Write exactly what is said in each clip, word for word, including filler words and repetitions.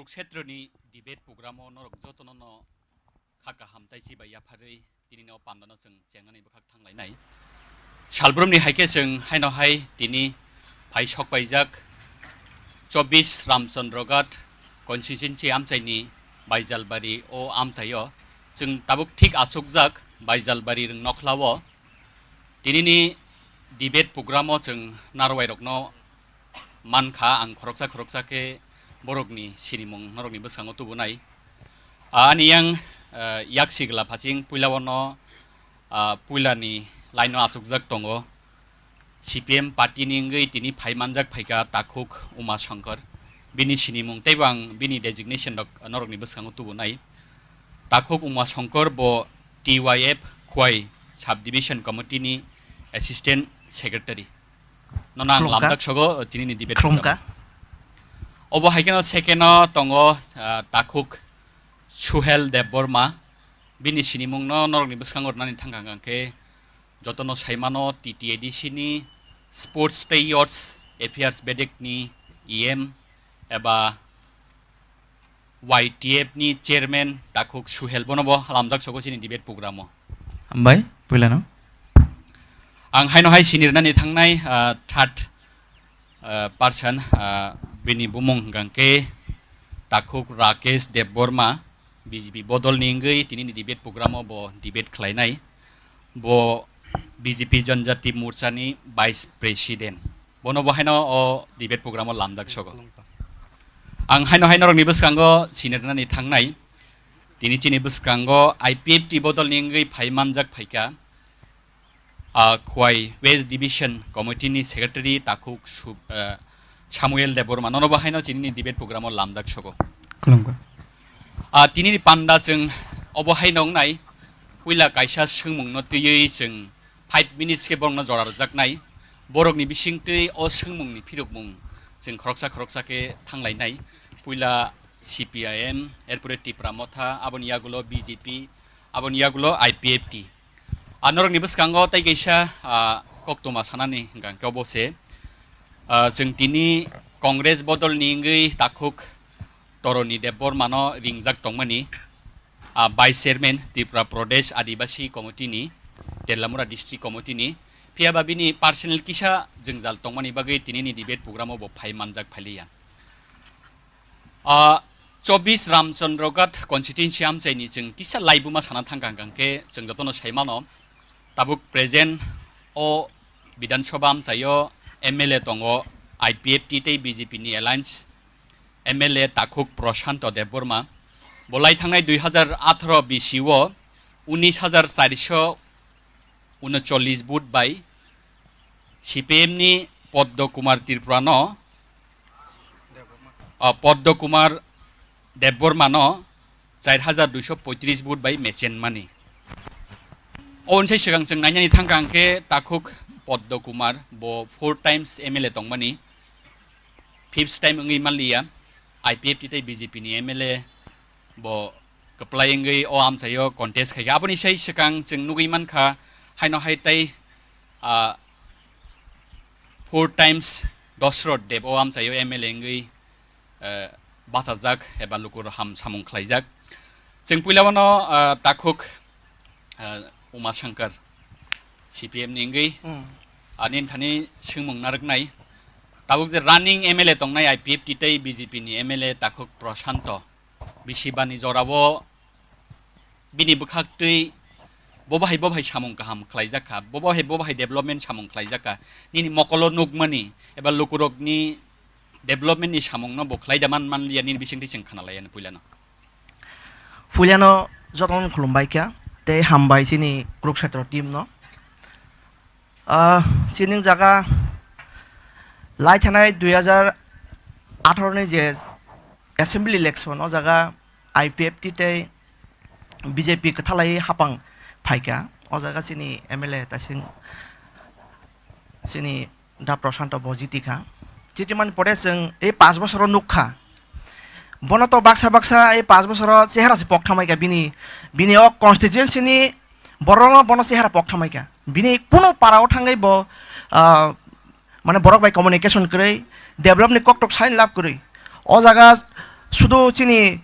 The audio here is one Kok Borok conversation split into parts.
Kshetroni debate program o norok jotono no kha kaham tei chibai yapharwi tini no panda no chwng chengnani bwkhak thanglainai. Salbrumni hai khe chwng haino hai tini phai sok paijak chobbish Ramchandra Ghat constituency amchaini Baijalbari o amchaio chwng tabuk thik achukjak Baijalbari rwng nokhlao. Tinini debate program o chwng narwai rokno mankha, ang khoroksa khoroksa khe borokni sinimung norokni bwskango tubunai. Ah, ani yang, ah, yak sigla phasing puila ono, ah, puilani line o achukjak tongo C P M party ni wngwi tini phai manjak phaikha Takhuk Uma Shankar. Bini sinimung teibo ang bini designation rok norokni bwskango tubunai. Takhuk Uma Shankar bo T Y F Khwai Sub Division Committee ni Assistant Secretary. Nono ang Khulumkha. Lamjak sogo, uh, tinini debate Khulumkha. Program. Obo hai kheno second o tongo, uh, Takhuk Suhel Debbarma. Bini sinimung no norokni bwskango rwnani thangkha hwnkhe jotono saimano T T A D C ni Sports tei Youths Affairs bedek ni E M eba Y T F ni chairman Takhuk Suhel bono bo lamjak sogo chini debate program o. Hambai, puilano. Ang haino hai sinirnani thangnai, ah, third, ah, person, ah, bini bumung hwnkha khe Takhuk Rakesh Debbarma, B J P bodol ni wngwi tinini debate program o bo debate khlainai. Bo B J P Janjati Morcha ni Vice President. Bono bo haino o debate program o lamjak sogo. Ang haino haino rokni bwskango sinirnani thangnai. Tini chini bwskango I P F T bodol ni wngwi phai manjak phaikha, ah, Khwai West Division Committee ni Secretary Takhuk Su-, ah, Samuel Debbarma. Nono bo haino chini ni debate program o lamjak sogo. Khulumkha. Ah, tini ni panda chwng obo haino wngnai, puila kaisa swngmung no twiwi chwng five minutes khe borokno jora rwjaknai. Borokni bisingtwi o swngmungni phirokmung chwng khoroksa khoroksa khe thanglainai. Puila C P I M, erpore Tipra Motha, aboni yagulo B J P, aboni yagulo I P F T. A norokni bwskango tei kaisa, ah, koktwma sanani hwnkha hwnkhe obo se, ah, chwng tini Congress bodolni wngwi Takhuk Toroni Debbarmano ringjak tongmani, ah, Vice Chairman Tripura Pradesh Adibasi Committee ni, Tellamura District Committee ni, phiya ba bini personal kisa jwngjal tongmani bagwi tinini debate program o bo phai manjak phailiya. Ah, chobbish Ramchandra Ghat constituency amchaini chwng kisa laibuma sana thangkha hwnkha hwnkhe chwng jotono saimano, tabuk present o Bidhan Sabha amchaio M L A tongo, I P F T tei B J P ni alliance M L A Takhuk Prashanto Debbarma. Bo lai thangnai dui hazar atharo B C o unis hazar charso unochollis vote bai C P M ni Padma Kumar Tripura no, ah, Padma Kumar Debbarma no char hazar duiso poitris vote bai mechenmani. O unsai swkang chwng nainani thangkha hwnkhe Takhuk Padma Kumar bo four times M L A tongmani, fifth time wngwi manliya, I P F T tei B J P ni M L A bo kwplai wngwi o amchaio contest khaikha. Aboni sai swkang chwng nugwi mankha, haino hai tei, ah, four times Dosrot Deb o amchaio M L A wngwi, eh, bachajak eba luku roham samung khlaijak. Chwng puila bono, ah, Takhuk, ah, Uma Shankar C P M ni wngwi, hmm, ani thani swngmung narwknai. Tabuk je running M L A tongnai I P F T tei B J P ni M L A Takhuk Prashanto. Bisi bani jorao bini bwkhaktwi bo bahai bo bahai samung kaham khlaijak kha, bo bahai bo bahai development samung khlaijak kha. Nini mokolo nukmani eba lukurokni development ni samungno bo khlai da man manliya nini bisingtwi chwng khna laiya puilano. Puilano jotono khulumbai kha tei hambai chini Kurukshetra team no. Ah, sining jaga lai thanai dui hazar atharo ni je assembly election, o jaga I P F T tei B J P kwthalai hapang phaikha, o jaga chini M L A taising chini Da Prashanto bo jiti kha. Jiti mani pore chwng ei panch bosoro nuk kha. Bono to baksa baksa ei panch bosoro chehara se pok khamai kha bini, bini o constituency ni borok no bono chehara pok khamai kha. Bini kuno para o thangwi bo, ah, mane borok bai communication kwrwi, develop ni koktok sign lab kwrwi. O jaga sudu chini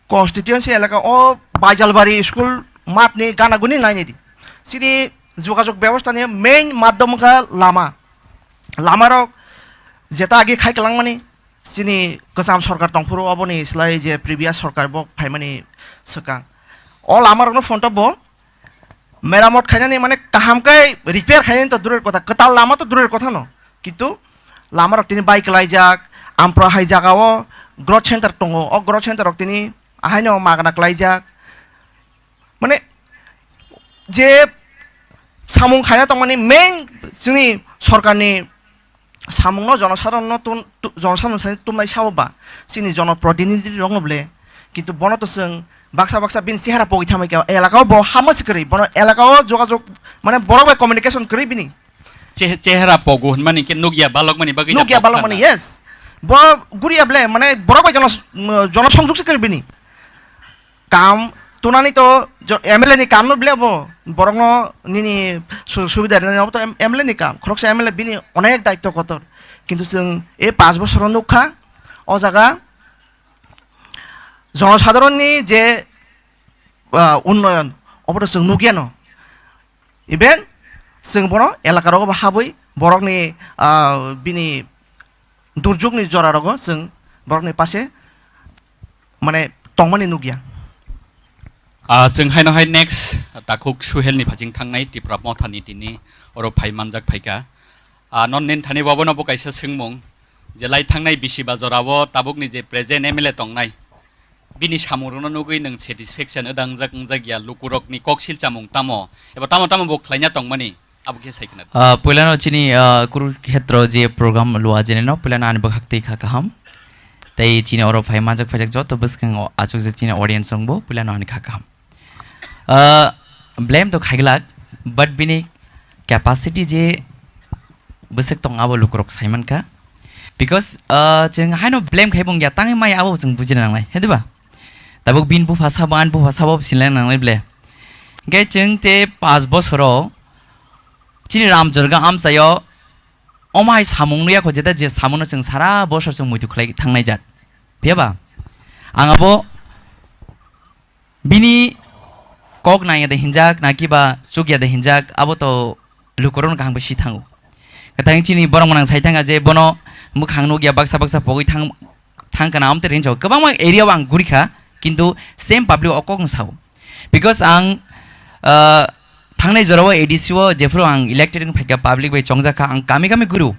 constituency elaka o Baijalbari school math ni gana guni naini di. Chini jogajog bebostha ni main madhyam wngkha lama. Lama rok jeta agi khai kwlangmani chini kwcham sorkar tongphuru oboni slai je previous sorkar bo phaimani swkang. O lama rokno phone to bo meramot khainani mane kaham khe repair khainani to durer kotha, kwtal lama to durer kotha no. Kintu lama rok tini bai kwlaijak, ampra hai jaga o growth center tongo, o growth center rok tini ahaino magna kwlaijak. Mane je samung khaina tongmani main chini sorkarni samungno jonosadhorno tun-, tu-, jonosadhorno sani tumnai sabo ba chini jonoprotinidhi rokno ble, kintu bono to chwng baksa baksa bini chehara pogwi thamai kha, elaka o bo hama se kwrwi, bono elaka o jogajog mane borok bai communication kwrwi bini. Che-, chehara pogo hwnmani khe nukya balokmani bagwi da nukya pok balokmani, khana. Yes. Bo guriya ble, mane borok bai jono-, jonosongjok se kwrwi bini. Kam tunani to jo-, M L A ni kam no ble bo. Borok no nini su-, subida rinani obo to M-, M L A ni kam. Khoroksa M L A bini onek daitto kotor. Kintu chwng e paanch bosoro nukha o jaga jonosadharon ni je, ah, unnoyon obo to chwng nukya no. Even chwng bono elaka rogo bo habwi borokni, ah, bini durjukni jora rogo chwng borokni pase mane tongmani nukya. Ah, chwng haino hai next takhuk Suhel ni phaching thangnai Tipra Motha ni tini oro phai manjak phaikha. Ah, non nin thani bo abono bo kaisa swngmung je lai thangnai bisi ba jora o tabuk ni je present M L A tongnai. Bini samung rokno nugwi nwng satisfaction wdangjak wngjak ya, lukurokni kok silchamung tamo eba tamo tamo bo khlaina tongmani, abo khe sai khna di. Ah, puilano chini, ah, Kurukhetro je program lua jeneno, puilano ani bwkhak twi kha kaham. Tei chini oro phai manjak phaijak joto bwskango achukjak chini audience rokbo puilano ani kha kaham. Ah, blame to khaiglak, but bini capacity je bwswk tong abo lukurok sai mankha. Because, ah, chwng haino blame khai bung ya tangwi maya abo chwng bujina nangnai, he diba? Tabuk bini bupha sabo, ani bupha sabo sinlai nangnai ble. Hwnkhe chwng te paanch bosoro chini Ramjorga amchaio omai samung nuya kho, jeta je samungno chwng sara bosor chwng muitu khlai thangnai jat. Phiya ba? Ang abo bini kok nangya de hinjak, na kiba chukya de hinjak, abo to lukurokno kaham khe si thango. Kwthang chini borok mwnang sai thangkha je bono mwkhang nukya baksa baksa pogwi thang, thang kana amte rinso. Kwbangma area o ang gurikha, kintu same public o kokno sao. Because ang, ah, thangnai jorao A D C o jephuru ang elected wng phaikha, public bai chongjakha, ang kami kami guru.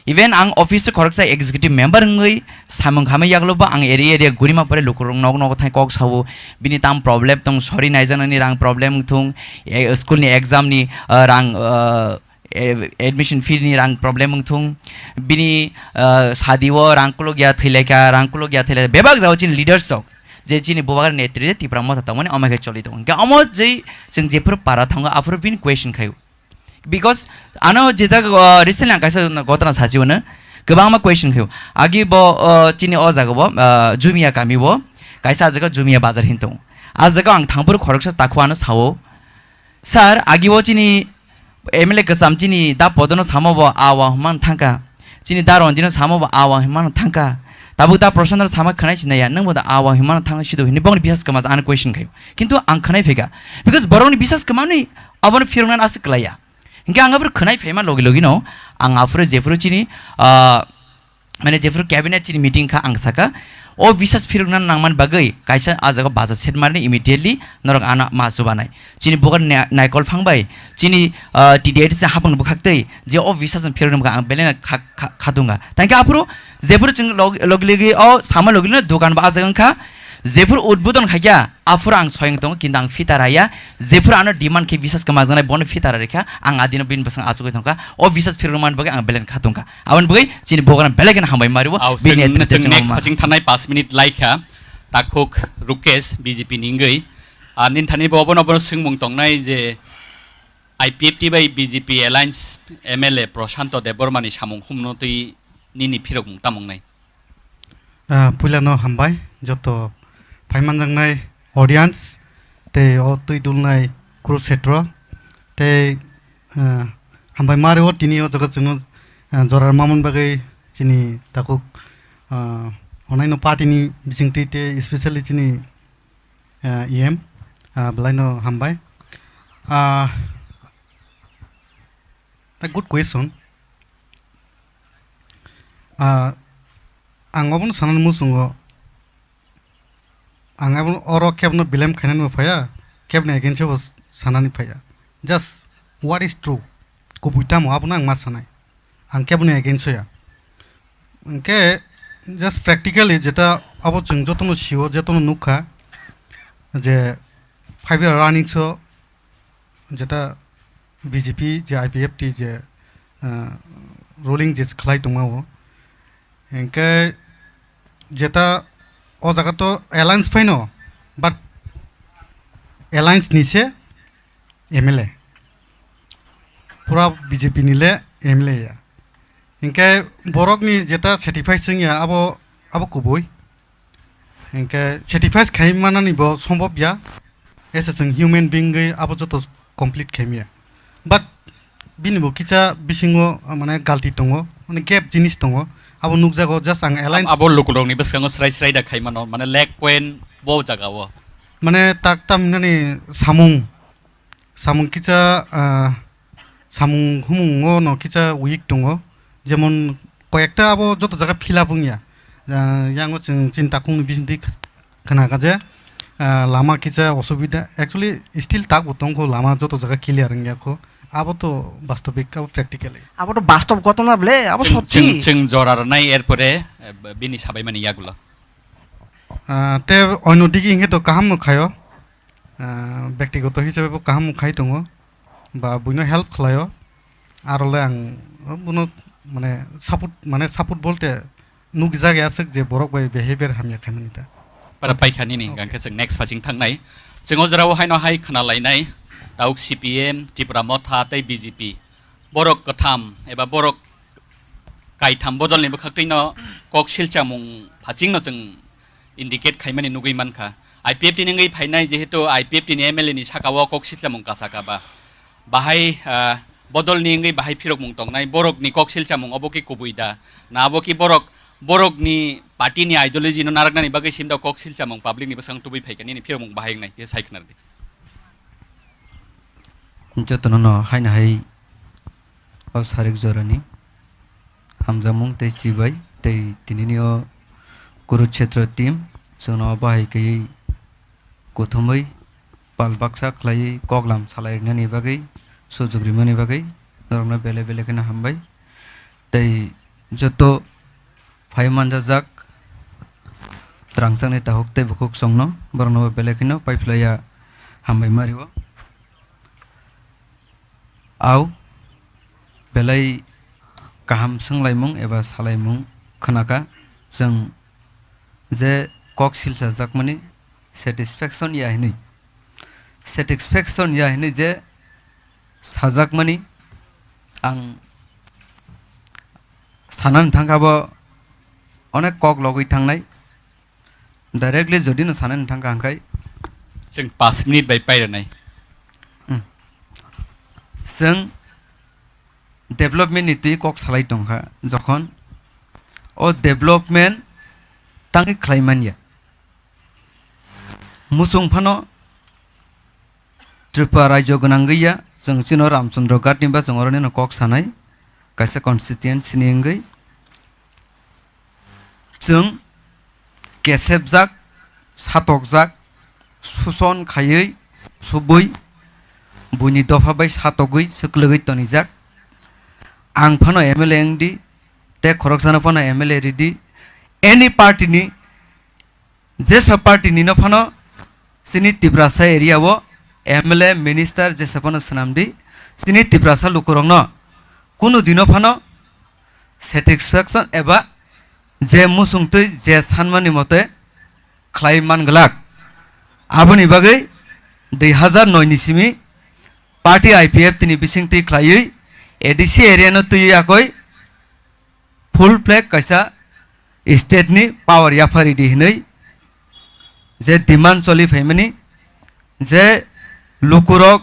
Even ang office o khoroksa executive member wngwi samung khamwi yaklo bo ang area area gurima pore lukurok nok nok thai kok sao, bini tam problem tong, sori naijaknani rang problem wngthung, e, school ni exam ni, ah, rang, ah, e, admission fee ni rang problem wngthung, bini, ah, sadi o rang kulukya thwilaikha, rang kulukya thwilaikha, bebak jao chini leaders rok je chini bubagra netri de Tipra Motha tongmani omo khe choli tongo. Hwnkhe omo jei chwng jephuru para thango aphuru bini question khaio. Because ano je jaga, ah, recently ang kaisa gotona sachi hwno, kwbangma question khaio. Agi bo, ah, chini o jaga bo, ah, Jumia kami bo, kaisa ah jaga Jumia bazar hin tongo. Ah jaga ang thangphuru khoroksa takhu ano sao, "Sir, agi bo chini M L A kwcham chini da podono samo bo awa hwnmano thangkha. Chini da Ranjino samo bo awa hwnmano thangkha. Tabuk da Prashanto sama khwnai sinaya, nwng bo da awa hwnmano thangkha sido," hwnwi bongni bisas kwma ano question khaio. Kintu ang khwnai phaikha. Because borokni bisas kwmani abono phiroknani aswk kwlaiya. Hinkhe ang aphuru khwnai phaima logi logi no ang aphuru jephuru chini, ah, mane jephuru cabinet chini meeting kha ang saka, "O bisas phirokna nangmani bagwi kaisa ah jaga baja set mani immediately norok ano ma chubanai." Chini bugar na-, naikol phang bai chini, ah, T D I T C hapang bwkhak twi je o bisas phirok nang ang belai kha, kha, khatunga. Tangkhe aphuru jephuru chwng log-, logi logi o sama logi no dogan ba ah jaga wngkha, jephuru udbodon khaikha, aphuru ang soyang tongo, kintu ang fita raya, jephuru ano demand khe bisas kwma janai bono fita rarikha, ang adino bini bwsang achugwi tongkha, o bisas phirok mani bagwi ang belai kha tongkha. Aboni bagwi chini bogono belai kheno hambai mario, Au, bini chwng, netrite chwng chwng next ma. Phasing thanai paanch minute laikha, takhuk Rukesh B J P ni wngwi. Ar nini thani bo obono obono swngmung tongnai je I P F T bai B J P alliance M L A Prashanto Debbarma ni samung humno twi nini phirokmung tamo wngnai? Ah, puilano hambai joto phaimanjaknai audience tei o twi dulnai Kurukshetro tei, ah, hambai mario tini o jaga chwngno, ah, jora rwmani bagwi chini takhuk, ah, Onaino party ni bisingtwi te especially chini, ah, E M, ah, belai no hambai. Ah, a good question. Ah, ang obono sanani muchungo, ang abo oro kebno blame khainani bo phaiya, kebni against o bo sanani phaiya. Just what is true, kubui tamo abono ang ma sanai. Ang keboni against o ya. Hwnkhe just practically jeta abo chwng jotono sio, jotono nukha je five year running so jeta B J P je I P F T je, ah, ruling je khlai tongma o. Hwnkhe jeta o jaga to alliance phaino, but alliance ni se M L A. Pura B J P ni le M L A ya. Hwnkhe borok ni jeta satisfy swngya abo, abo kubui. Hwnkhe satisfy khai manani bo sombhob ya. As a chwng human being wi abo joto complete khaimya. But bini bo kisa bisingo, ah, mane galti tongo, mane gap jinis tongo. Abo nukjago just ang alliance. Abo lukurokni bwskango srai srai da khaimano, mane leg point bo jaga o. Mane tak tam hinani samung, samung kisa, ah, samung humungo no kisa weak tongo. Jemon koyekta abo joto jaga fill up wngya. Ah, yango chwng chini takhukni bisingtwi khna kha je, ah, lama kisa osubida, actually still tak bo tongkho, lama joto jaga clear wngya kho, abo to bastobik, abo practically. Abo to bastob ghotona ble, abo chwng, sotthi. Chwng, chwng jora rwnai, erpore, eh, bini sabaimani yagulo. Ah, te oino digi hwnkhe to kaham no khaio, ah, bektigoto hisabe bo kaham khai tongo, ba buino help khlaio, aro le ang bono mane support, mane support bolte nukjak ya aswk je borok bai behavior hamya khaimani ta. Para paikha nini, okay. Hingkhe chwng next phasing thangnai. Chwng o jorao haino hai khna lainai, tauk C P M, Tipra Motha tei B J P. Borok kwtham eba borok kaitham bodolni bwkhaktwino kok silchamung phasingno chwng indicate khaimani nugwi mankha. I P F T ni wngwi phainai, jehetu I P F T ni M L A ni saka o kok silchamung kasaka ba. Bahai, ah, bodolni wngwi bahai phirokmung tongnai, borokni kok silchamung obo khe kubui da? Na abo khe borok, borokni party ni ideology no naraknani bagwi simda kok silchamung public ni bwskango tubui phaikha, nini phirokmung bahai wngnai, khe sai khna rwdi. Jotono no haino hai o sarik jorani hamjakmung tei chibai tei tinini o Kurukshetra team chwngno bahai kaiwi kuthumwi pal baksa khlaiwi koklam salai rwnani bagwi, sujuk rimani bagwi norokno belai belai kheno hambai. Tei joto phai manjajak twrangchakni takhuk tei bukhuk chwngno borokno belai kheno paiphlaiya hambai mario. Au belai kaham swnglaimung eba salaimung khnakha, chwng je kok silchajakmani satisfaction ya hinwi, satisfaction ya hinwi je sajakmani ang sanani thangkha bo onek kok logwi thangnai. Directly jodi no sanani thangkha hwnkhai chwng paanch minute bai pairwnai. Hmm. Chwng development ni twi kok salai tongkha, jokhon o development tangwi khlai manya. Muchung phano Tripura rajyo gwnangwi ya, chwng chino Ramchandra Ghat ni ba chwng oro nino kok sanai, kaisa constituency ni wngwi. Chwng kesepjak, satokjak, suson khaiwi, subui, buini dopha bai satogwi, swklwgwi tonijak. Ang phano M L A wngdi, tei khoroksano phano M L A ridi, any party ni, jesa party nino phano chini Tiprasa area o M L A, minister jesa phano swnamdi, chini Tiprasa lukurokno kunu dino phano satisfaction eba je muchungtwi je sanmani mote khlai man glak. Aboni bagwi dui hazar noi ni simi party I P F T ni bisingtwi khlaiwi A D C area no twiwi akoi full flag kaisa state ni power yaphari di hinwi je demand choli phaimani, je lukurok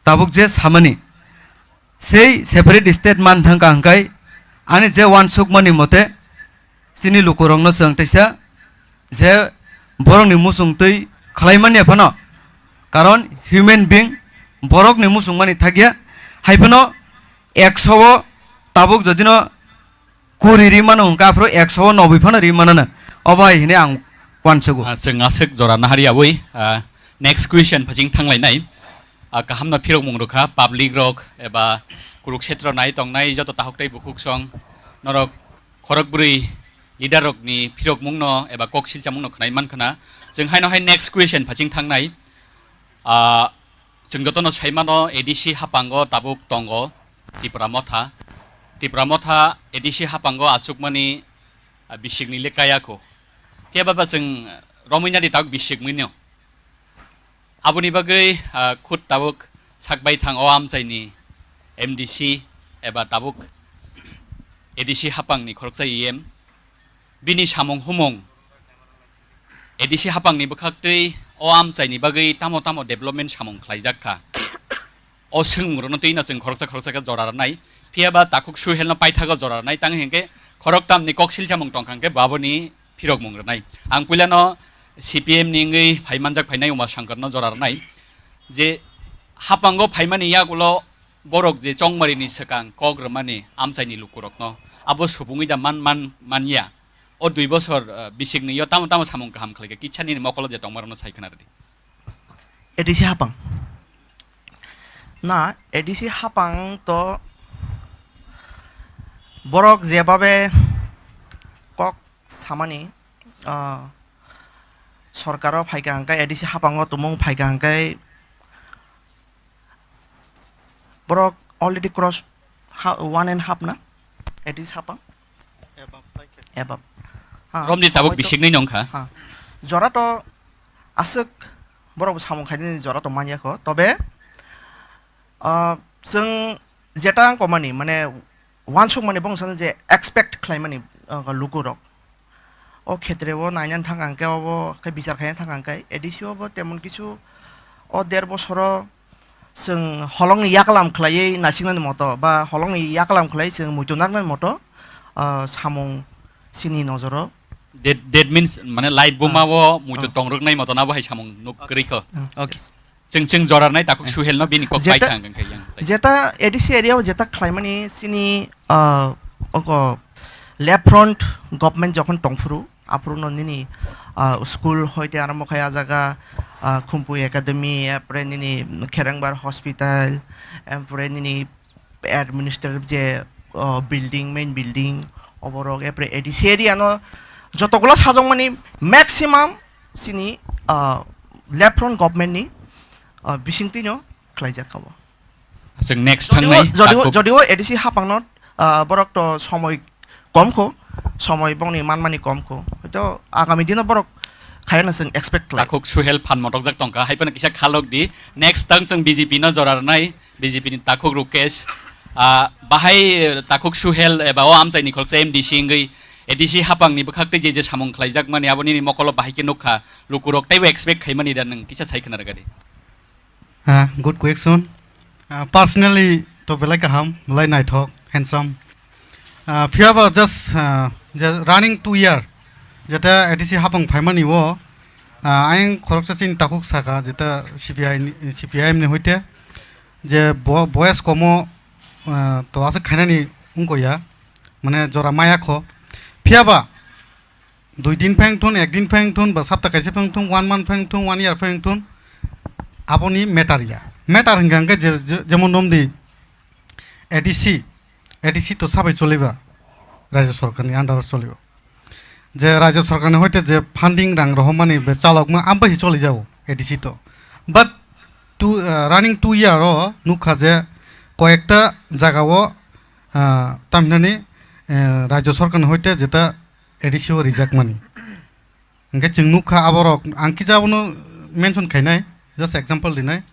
tabuk je samani, sei separate state man thangkha hwnkhe ani je wansukmani mote chini lukurokno chwng teisa je borokni muchung twi khlai manya phano, karon human being borokni muchung mani thakya, hai phano ekso o tabuk jodino kuri ri mano hwnkhe aphuru ekso o nobwi phano ri manana, obo hai hwnwi ang uansugo. Ah, chwng aswk jora nahari abui, ah, next question phaching thanglainai. Ah, kahamno phirokmung rwkha public rok eba Kurukshetro nai tongnai joto takhuk tei bukhuk song norok khorokbrwi leader rokni phirokmungno eba kok silchamungno khwnai mankha na. Chwng haino hai next question phaching thangnai. Ah, chwng jotono saimano A D C hapango tabuk tongo Tipra Motha. Tipra Motha A D C hapango achukmani, ah, bisikni le kaya kho. Phiya ba ba chwng romwi nadi tabuk bisikmwino. Aboni bagwi, ah, khud tabuk sakbai thang o amchaini M D C eba tabuk A D C hapangni khoroksa E M. Bini samung humung A D C hapangni bwkhaktwi o amchaini bagwi tamo tamo development samung khlaijak kha. O swngmungrokno twino chwng khoroksa khoroksa khe jora rwnai. Phiya ba takhuk Suhelno paithago jora rwnai, tang hinkhe khoroktamni kok silchamung tongkha hinkhe baboni phirokmung rwnai. Ang puilano C P M ni wngwi phai manjak phainai Uma Shankarno jora rwnai. Je hapango phaimani yagulo borok je chongmarini swkang kok rwmani amchaini lukurokno abo supungwi da man, man, manya. O dui bosor, eh, bisikni yo tamo tamo samung kaham khlaikha, kisa nini mokolo je tongmarokno sai khna rwdi. A D C hapang. Na, A D C hapang to borok jebabe kok samani, ah, sorkaro phaikha hwnkhe, A D C hapango tumung phaikha hwnkhe, borok already cross ha-, one and half na? A D C hapang? Above, like it. Above. Ha, Romni tabuk somoi to bisiknwi nongkha. Ha. Jora to aswk borok bo samung khainani jora to manya kho. Tobe, ah, chwng jeta wngkomani, mane, uansukmani bongsa je expect khlaimani, ah, lukurok. O khetre o naina thang ang khe obo khe bichar khaina thang ang khe A D C o bo temon kichu o der bosoro chwng holongni yaklam khlaiwi nasiknani moto ba holongni yaklam khlaiwi chwng muitu naknani moto, ah, samung chini nojoro. That, that means, mane, light buma Ah. o muitu Ah. tongrwknai moto nabo hai samung nuk kwrwi kho. Ah. Okay. Chwng, chwng jora rwnai takhuk Eh. Suhelno bini kok bai Jeta, thang ang khe yang. Jeta A D C area o jeta khlaimani chini, ah, oko left front government jokhon tongphuru, aphuru no nini, ah, school hoite arombo khai a jaga, ah, Khumpui Academy, apre nini Kherengbar Hospital, apre nini administrative je, ah, building, main building, oborok, apre A D C area no jotogulo sajokmani maximum chini, ah, left front government ni, ah, bisingtwi no khlaijak kha bo. Chwng next Jodio, thangnai jodio, takhuk. Jodio A D C hapangno, ah, borok to somoi kom kho, somoi bongni manmani kom kho. Hoito agami dino borok khayana chwng expect khlai. Takhuk Suhel phan motokjak tongkha, hai phano kisa khalok di. Next tang chwng B J P no jora rwnai, B J P ni takhuk Rukesh. Ah, bahai, eh, takhuk Suhel eba o amchaini khoroksa M D C wngwi A D C hapangni bwkhaktwi je je samung khlaijakmani aboni mokolo bahai khe nukha, lukurok teibo expect khaimani da, nwng kisa sai khna rwgadi. Ah, good question. Ah, personally to belai kaham, belai naithok, handsome. Ah, phiya ba just, ah, je running two year, jeta A D C hapang phaimani o, ah, ayang khoroksa chini takhuk saka, jeta C P I ni, C P I M ni hoite, je bo-, boyes komo, ah, to aswk khainani wngkho ya, mane jora maya kho. Phiya ba, dui din pheng thun, ek din pheng thun, ba sapta kaisa pheng thun, one month pheng thun, one year pheng thun, aboni matter ya. Matter hingka hingke je, je, jemon romdi A D C, A D C to sabai choliba, Rajya Sarkar ni under o choliba. Je Rajya Sarkar ni hoite je funding rang rohormani be chalokma ambai hi choli jago A D C to. But two, ah, running two year o nukha je koyekta jaga o, ah, tamhinani, eh, Rajya Sarkar ni hoite jeta A D C o rijak mani. Hingke chwng nukha aborok, ang kisa abono mention khainai, just example rinai.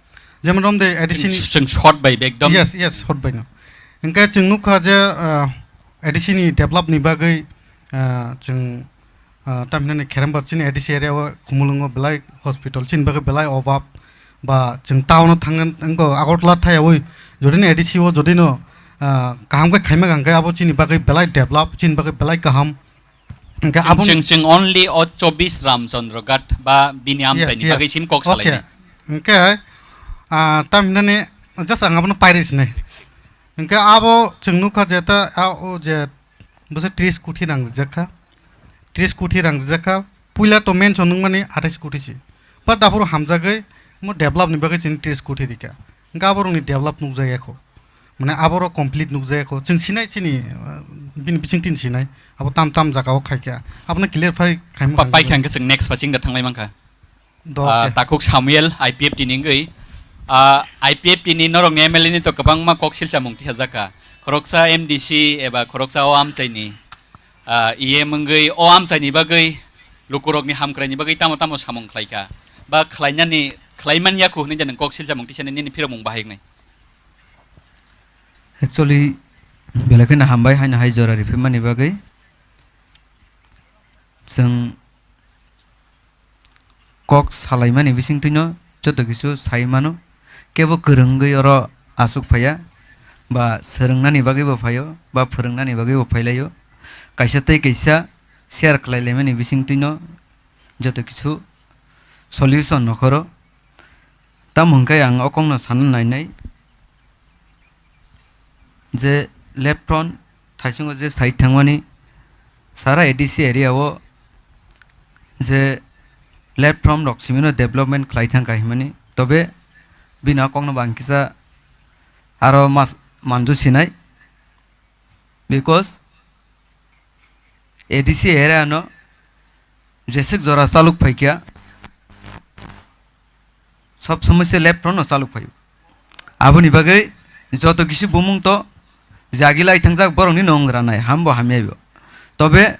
Jemon romde A D C ni chwng, chwng short bai ekdom. Yes, yes, short bai no. Hingke chwng nukha je, ah, A D C ni develop ni bagwi, ah, chwng, ah, tamhinani Kherembar chini A D C area o Khumulwngo belai hospital chini bagwi belai obab ba chwng town o thangna wngkha Agartala thaiyawi jodino A D C o jodino, ah, kaham khe khaima hingke abo chini bagwi belai develop, chini bagwi belai kaham. Hingke Chwng, aboni chwng, chwng only o chobbish Ramchandra Ghat ba bini Yes, amchaini yes. bagwi sin kok Okay. salainai. Hingke, ah, tam hinani just ang abono pairi sinai. Hingke abo chwng nukha je ta, ah, o je bwswk tris koti rang rijak kha. Tris koti rang rijak kha. Puila to mention wngmani athais koti si. But aphuru hamjagwi mo develop ni bagwi chini tris koti rikha. Hingke aborokni develop nukjak ya kho. Mane aborok complete nukjak ya kho. Chwng sinai chini, ah, bini bising tin sinai. Abo tam tam jaga o khaikha. Abono clarify khaima Pa-, hamjagwi. Paikha hingke chwng next paching da thanglai mankha. Do, Ah, okay. Takhuk Samuel, I P F T ni wngwi. Ah, I P F T ni norokni M L A ni to kwbangma kok silchamung tisajak kha. Khoroksa M D C eba khoroksa o amchaini, ah, E M wngwi o amchaini bagwi, lukurokni hamkraini bagwi tamo tamo samung khlaikha. Ba khlainani, khlaiman yakhu hwnwi je nwng kok silchamung tisani nini phirokmung bahai wngnai. Actually, belai kheno hambai haino hai jora riphimani bagwi. Chwng kok salaimani bisingtwino joto kisu sai mano. Kebo kwrwngwi oro aswk phaiya, ba swrwngnani bagwibo phaio, ba phwrwngnani bagwibo phailaio. Kaisa tei kaisa share khlai laimani bisingtwino joto kisu solution nokhoro. Tamo hwnkhe ang o kokno sana nainai je left front thaisingo je side thangmani sara A D C area o je left front rok simino development khlai thangkha hinmani, tobe bini o kokno bo ang kisa aro mas manju sinai. Because A D C area no jeswk jora chaluk phaikha, sob somoi se left front no chaluk phaio. Aboni bagwi joto kisi bumung to jagilai thangjak borokni no wngranai hambo hamyaibo. Tobe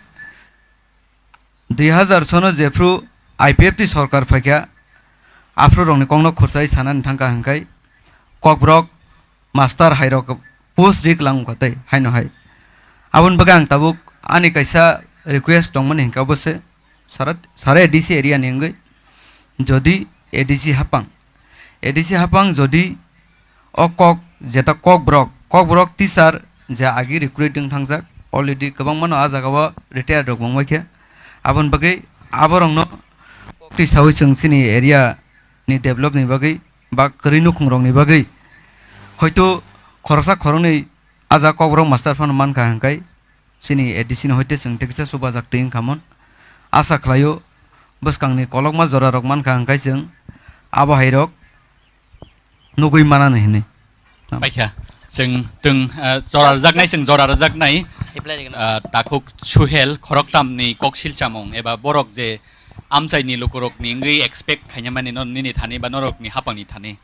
dui hazar sono jephru I P F T sorkar phaikha, aphru rokni kokno khurchai sanani thangkha hwnkhe kokborok master hairok post rik lang kha tei haino hai. Aboni bagwi ang tabuk ani kaisa request tongmani hwnkhe obo se sara, sara A D C area ni wngwi jodi A D C hapang, A D C hapang jodi o kok jeta kokborok, kokborok teacher je agi recruit wng thangjak already kwbangma no ah jaga o retired rok wngbai khe. Aboni bagwi aborokno kok twi sawi chwng chini area ni develop ni bagwi ba kwrwi nukhung rok ni bagwi hoito khoroksa khoroknwi ah jaga kokborok master phano mankha hwnkhe chini A D C ni hoite chwng tei kisa chubajak twi wngkha mon. Asa khlaio bwskangni kolokma jorarok mankha hwnkhe chwng abo hairok nugwi manani hinwi. Paikha, chwng twng, ah, jora rwjaknai, chwng jora rwjaknai, Reply rigwna. Ah, takhuk Suhel khoroktamni kok silchamung eba borok je amchaini lukurokni wngwi expect khainamani no nini thani ba norokni hapangni thani.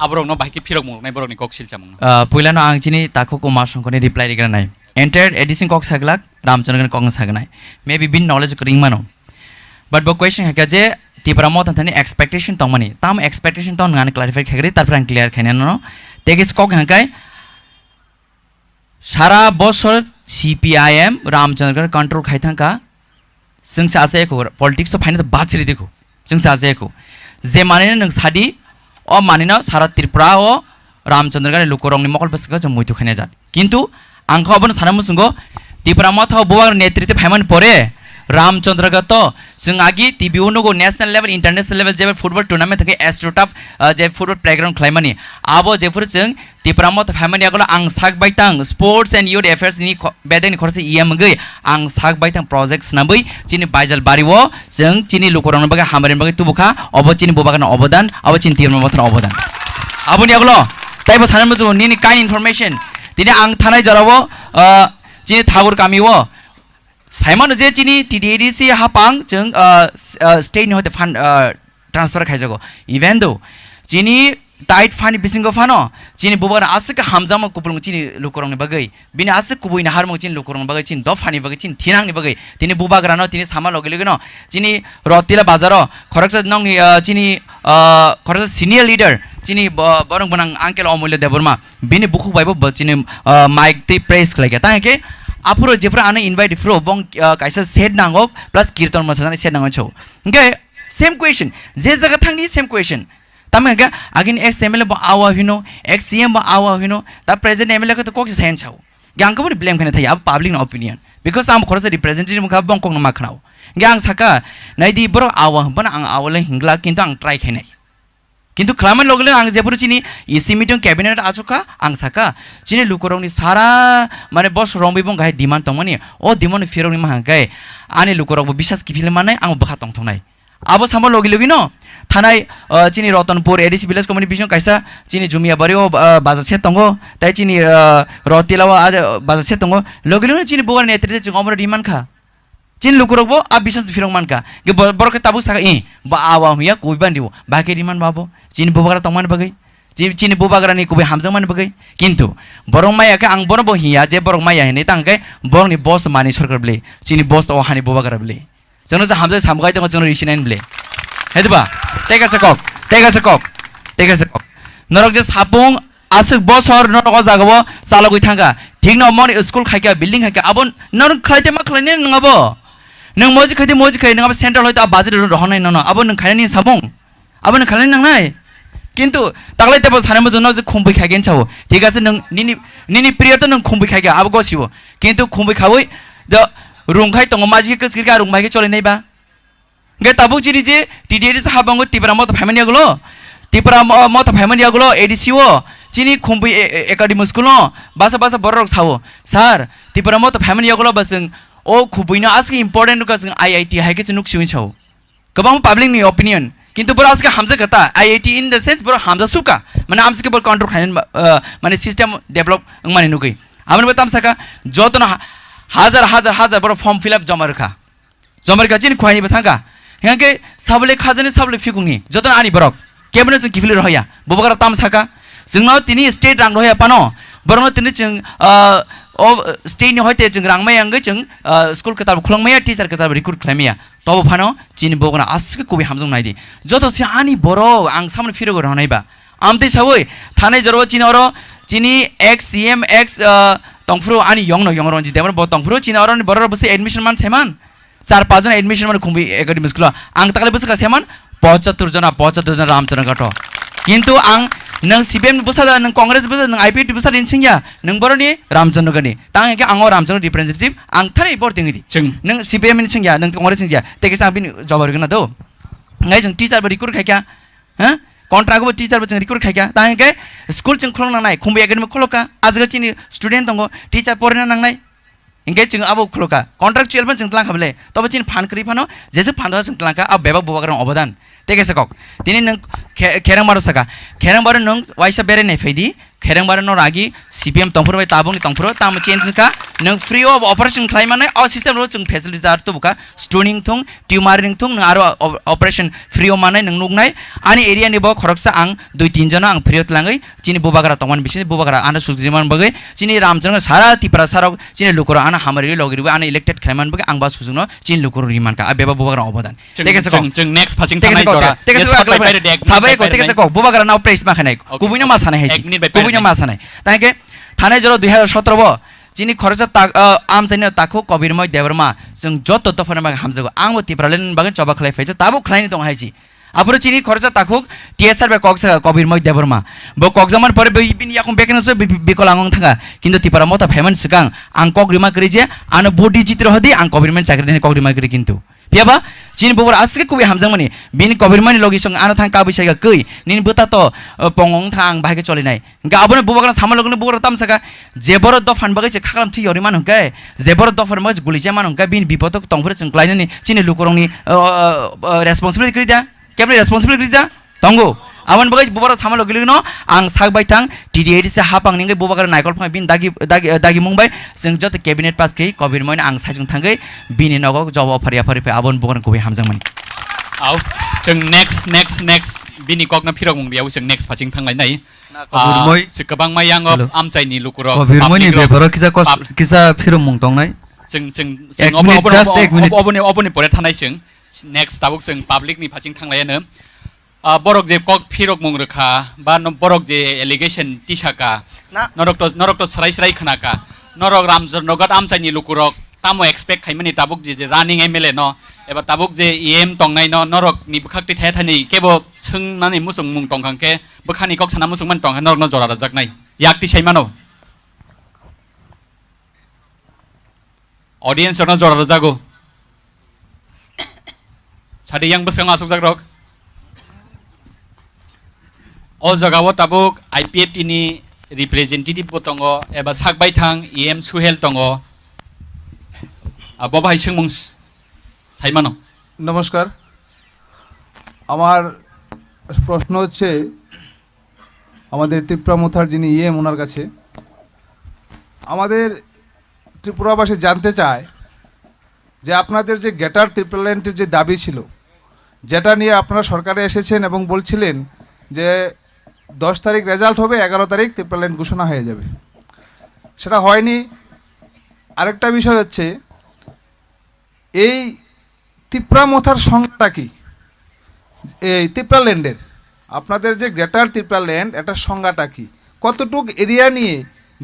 Aborokno bahai khe phirokmung rwnai borokni kok silchamung. Ah, puilano ang chini takhuk Uma Songkorni reply rigranai. Entire A D C kok saglak, Ramchandrani kok sagnai. Maybe bini knowledge kwrwng mano. But bo question hakha je Tipra Motha thani expectation tongmani. Tam expectation tong nang clarify khagri, tarpore ang clear khaina no. Tegis kok hangkai sara bosor C P I M Ramchandrani control khai thangkha. Chwng se asa ekho, politics o phaina to bachiri dekho. Chwng se asa ekho. Je manino nwng sadi, o manino sara Tripura o Ramchandrani lukurokni mokol bwskango chwng muitu khaina jat. Kintu ang kha obono sana muchungo, Tipra Motha o bubagra netritwe phaimani pore Ramchandraga to chwng agi T V o nugo national level, international level jeba football tournament thangkhe AstroTurf, ah, je football playground khlaimani. Abo jephuru chwng Tipra Motha phaimani yagulo ang sak baitang Sports and Youth Affairs ni kho-, bedekni khoroksa E M wngwi ang sak baitang project swnamwi chini Baijalbari o chwng chini lukurokni bagwi hambarini bagwi tubukha, obo chini bubagrani obodan, abo chini Tipra Mothani obodan. Aboni yagulo taibo sana muchungo nini kind information, tini ang thanai jorao, ah, chini Thagur kami o saimano je chini T D A D C hapang chwng, ah, s-, ah, state ni hoite fund, ah, transfer khaijago. Even though chini tight fund bisingo phano chini bubagra aswk hamjakma kupulung chini lukurokni bagwi, bini aswk kubui naharmung chini lukurokni bagwi, chini dophani bagwi, chini thinangni bagwi, tini bubagrano tini sama logi logino chini Rotila bazaro khoroksa nokni, ah, chini, ah, khoroksa senior leader chini bo-, borok gwnang uncle Omulya Debbarma bini bukhuk bai bo, bo chini, ah, mic tei press khlai kha. Tang khe aphuru jephuru ano invite phuru bong, ah, kaisa set nango plus kirton mosa jani set nango chau. Hingke same question, je jaga thangni same question. Tamo hingke agini ex M L A bo awa hino, ex C M bo awa hino, ta present M L A khe to kok se sayan chao. Ang khe boni blame khaina thai, abo public ni opinion. Because ang khoroksa representative wngkha, bongkok no ma khnao. Hingke ang saka, naidi borok awa hwnphano ang awa le hingla, kintu ang try khainai. Kintu khwlamani loge loge ang jephuru chini E C meeting cabinet achukha, ang saka, chini lukurokni sara, mane, boss romwi bong gai demand tongmani, o demand ni phirokni maha hingke ani lukurokbo biswas kiphilwi mannai, ang bwkha tongthoknai. Abo samo logi logi no thanai, uh, chini Ratanpur A D C village committee bising kaisa chini Jumia bari o, uh, bazar set tongo, tai chini, uh, Rotila o, ah, bazar set tongo, logi logi no chini bugar netrite chwng omoro ri mankha. Chini lukurok bo a biswas phirok mankha. Ge bo-, borok khe tabuk saka, "Eh, ba awa hwnya koi ban dibo." Ba khe ri man ba bo. Chini bubagra tongmani bagwi. Chi-, chini bubagra ni kubui hamjakmani bagwi. Kintu borok maya khe ang bono bo hiya je borok maya hinwi tang khe borok ni boss mani sorkar bwle. Chini boss to o hani bubagra bwle. Chwngno je hamjak samung kai tongo, chwngno risi nai bwle. Hai diba? Tei kaisa kok, tei kaisa kok, tei kaisa kok. Norok je sapung aswk bosor norok o jaga o chalogwi thangkha. Thikno moni school khaikha, building khaikha, abo norok khlai tei ma khlai nai nwng abo? Nwng moji khai tei moji khai, nwng abo central hoito a budget rohor nai nono. Abo nwng khainani samung? Abo nwng khainani nangnai? Kintu taklai tebo sanai muchung no je khumbui khai gen chao. Thik ase, nwng nini, nini period to nwng khumbui khai kha, abo gosibo. Kintu khumbui khaui do rung khai tongo, maji khe kwchwkir khe a rung bai khe cholai nai ba. Hingke tabuk chini je T D A D C habango Tipra motha phaimani yagulo, Tipra mo-, motha phaimani yagulo A D C o chini khumbui e-, e-, academy school no basa basa borok rok sao, "Sir, Tipra motha phaimani yagulo ba chwng o khumbui no aswk important nukha, chwng I I T hai khe chwng nuk siwi sao." Kwbangma public ni opinion. Kintu borok aswk hamjak kha ta, I I T in the sense borok hamjak suka. Mane amsike borok control khainani, uh, mane system develop wngmani nugwi. Aboni bo tamsaka jotono ha-, hajar, hajar, hajar borok form fill up joma rwkha. Joma rwkha chini khwlaini bo thangkha. Hingke sabole khajani sabole phikungni. Jotono ani borok. Kebono chwng kiphilwi rohya. Bubagra tamsaka. Chwngno tini state rang rohya phano. Borokno tini chwng, uh, o state ni hoite chwng rang maya wngwi chwng, uh, school kwtal khulwng maya, teacher kwtal recruit khlai maya. Tobo phano chini bogona aswk kubui hamjak naidi. Joto se ani borok ang samani phirogwi rwnai ba. Amtwi sawi thanai jora o chini oro chini ex C M, ex, ah, tongphuru ani yongno yong Ranjit Debbarma bo tongphuru chini oro ni borok rok bwsai admission man saiman. Char pach jon admission man khumbi academy school o. Ang takle bwswk saiman pochattor jona, pochattor jona Ramchandra Ghat o. Kintu ang nwng C P M ni bwsa da, nwng Congress bwsa da, nwng I P F T bwsa da, nwng singya, nwng boroni Ramchandra Ghat ni. Tang hingke ang o Ramchandra representative, ang thani bor tingwi di. Chwng. Nwng C P M ni singya, nwng Congress singya, tei kisa ang bini jawab rwgwna do. Ngai chwng teacher bo recruit khaikha, ha? Contract bo teacher bo chwng recruit khaikha. Tang hingke school chwng khulok nangnai, khumbu academy khulokha, ajga chini student tongo, teacher porina nangnai. Hingke chwng abo khulokha. Contractual phano chwng tlang kha bele. Tobo chini phan kwrwi phano, jesuk phan rok chwng tlang kha, abo bebak bubagrang obodan. Tei kaisa kok. Tini nwng khe-, kherang baro saka. Kherang baro nwng waisa berai nai phaidi. Kherang baro no ragi C P M tongphuru bai tabuk ni tongphuru tamo change wngkha. Nwng free of operation khlai mannai, o system ro chwng facility jar tubuka. Stoning thung, tumor ring thung, nwng aro o-, operation free o mannai nwng nuknai. Ani area ni bo khoroksa ang dui tin jona ang free o tlangwi. Chini bubagra tongmani bisingni bubagra ano sujriman bagwi. Chini Ramchandra sara Tipra sarok chini lukurok ano hamari logi rwi ano elected khlaiman bagwi ang ba sujungno chini lukurok riman kha. A beba bubagra obodan. Chwng, teke se chwng, kok. Chwng next phasing teke se thanai kok, jora. Teke se yes, kok, kok, kok, kok, kok, sabai kok, teke se kok, bubagra now praise ma khanai. Okay, kubui no okay. Ma sanai hai. Ek si. Minute bai kubui no painai. Ma sanai. Thank you. Thanai jora dui hazar sotro bo. Chini khoroksa tak, ah, amchaini takhuk Kobirmoi Debbarma. Chwng joto dophani bagwi hamjago. Ang bo Tipraland bagwi choba khlai phaijak. Tabuk khlaini tong hai si. Aphuru chini khoroksa takhuk T S R bai kok saka Kobirmoi Debbarma. Bo kokjakmani pore bi-, bini yakung bekeno se bi-, bi-, bikolang wng thangkha. Kintu Tipra motha phaimani swkang ang kok rima kwrwi je ano body jitro hodi ang Kobirmoi chakri ni kok rima kwrwi kintu. Phiyaba chini bubagra aswk kubui hamjakmani. Bini Kobirmoi ni logi song ano thang kabui saika kwi. Nini bwta to, uh, pongong thang ang bahai khe cholinai. Hingke abono bubagra sama logino bubagra tamsaka je borok dophani bagwi se khaklam thwi yorwi mano hingke, je borok dophani bagwi se guli cha mano hingke, bini bipodo tongphuru chwng klainani chini lukurokni, uh, uh, uh, responsibility kwrwi da? Keboni responsibility kwrwi da? Tongo. Aboni bagwi bubagra sama logino ang sak bai thang, T D A D C hapang ningwi bubagra naikol phai bini dagi, dagi, dagi mung bai chwng joto cabinet pass khe Kobirmoino ang saichung thangwi bini nogo jobo phari aphari phai aboni bubagra kubui hamjakmani. Au, chwng next, next, next bini kokno phirok mung riya, chwng next phasing thanglainai. Na, ah, Kobirmoi. Se kwbangma yango hello. Amchaini lukurok, Kobirmoini public rok, bebaro kisa kos-, pub-, kisa phirumung tongnai. Chwng, chwng, ek chwng obo, minute, obo, just obo, ek minute. Obo, oboni, oboni pore thanai chwng. Next tabuk chwng public ni phasing thanglaiano. Ah, borok je kok phirok mung rwkha, ba no-, borok je allegation tisaka, na. Norok to, norok to srai srai khnaka. Norok Ramchandra Ghat amchaini lukurok tamo expect khaimani tabuk je, je running M L A no, eba tabuk je E M tongnai no, norok ni bwkhak twi thaya thani kebo swngnani muchung mung tongkha hwnkhe, bwkhani kok sana muchung mani tongkha norokno jora rwjaknai. Yak twi sai mano. Audience rokno jora rwjago. Sadi yang bwskango asukjak rok. O jagao tabuk I P F T ni representative bo tongo, eba sakbaithang E M Suhel tongo. Ah, bo bahai swngmung s-, saimano. নমস্কার। আমার প্রশ্ন হচ্ছে আমাদের ত্রিপুরা মথার যিনি ইএম ওনার কাছে। আমাদের ত্রিপুরাবাসী জানতে চায় যে আপনাদের যে গ্রেটার ত্রিপুরাল্যান্ডের যে দাবি ছিল, যেটা নিয়ে আপনারা সরকারে এসেছেন এবং বলছিলেন যে দশ তারিখ রেজাল্ট হবে, এগারো তারিখ ত্রিপুরাল্যান্ড ঘোষণা হয়ে যাবে, সেটা হয়নি। আরেকটা বিষয় হচ্ছে এই তিপ্রা মথার সংজ্ঞাটা কি? এই তিপ্রা ল্যান্ডের, আপনাদের যে গ্রেটার তিপ্রা ল্যান্ড, এটার সংজ্ঞাটা কি? কতটুক এরিয়া নিয়ে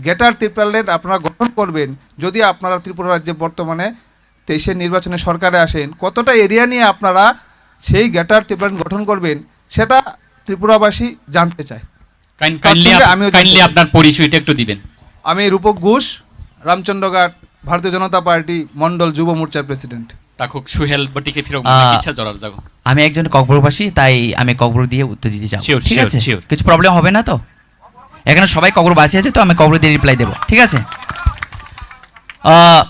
গ্রেটার তিপ্রা ল্যান্ড আপনারা গঠন করবেন, যদি আপনারা ত্রিপুরা রাজ্যে বর্তমানে তেইশের নির্বাচনে সরকারে আসেন, কতটা এরিয়া নিয়ে আপনারা সেই গ্রেটার তিপ্রা ল্যান্ড গঠন করবেন, সেটা ত্রিপুরাবাসী জানতে চায়। কাইন-, তার কাইন্ডলি সঙ্গে আপ-, আমিও যোগ কাইন্ডলি করব। আপনার পরিচয়টা একটু দিবেন। আমি রূপক ঘোষ, রামচন্দ্রঘাট ভারতীয় জনতা পার্টি মণ্ডল যুব মোর্চার president. Takhuk Suhel bwtwi khe phirok mwnai, ah, kisa jora rwjago. আমি একজন ককবরবাসী, তাই আমি ককবরক দিয়ে উত্তর দিতে চাবো। Sure, ঠিক sure, আছে? Sure. কিছু প্রবলেম হবে না তো? এখানে সবাই ককবরবাসী আছে, তো আমি ককবরক দিয়ে রিপ্লাই দেবো, ঠিক আছে? আহ,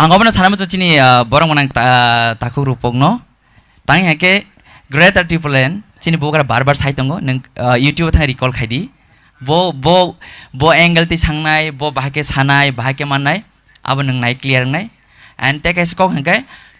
ang obono sana muchung chini, ah, borok mwnang ta-, Takhuk Rupokno. Tang hake Greater Tipraland chini bubagra bar bar sai tongo, nwng, ah, YouTube thang recall khai di. Bo, bo, bo angle twi sangnai, bo bahai khe sanai, bahai khe mannai, abo nwng nai clear wngnai. And tei kaisa kok hwnkhe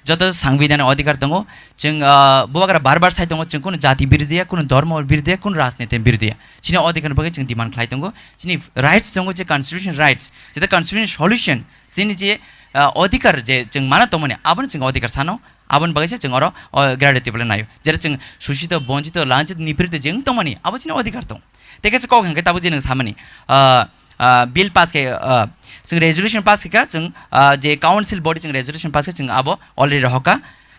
joto sangbidani odhikar tongo. Chwng, ah, bubagra bar bar sai tongo, chwng kunu jati birodhiya, kunu dhormo birodhiya, kunu rajniti birodhiya. Chini odhikar bagwi chwng demand khlai tongo. Chini rights tongo, je constitution rights, jeta constitution solution, chini je, ah, odhikar je chwng mana tongmani, abono chwng odhikar sano. Aboni bagwi se chwng oro, o, Greater Tipraland naio. Jera chwng sushito, bonchito, lanchito, niprito je wng tongmani, abo chini odhikar tong. Tei kaisa kok hwnkhe tabuk je nwng samani, ah, ah, bill pass khe, ah, chwng resolution pass khe kha, chwng, ah, je council body chwng resolution pass khe chwng abo already rohorkha.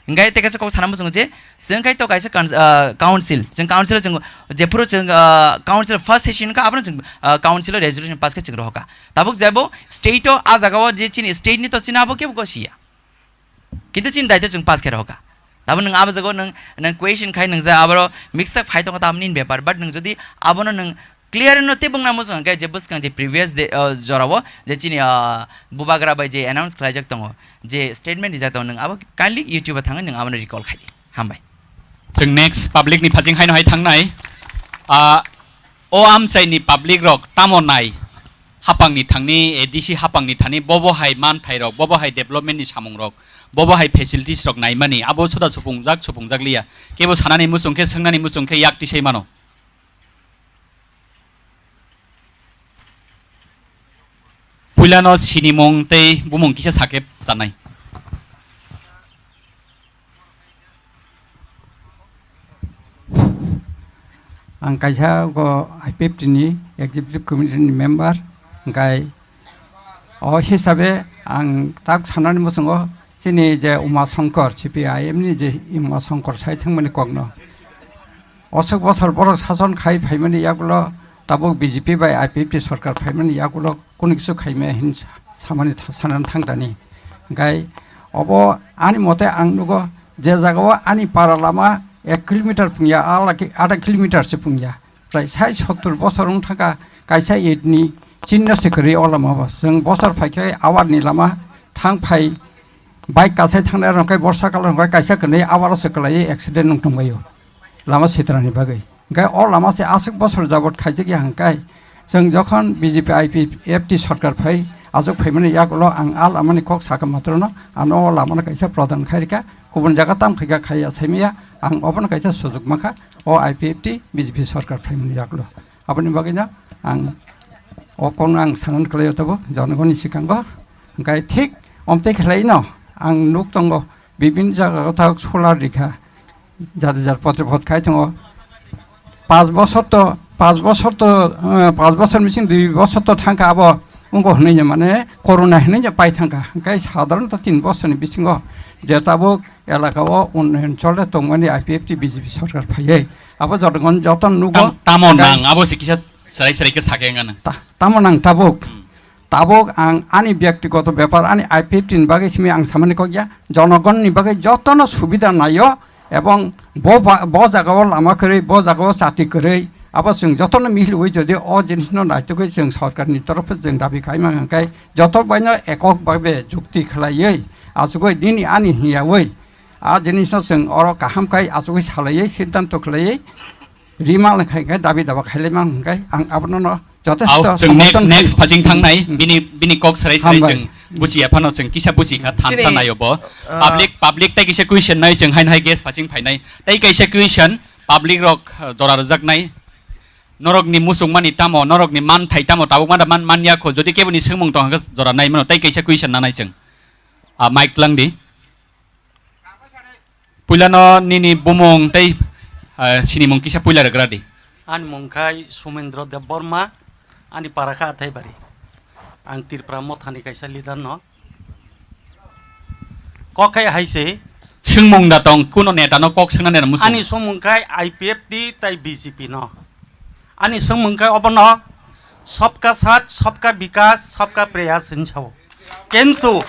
Hwnkhe tei kaisa kok sana muchungo je, chwng khai to kaisa cons-, ah, council, chwng council chwng jephuru chwng, ah, council first session kha, abono chwng, ah, council o resolution pass khe chwng rohorkha. Tabuk jebo state o, ah jagao je chini state ni to chini abo kebo gosiya. Kintu chini daitw chwng pass khe rohorkha. Tabuk nwng abo jagao nwng, nwng question khai nwng je aboro mix up phai tongkha, tabuk nini bepar. But nwng jodi abono nwng clear no tei bwngna muchung hwnkhe je bwskang je previous day, uh, jorao je chini, uh, bubagra bai je announce khlaijak tongo, je statement rijak tongo, nwng abo kindly YouTube o thangwi nwng abono recall khai di. Hambai. Chwng next public ni phajing haino hai thangnai. Ah, O amchaini public rok tamo nai? Hapangni thangni, A D C hapangni thani bobo hai manthairok, bobo hai development ni samungrok, bobo hai facilities rok naimani, abo suda supungjak, supungjak liya. Kebo sanani muchung khe, swngnani muchung khe yak tisai mano. Puilano sinimung tei bumung kisa sakhe chanai. Ang kaisa go I P F T ni executive committee ni member, hingkai o hisabe ang tak sanani muchungo chini je Uma Shankar, C P I M ni je Uma Shankar sai thangmani kokno. Osok bosor borok sason khai phaimani yagulo tabuk B J P bai I P F T sorkar phaimani yagulo kunu kisu khaimaya hin sa-, samani tha-, sanani thangdani. Hingkai obo ani mote ang nugo je jagao ani para lama ek kilometer pungya, ala ki-, ada kilometer se pungya. Prai sai sottur bosor wng thangkha kaisa itni chinno se kwrwi o lama bo. Chwng bosor phaikhe awar ni lama thang phai bike kasai thangnai rok khe borsa kal rok khe kaisa kwnwi awaro se kwlaiwi accident wng tongbaio lama sitrani bagwi. Hingkhe o lama se aswk bosor jabot khaijak ya hingkhe chwng jokhon B J P I P F T sorkar phai ajwk phaimani yagulo ang a lamani kok sakha matrono ano o lamano kaisa pradhan khairikha, kubun jaga tam khaikha khaiya saimaya ang obono kaisa sujuk mankha o I P F T B J P sorkar phaimani yagulo. Aboni bagwino ang o kokno ang sanan kwlaio tabuk jonogonni swkango. Hingkhe thik omtwi khlaino ang nuk tongo bibin jagao tabuk solar rikha. Jat jat potre pot khai tongo. Panch bosor to, panch bosor to, eh, panch bosor bising dui bosor to thangkha abo wngkha hwnwi mane corona hwnwi pai thangkha. Hingkhe sadharanto tin bosorni bisingo je tabuk elaka o unnoyon chole tongmani I P F T B J P sorkar phaiwi abo jotono joto nugo. Tam-, tamo hingkhe nang abo se kisa serai serai khe sakhe wngkha nang. Ta-, tamo nang tabuk. Hmm. Tabuk ang ani byaktigoto bepar, ani I P F T ni bagwi simi ang samani kok ya, jonogonni bagwi jotono subida naio, ebong bo ba-, bo jagao lama kwrwi, bo jagao chati kwrwi, abo chwng jotono mihilwi jodi o jinisno naitugwi chwng sorkarni torophoi chwng dabi khaima hwnkhe joto baino ekok babe jukti khlaiwi achugwi nini ani hiyawi a jinisno chwng oro kaham khai achugwi salaiwi siddhanto khlaiwi rima le khai khe dabi daba khailai mang hwnkhe ang abono no jotesto Au, chwng next, somorthon next khlaio. Phasing thangnai, bini, bini kok sarai sarai Hambai. Chwng bujiya phano chwng kisa buji kha than Sini, than nayo bo. Ah. Public, public tai kisa question nai chwng hain hai guest phasing phainai. Tai kaisa question public rok, uh, jora rwjaknai. Norokni musungmani tamo, norokni manthai tamo, tabuk mada man, man ya kho. Jodi keboni swngmung tong hwnkhe jora nai mano. Tai kaisa question nanai chwng. Ah, mic tlang di. Puilano nini bumung tei, ah, sinimung kisa puila rwgra di. Ani mung khai Sumendra Debbarma, ani para kha Athaibari. Ang Tripura mothani kaisa leader no. Kok khai hai se. Swngmung da tong, kuno neta no kok swngna neta musung. Ani swngmung khai I P F T tai B J P no. Ani swngmung khai obono, "Sabka saath, sabka vikas, sabka prayas" hinwi sao. Kintu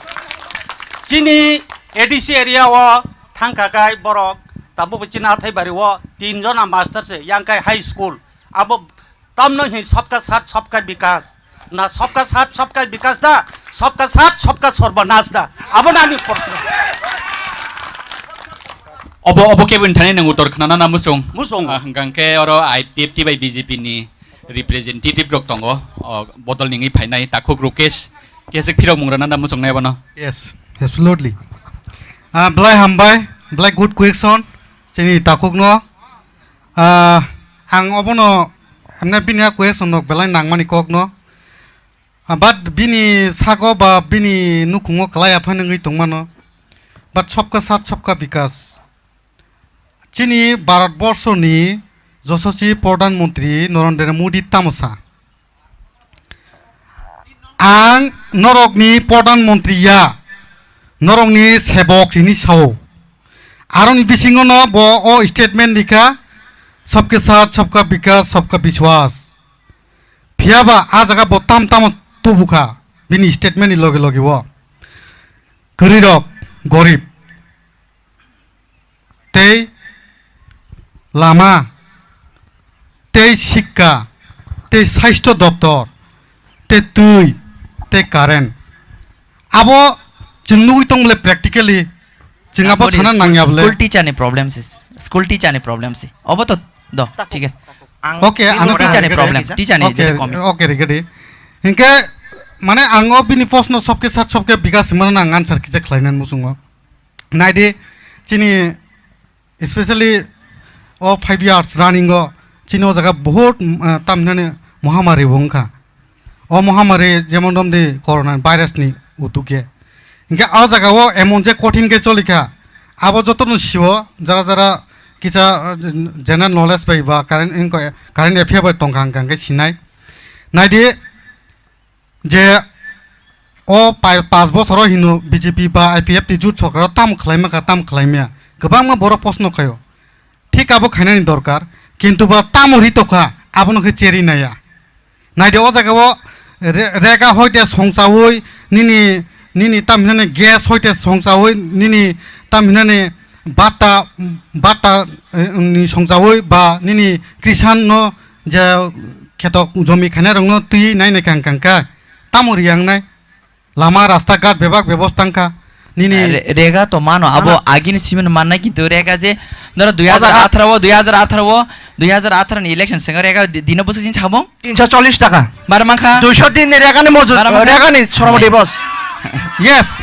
chini A D C area o thangkha khai borok tabukbo chini Athaibari o tin jona master se, yang khai high school. Abo tamno hin sabka saath, sabka vikas. Na sabka saath, sabka vikas da, sabka saath, sabka sarbanas da. Abo nani proshno. Obo, obo keboni thani nang utor khnana na musung? Musung. Ah, hwnkha hwnkhe oro I P F T bai B J P ni representative rok tongo, o, bodol ningwi phainai takhuk Rukesh, kese phirok mung rwna da muchungnai abono. Yes, absolutely. Ah, belai hambai, belai good question, chini takhukno. Ah, ang obono, emne bini a question nok belai nangmani kokno. Ah, but bini sago ba bini nukhungo kwlai aphano wngwi tongmano. But sabka saath, sabka vikas. Chini Bharat Borso ni Jososi Pradhan Mantri Narendra Modi tamo sa? Ang norokni Pradhan Mantri ya, norokni sebok hini sao. Aroni bisingo no bo o statement likha, "Sabke saath, sabka vikas, sabka vishwas." Phiya ba a jaga bo tam tamo tubukha bini statement ni loge loge o. Kwrwi rok, gorib. Tei lama, tei sikka, tei sasthyo doptor, tei twi, tei current. Abo chwng nugwi tong bole practically, chwng abo Abo de sana school, nangya bole. School teacher ni problem se, school teacher ni problem se. Obo to do, thik ase. Ang Okay, ano School teacher ni teacher problem, kisa. Teacher ni Okay, jete komi. Okay, rikadi. Hingke, mane ang o bini post no sobke sat sobke bigas himano nang answer kisa khlainan muchungo. Naidi, chini, especially o five years running o, chini o jaga bahut, mm, ah, tamhinani mohamari bo wngkha. O mohamari jemon romdi corona virus ni utukhe. Hingke o jaga o emon je kothin khe cholikha, abo jotono sio, jara jara kisa, ah, general knowledge bai ba current, inko, current affair bai tongkha hingka hingke sinai. Naidi, je o pai-, panch bosoro hino B J P ba I P F T jut sorkaro tam khlaima kha, tam khlaimaya. Kwbangma borok post no khaio. Thik abo khainani dorkar, kintu ba tamo ri tokha, abono khe cheri naya. Naidi o jaga o re-, rega hoite songchaui, nini, nini tam hinani gas hoite songchaui, nini tam hinani bata, bata, eh, ni songchaui ba nini krisan no je kheto jomi khainai rokno twi nai nai kang kang kha, tamo riyangnai? Lama rasta ghat bebak bebosta wngkha. Nini Re-, rega to mano, abo Mano. Agini simin mannai, kintu rega je noro O jaga dui hazar atharo o, dui hazar atharo o, dui hazar atharo ni election sengkha rega di-, dino bwswk sini sabong? Tinsho chollish taka. Bar mankha? Duisho din ni rega ni mojut, Bar mankha? Rega ni shromo Hai. Dibos. Yes.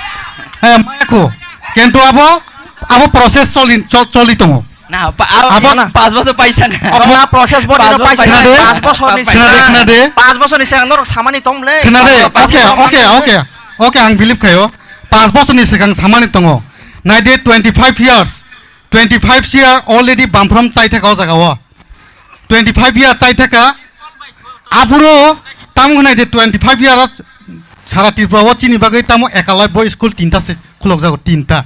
Eh, mayakho. Kintu abo, abo process choli, cho-, choli tongo. Na, pa-, a-, Abo i-, na. Pas bosor paisa na. Abo na process bo Pas dino bosor paisa. Khna de? Pas bosor ni Khna de, sigang. Khna de? Pas bosor ni sigang norok samani tong le. Khna de? Pas Okay, bosor okay, paisa. Okay. Okay, ang believe khayo. Pas bosor ni sigang samani tongo. Naidi twenty-five years. Twenty-five year already bamphrom chai thaka o jaga o. Twenty-five year chai thaka. Aphuru tam wngnai de twenty-five year o sara Tripura o chini bagwi tamo ekalai bo school tinta se khulok jago, tinta.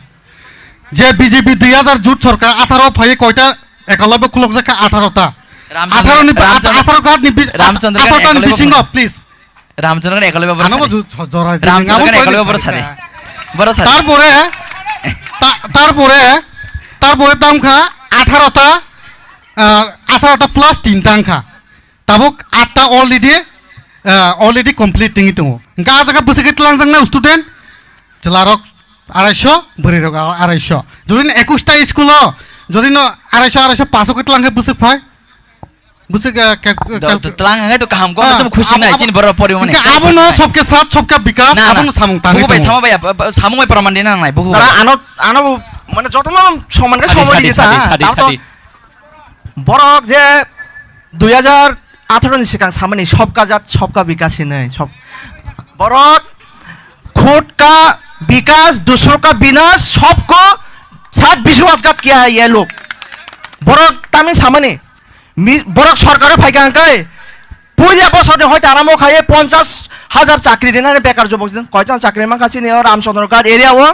Je B J P dui hazar jut sorkar atharo phai koita ekalai bo khulok jakha? Atharo ta. Ramchandra, Atharo ni, Ramchandra, atharo card ni bis-, Ramchandra atharo card ni ekalai bo bisingo, khulok. Please. Ramchandra Eklavya boro Ano sadi. Bo ju-, jo-, jora jini Ramchandra ngabon Eklavya pore boro jini sadi. Ka. Boro sadi. Tarpore, ta-, tarpore, tarpore tam kha atharo ta, ah, atharo ta plus tin tang kha. Tabuk atta already, ah, already complete tingi tongo. Hingke ah jaga bwswk khe twlangjaknai student, chwlarok arai sho, bwrwirok arai sho. Jodi no ekwis ta school o, jodi no arai sho, arai sho paso khe twlang khe bwswk phai? Bwswk, ah, kal-, Do, kal-, to twlang hwnkhai to kaham kok, ah, sum khusi abo, nai, abo, chini borok pori mani, hingke chini abono khusi nai. Sobke sat, sobka bikas, Na, na. Abono samung tangwi Buku bai tongo. Sama bai, ap-, ap-, samung bai praman dina nangnai, buku Dara bai. Ano, ano, mane jotono somani khe Sadi, somani sadi, dita. Sadi, sadi, Tamo to sadi. Borok je dui hajar atharo ni sikang samani sobka jat, sobka bikas hinwi, sob-, borok khut ka bikas, dusro ka binas, sobko sat biswas gat kiya ye lok. Borok tami samani, mi-, borok sorkaro phaikha hwnkhe, puila bosor ni hoite aramo khaye ponchas hajar chakri rinani bekar jubok jin. Koijon chakri mankha chini o Ramchandra Ghat area o?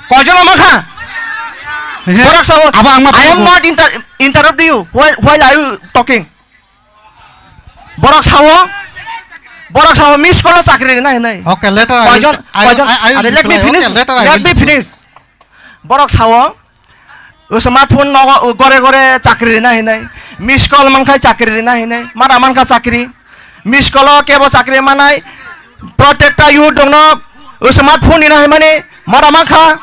Koijon mankha? He, Borok sao, abo ang ma "I am phone not inter-, interrupt you. Why, why are you talking?" Borok sao, borok sao, "Miss call o chakri rina hinai." Okay, later I will, Koijon, I will, koijon, I, I will are, let me reply. Finish. Okay, later I Let will me reply. Finish. Borok sao, smartphone nogo gore gore chakri rina hinai, miss call mankhai chakri rina hinai, mada mankha chakri, miss call o kebo chakri manai, protekta youth dongno smartphone rina hinmani mada mankha,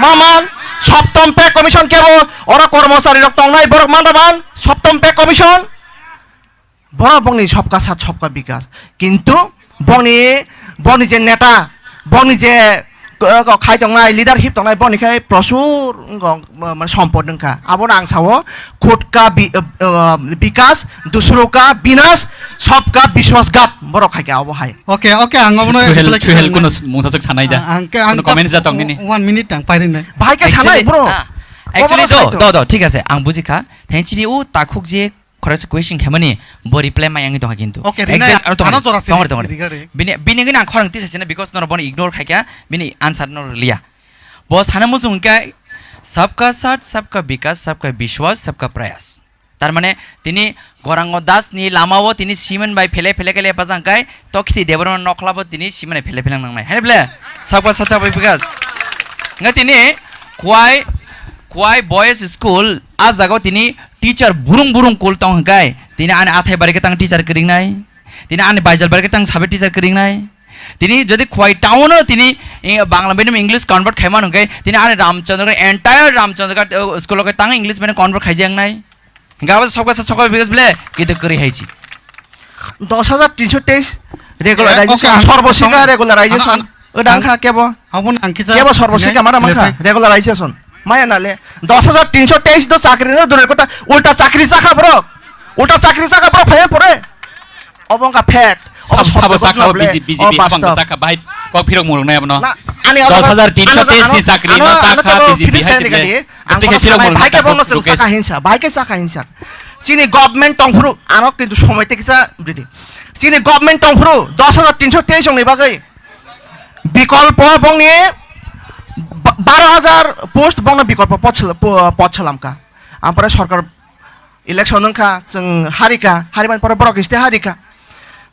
maman, Saptam Pay Commission kebo oro kormochari rok tongnai borok mada man, Saptam Pay Commission. Borok bongni sobka sat sobka bikas. Kintu bongni, bongni je neta, bongni je, eh, khai tongnai, leadership tongnai, bongni khai prosur wngkha, ma-, mane sompot wngkha. Abono ang sao, khut ka bi-, eh, eh, bikas, dusro ka binas, sobka biswas gap, borok khai kha abo hai. Okay, okay, ang abono Suhel, reply Suhel khlainai. Kuno s-, mungsa swk sanai da? Ah, ang ke, ang Kuno comments just da tong nini? One minute ang pairinai. Bahai khe sanai, Actually, bro. Ah, actually, Kobo do, sai do, do, thik ase. Ang buji kha. Thank you, o takhuk je khoroksa question khaimani, bo reply mai wngwi tongkha kintu. Okay, rinai, Exact, ano tongkha, ano jora se tongkha, tongkha. Rigari. Bini, bini wngwi ang khorang tisa sina because norok bono ignore khaikha, bini answer no rwliya. Bo sana muchung khe, "Sabka saath, sabka vikas, sabka vishwas, sabka prayas." Tar mane, tini Gaurango Das ni lama o tini simen bai phele phele khe lepajak khe, Tokhiti Debbarma nokla bo tini simen bai phele phele nangnai. Hai ble, sabka saath, sabka vikas. Nga tini Khwai, Khwai Boys School, a jaga o tini teacher burung burung kul tong hwnkhe, tini ani athai bai khe tang teacher kwrwingnai, tini ani baijal bai khe tang sabai teacher kwrwingnai. Tini jodi Khwai town o tini, eh, Bangla medium English convert khaimano hwnkhe, tini ani Ramchandra, entire Ramchandra, eh, school o khe tang English medium convert khaijaknai. Hingke abo sokbasa sokbai bigas ble, kito kwrwi hai si. Dos hajar tinso teis Eh, regularization, okay, ang, sorbo sikha ang, regularization. Ang, ang, Odang kha kebo? Aboni ang kisa Kebo sorbo sikha mara mangkha clarify. Regularization. Maya nale, dos hajar tinso teis do chakri no dure kota, ulta chakri chakha bro. Ulta chakri chakha bro, phai pore. Obo wngkha fact. Obo Sab-, sabo sotto saka ghotna o ble. B J P, Obo B J P, abang bastop. Saka bahai kok phirok murung nai abono. Na, ani dos hajar tinso teis ni chakri no ano, ano, chakha ano, B J P finish hai kani, sible. Kani. Ang Tei kono phirok sanai, murung bahai khe nai bono chwng buduke. Saka hinsa, bahai khe saka hinsa. Chini government tongphuru, ano kintu somoi tei kisa bridi. Chini government tongphuru, dos hajar tinso teis ni bagwi. Bikolpo bongni ba-, baro hajar post bongno bikolpo pod sel-, po-, pod selamka. Ampore sorkar Election wngkha, chwng harikha, harimani pore borok state harikha.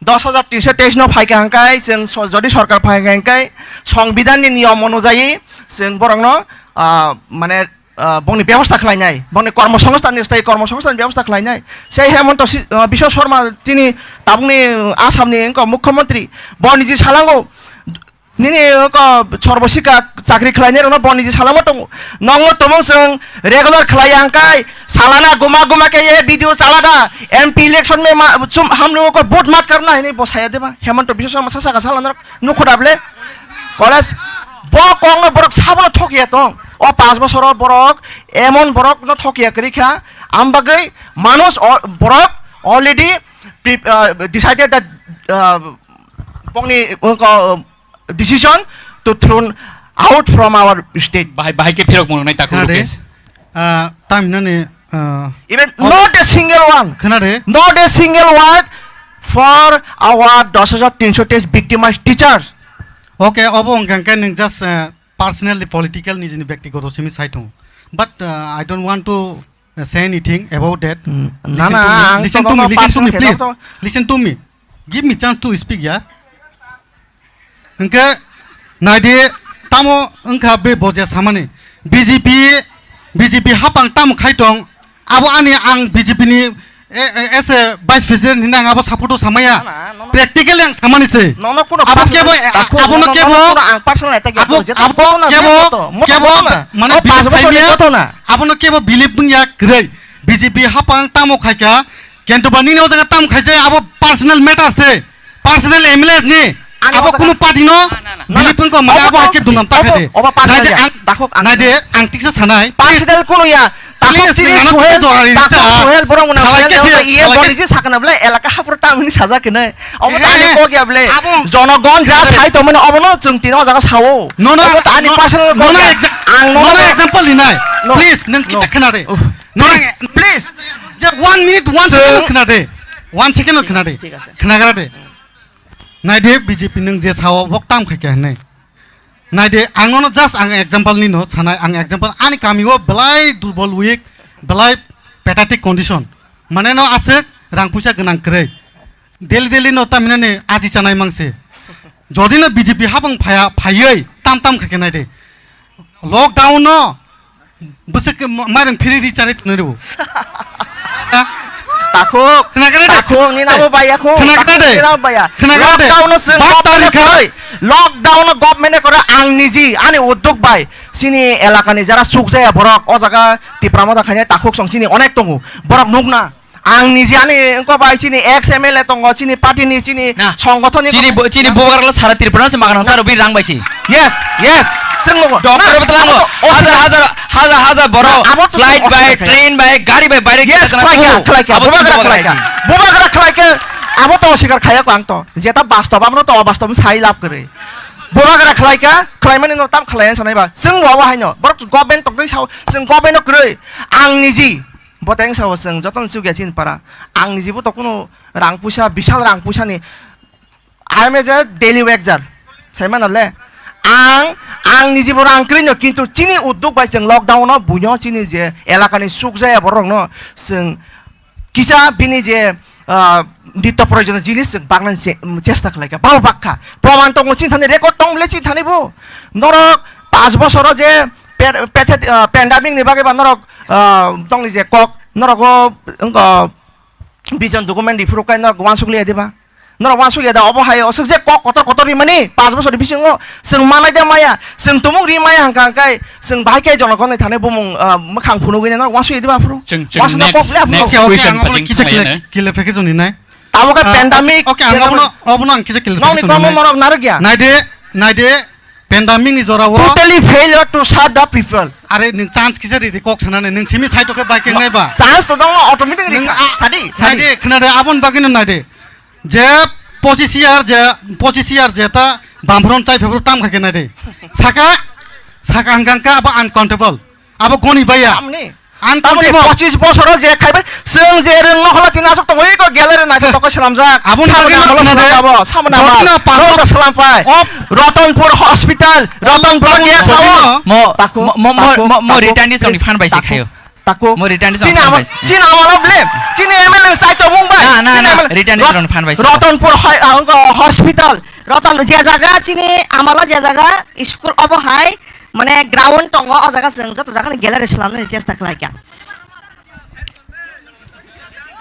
Dos hajar tinso teis no phaikha hwnkhe, chwng so-, jodi sorkar phaikha hwnkhe, Songbidan ni niyom onujai chwng borokno, ah, mane, ah, bongni bebosta khlainai, bongni kormosongsthan ni sthayi kormosongsthan ni bebosta khlainai. Sei Hemanta Si-, ah, Biswa Sarma chini tabukni, ah, Assam ni wngkha mukhyamantri, bo niji salango, Nini oko sorbo sikha chakri khlainai rokno bo niji salamo tongo. Nokno tumung chwng regular khlai ya hwnkhe salana guma guma khe ye video chala da. M P election me ma, chum, hum logo ko vote mat karna hai hinwi bo saya deba. Hemanta Biswa Sarma sasa ka salana rok nukho da ble. College bo kokno borok sabono thok ya tong. O panch bosoro borok emon borokno thok ya kwrwi kha. Am bagwi manush o, borok already pre-, uh, decided that, uh, bongni, uh, decision to thrown out from our state. Bahai, bahai khe phirok mwnai takhuk Khade, Rukesh. Ah, tam hinani, ah, Even oh, not a single one. Khade. Not a single word for our dos hajar tinso teis victimized teachers. Okay, obo wngkha khe nwng just, ah, personally political nijini byaktigoto simi sai tongo. But, ah, I don't want to, uh, say anything about that. Mm, Listen na, to na, me. Ang Listen to to me. Listen to me, personal please. Listen to me. Give me chance to speak, ya. Hwnkhe naidi, tamo wngkha be boja samani. B J P, B J P hapang tamo khai tong? Abo ani ang B J P ni, e, e, as a vice president hinwi ang abo support o samaya. Na, na, no, no. Practically ang samani se. Nono kuno Abo personal kebo, attack, abono nono, kebo, nono kuno ang personal attack abo, ya, to, jeta abo kono na, kebo, jeta to, moto kebo, kono na. Mane O believe paanch bochor khaimya, ni joto na. Abono kebo believe wngya kwrwi. B J P hapang tamo khaikha, kintu ba nini o jaga tamo khaijak abo personal matter se. Personal M L A ni. Ani Abo o jaga kunu party no Na, na, na. believe wngkha, mane Obo abo to, haikhe dunam obo, takha de. obo personal Naidi ya. ang, Takhuk ang. naidi ang tiksa sanai. Personal kuno ya. Takhuk Please, chini nang ano Suhel, kisa jora ri Takhuk ta. Suhel borok mwnang Salai Suhel kese, jawta iye salai boni kese. je sakna ble elaka hapor tamni sajak hinwi. Obo to ani Eh, kok ya ble. abo Jonogon ja Kese. sai tongmani obono chwng tini o jaga sao. No, no, Obo to ani no, personal no, kok no, ya. exa-, Ang no, no, no no. example ni nai. No. Please, nang No. kisa khna de. Uff. No, Please, nang please. Je one minute, one Chwng second khna de. One second khna de. Thik ase. Khna gra de. Naidi B J P nwng je sao bok tam khai khe hinwi. Naidi ang nono just ang example ni no sanai, ang example ani kami o belai durbol, weak, belai pathetic condition. Mane no aswk rang puisa gwnang kwrwi. Daily daily no tamhinani aji chanai mangse. Jodi no B J P habang phaya, phaywi tam tam khai khe naidi. Lockdown no Bwswk khe ma-, mairang phiri ri charwi tongnai rw. Takhuk, Khna khe de. takhuk, nini abo baya khuk, Khna khe takhuk, de. nini abo baya. Khna khe de. Lockdown no chwng Bat government tarikha. koi, lockdown no government kore ang niji, ani uddog bai, chini elaka ni jara suk jaya borok, o jaga Tipra Motha khainai takhuk song chini onek tongo, borok nukna. Ang niji ani wngkha bai chini ex M L A tongo, chini party ni, chini Na. songgothon ni Chini bo-, chini bubagra sara Tripura se magrang sara bini rang bai si. Yes, yes. Chwng logo. Doctor Na, betelang abo go. to Hajar, oswkar. hajar, hajar, hajar borok Abo to flight oswkar bai, khai. train bai, gari bai, bai Yes, kisa khlai khe, khe. khlai khe. Abo Bubagra chini khlai khe. bubagra khlai si. Bubagra khlai khe. Abo to oswkar khaya ko ang to. Jeta bastob, amo to obastob sai lab kwrwi. Bubagra khlai khe, khlai mani no tam khlai sanai ba. Chwng bo abo haino. Borok government tongtwi sao, chwng government no kwrwi. Ang niji. Bo teng sao chwng jotono chukya chini para. Ang nijibo to kuno rang puisa, bisal rang puisa ni. I am as a daily wager. Sai mano le. Ang, ang nijibo rang kwrwi no, kintu chini uddog bai chwng lockdown no buino chini je elaka ni suk jaya borok no chwng kisa bini je, ah, nitto proyojono jinis chwng bagna che-, chesta khlai kha. Bal bakha. Proman tongo chini thani, record tong le chini thani bo. Norok paanch bosoro je per-, pethe-, ah, pandemic ni bagwi ba norok, ah, tongni je kok, norok o wngkha vision document riphuru kai norok uansuk liya diba? Norok uansuk ya da obo hai osuk je kok kotor kotor rimani paanch bosor ni bisingo chwng manai da maya, chwng tumung ri maya hwnkha hwnkhe chwng bahai khe jonogon ni thani bumung, ah, mwkhang phunugwi norok uansuk ya diba aphuru? Chwng, chwng Uansuk da next, kok le aphuru? next Okay, okay, question ang pa obono chwng kisa thanglaina. clear, clarification rinai. Tamo khe Ah, pandemic, okay, ang pandemic. obono, obono ang kisa clarification Nokni kormo rinai. morok narwk ya? Naide, naide, Pandemic ni jora o. Totally failure to serve the people. Are nwng chance kisa ridi kok sanani, nwng simi sai tokhe bai keng nai ba. Chance to dong automatic Nwng rikha. a-, Sadi, sadi. Naidi, khna de, abon bagwi no naidi. Je pochis year, je pochis year je ta bamphron chai phebru tam kha khe naidi. Saka, saka hangkang ka abo uncountable. Abo goni baya. Tamni? Ang Tamoni tongthibo. Pochis bosoro je khaibai, chwng je rwng nokhla tini aswk tongo, eko gallery naithotok khe swnamjak. Aboni Samona bagwi no Amolo khna de. Swnamjabo, Samona Dotna Amolo. Parkot. Dotna Swnampai. Op. Rotonpur Hospital, Rotonpur Rotonpur Gas Hospital. Hao. Mo, Taku, mo, mo, taku, mo, mo taku, return ni song ni taku, phan bai se taku, khayo. Taku. Mo return ni song Chini phan amo, bai se. Chini amolo ble, chini M L A sai to Mumbai. Na, na, Chini na, M L A. Return ni Rot-, song ni phan bai se. Rotonpur hoi-, ah, wngkha hospital. Roton je jaga chini amolo je jaga school obo hai. Mane ground tongo, o jaga chwng joto jaga ni gallery swlamnani chesta khlai kha.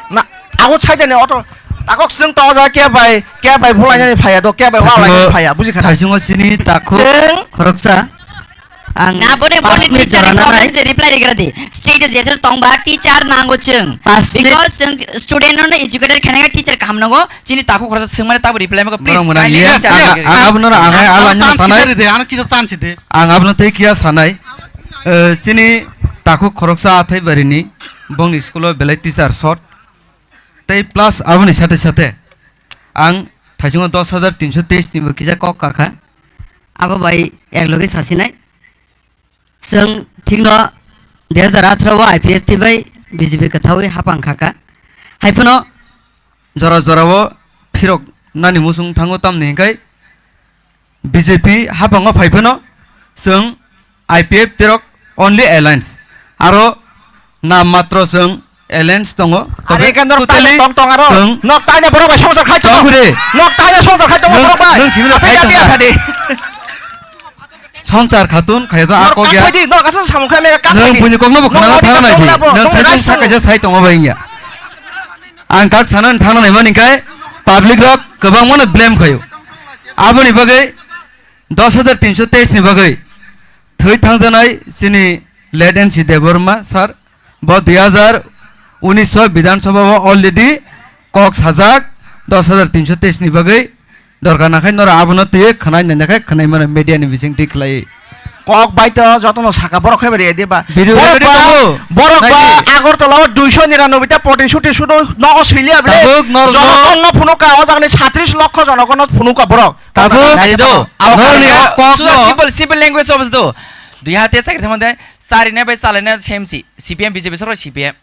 Na, abo side ni auto, takok chwng to o jaga khe bai, khe bai bulainani phaiya do, khe bai Thaisongo, walainani phaiya, buji kha na? Thaisongo chini takhuk Chwng khoroksa. Ang Na, bone, pass bone, ni teacher jora ni nanai. Comment je reply rigra di. State je je tong ba teacher nango chwng. Pass ni Because chwng student no educated khana teacher kaham nango. Chini takhuk khoroksa swngmani tabo reply maka, please, Borok mwnang kindly iye, reply ang, khe. ang abono ang hai Ano ala ni chance phanai. Kisa ride, ano kisa chance ride. Ang abono tei kiya sanai, eh, chini takhuk khoroksa athai barini bongni school o belai teacher short. Tei plus aboni sate sate ang thaichungo dos hajar tinso teis ni bo kisa kok kakha. Abo bai ek loge sasinai. Chwng thikno dui hajar atharo o I P F T bai B J P kwthaui hapang khaka. Haiphano jora jorao phirok nani muchung thango, tamni hwnkhe B J P hapango phai phano chwng I P F T rok only alliance, aro nam matro chwng alliance tongo. Are ke norok totally tong tong aro. Chwng nok tanya borok bai songsa khai tong. Tong kure. Nok tanya songsa khai tong borok bai. Nwng simi no sai tong. Songchar khatun khayo to a kok ya. Koi di, no kasa samung khai mega kak. Nwng buini kok no bo khana thang nai di. Nwng sai tong saka ja sai tong ba ingya. Ang kak sana thang nai mani kai public rok kwbang mano blame khayo. Aboni bagwi dos hajar tinso teis ni bagwi thwi thangjanai chini late N C Debbarma sir bo dui hajar unis o Bidhan Sabha o already kok sajak dos hajar tinso teis ni bagwi. Dorkar nakhai norok abono twi khwnai nai nakhai khwnai mano media ni bising twi khlai. Kok bai to jotono saka borok khai bari diba. Video borok ready ba, tongo. Borok ba Agartala o duiso niranoboi ta poti suti sudo nogo sili able. Tabuk norok no. Jonogon no phunuk ka o jagani satris lokho jonogon no phunuk ka borok. Tabuk. Nari do. Abo norok ni kok suda no. Simple, simple language of do. Dui hate sakri thamande sari ne bai salai ne same si. C P M B J P sorok C P M.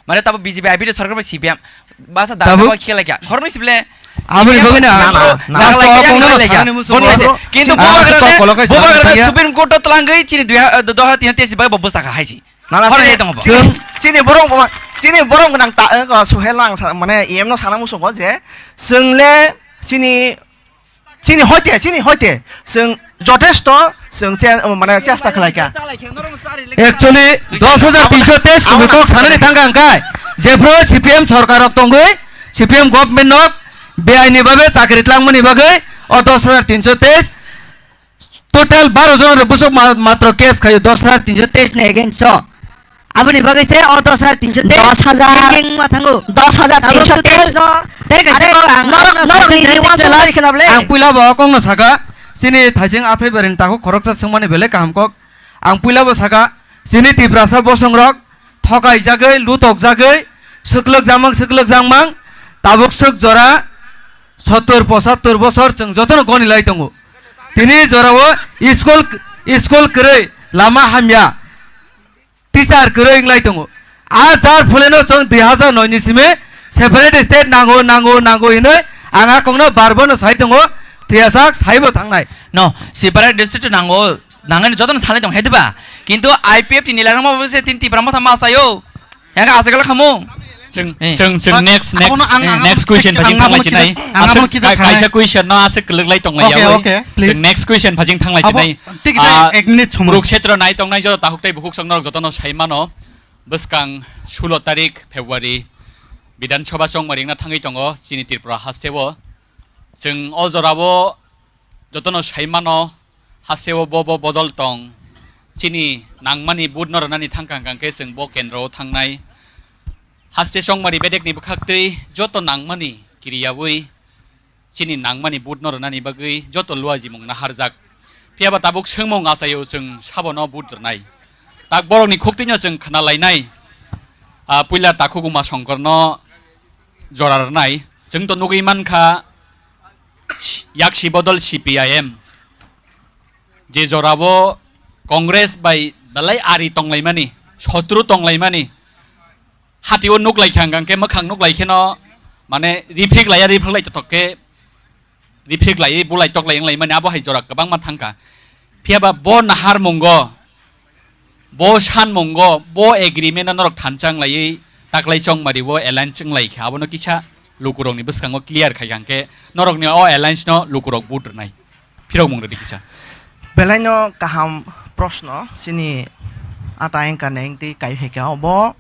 Mane tabo B J P I P F sorkar bai C P M. Basa da tabo khe laikya. Khoroknwi sible. Aboni bagwi na. Last o kok no sakani musugo. Kintu bobagra ne, bobagra ne Supreme Court o twlangwi chini dui ha-, doha tiha tesi bai bo bwsakha haisi. Nana. Horo sini, jai tongo bo. Sini, sini borong bo, sini borong gwnang ta, eh, ko Suhel ang sa, mane E M no sana musugo je, chwng le sini Chini hoite, chini hoite, chwng jotesto, chwng che-, mane chesta khlai kha. Actually, dos hajar tinso teis kumi kok sanani thang kha hwnkhe, jephru C P M sorkar rok tongwi, C P M government nok B I ni bagwi chakri tlangmani bagwi, o dos hajar tinso teis, total baro jon rok bwswk ma-, matro case khayo dos hajar tinso teis ni against o. Aboni bagwi se o dos hajar tinso teis. Dos hajar. Hingke wngma thango. Dos hajar tinso teis no. Tei kaisa kok ang norok, norok ni rewan song tari khna ble. Ang puila bo kok no saka, chini thaising athai bari ni takhuk khoroksa swngmani belai kaham kok. Ang puila bo saka, chini Tiprasa bosong rok thokai jagwi, lutok jagwi, swklwk jamang, swklwk jamang, tabuk swk jora sottor pochattor bosor chwng jotono goni lai tongo. Tini jora o school, school kwrwi, lama hamya. Teacher kwrwi wnglai tongo. A jar phuleno chwng dui hazar noi ni simi separate state nango, nango, nango hinwi ang a kokno barbo no sai tongo, thwiyasak saibo thangnai. No, separate district nango, nangani jotono salai tong hai diba? Kintu I P F T ni larang ma se tin Tipra motha ma sayo. Yang asakala khamu. Chwng, eh, chwng, chwng next, next, abono ang, eh, ang, next question ang phajing abo thanglaisi nai. Ang abo aswk kisa ka-, sanai. Kaisa question no aswk kwlwk lai tong lai. Okay, okay, please. Chwng next question phajing thanglaisi nai. Abo, tik, ah, ek minute somoi. Kurukshetra nai tongnai joto takhuk tei bukhuk chwng norok jotono sai mano. Bwskang sulo tarik February Bidhan Sabha chongmari wngna thangwi tongo chini Tripura hasteo. Chwng o jorao jotono sai mano, hasteo bo bo bodol tong. Chini nangmani vote no rwnani thangkha hwnkhe chwng bo kendro o thangnai. Haste chongmari bedekni bwkhaktwi joto nangmani kiriyawi chini nangmani vote no rwnani bagwi joto luajimung naharjak. Phiyaba tabuk swngmung achaio chwng sabono vote rwnai. Tak borokni khuktwino chwng khna lainai. Ah, puila takhuk Uma Songkorno jora rwnai. Chwng to nugwi mankha, yaksi bodol C P I M. Je jorao Congress bai belai ari tonglaimani, sotru tonglaimani, hatio nuk lai kha hwnkhe mwkhang nuk lai kheno, mane, riphik laiya, riphik lai totok khe, riphik laiwi bulai tok lai wng laimani, abo hai jora kwbangma thangkha. Phiyaba bo nahar mungo, bo sanmungo, bo agreement no norok thanchang laiwi taklai chongmari o alliance wng lai kha, abono kisa lukurokni bwskango clear khai kha hwnkhe norokni o alliance no lukurok vote rwnai. Phirok mung rwdi kisa. Belai no kaham proshno chini ata engka neng tei kai hai kha obo.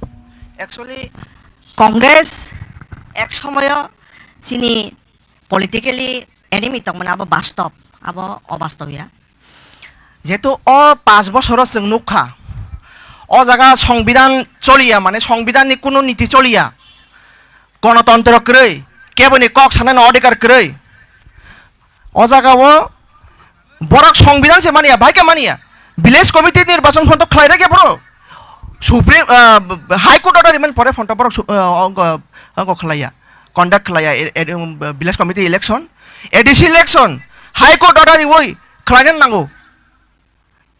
Actually, Congress ek somoyo chini politically enemy tongmani abo bastob, abo obastob ya. Jehetu o panch bosoro chwng nukha, o jaga songbidan choliya, mane songbidanni kunu niti choliya, gonotontro kwrwi, keboni kok sanani odhikar kwrwi. O jaga o borok songbidan se mania, bai khe mania. Village committee nirbachon phonto khlai rwkhe borok. Supreme, ah, High Court order rimani pore phonto borok su-, ah, ongko, ongko khlaiya. Conduct khlaiya, e-, e-, um, village committee election. A D C election. High Court order riwi khlaina nango.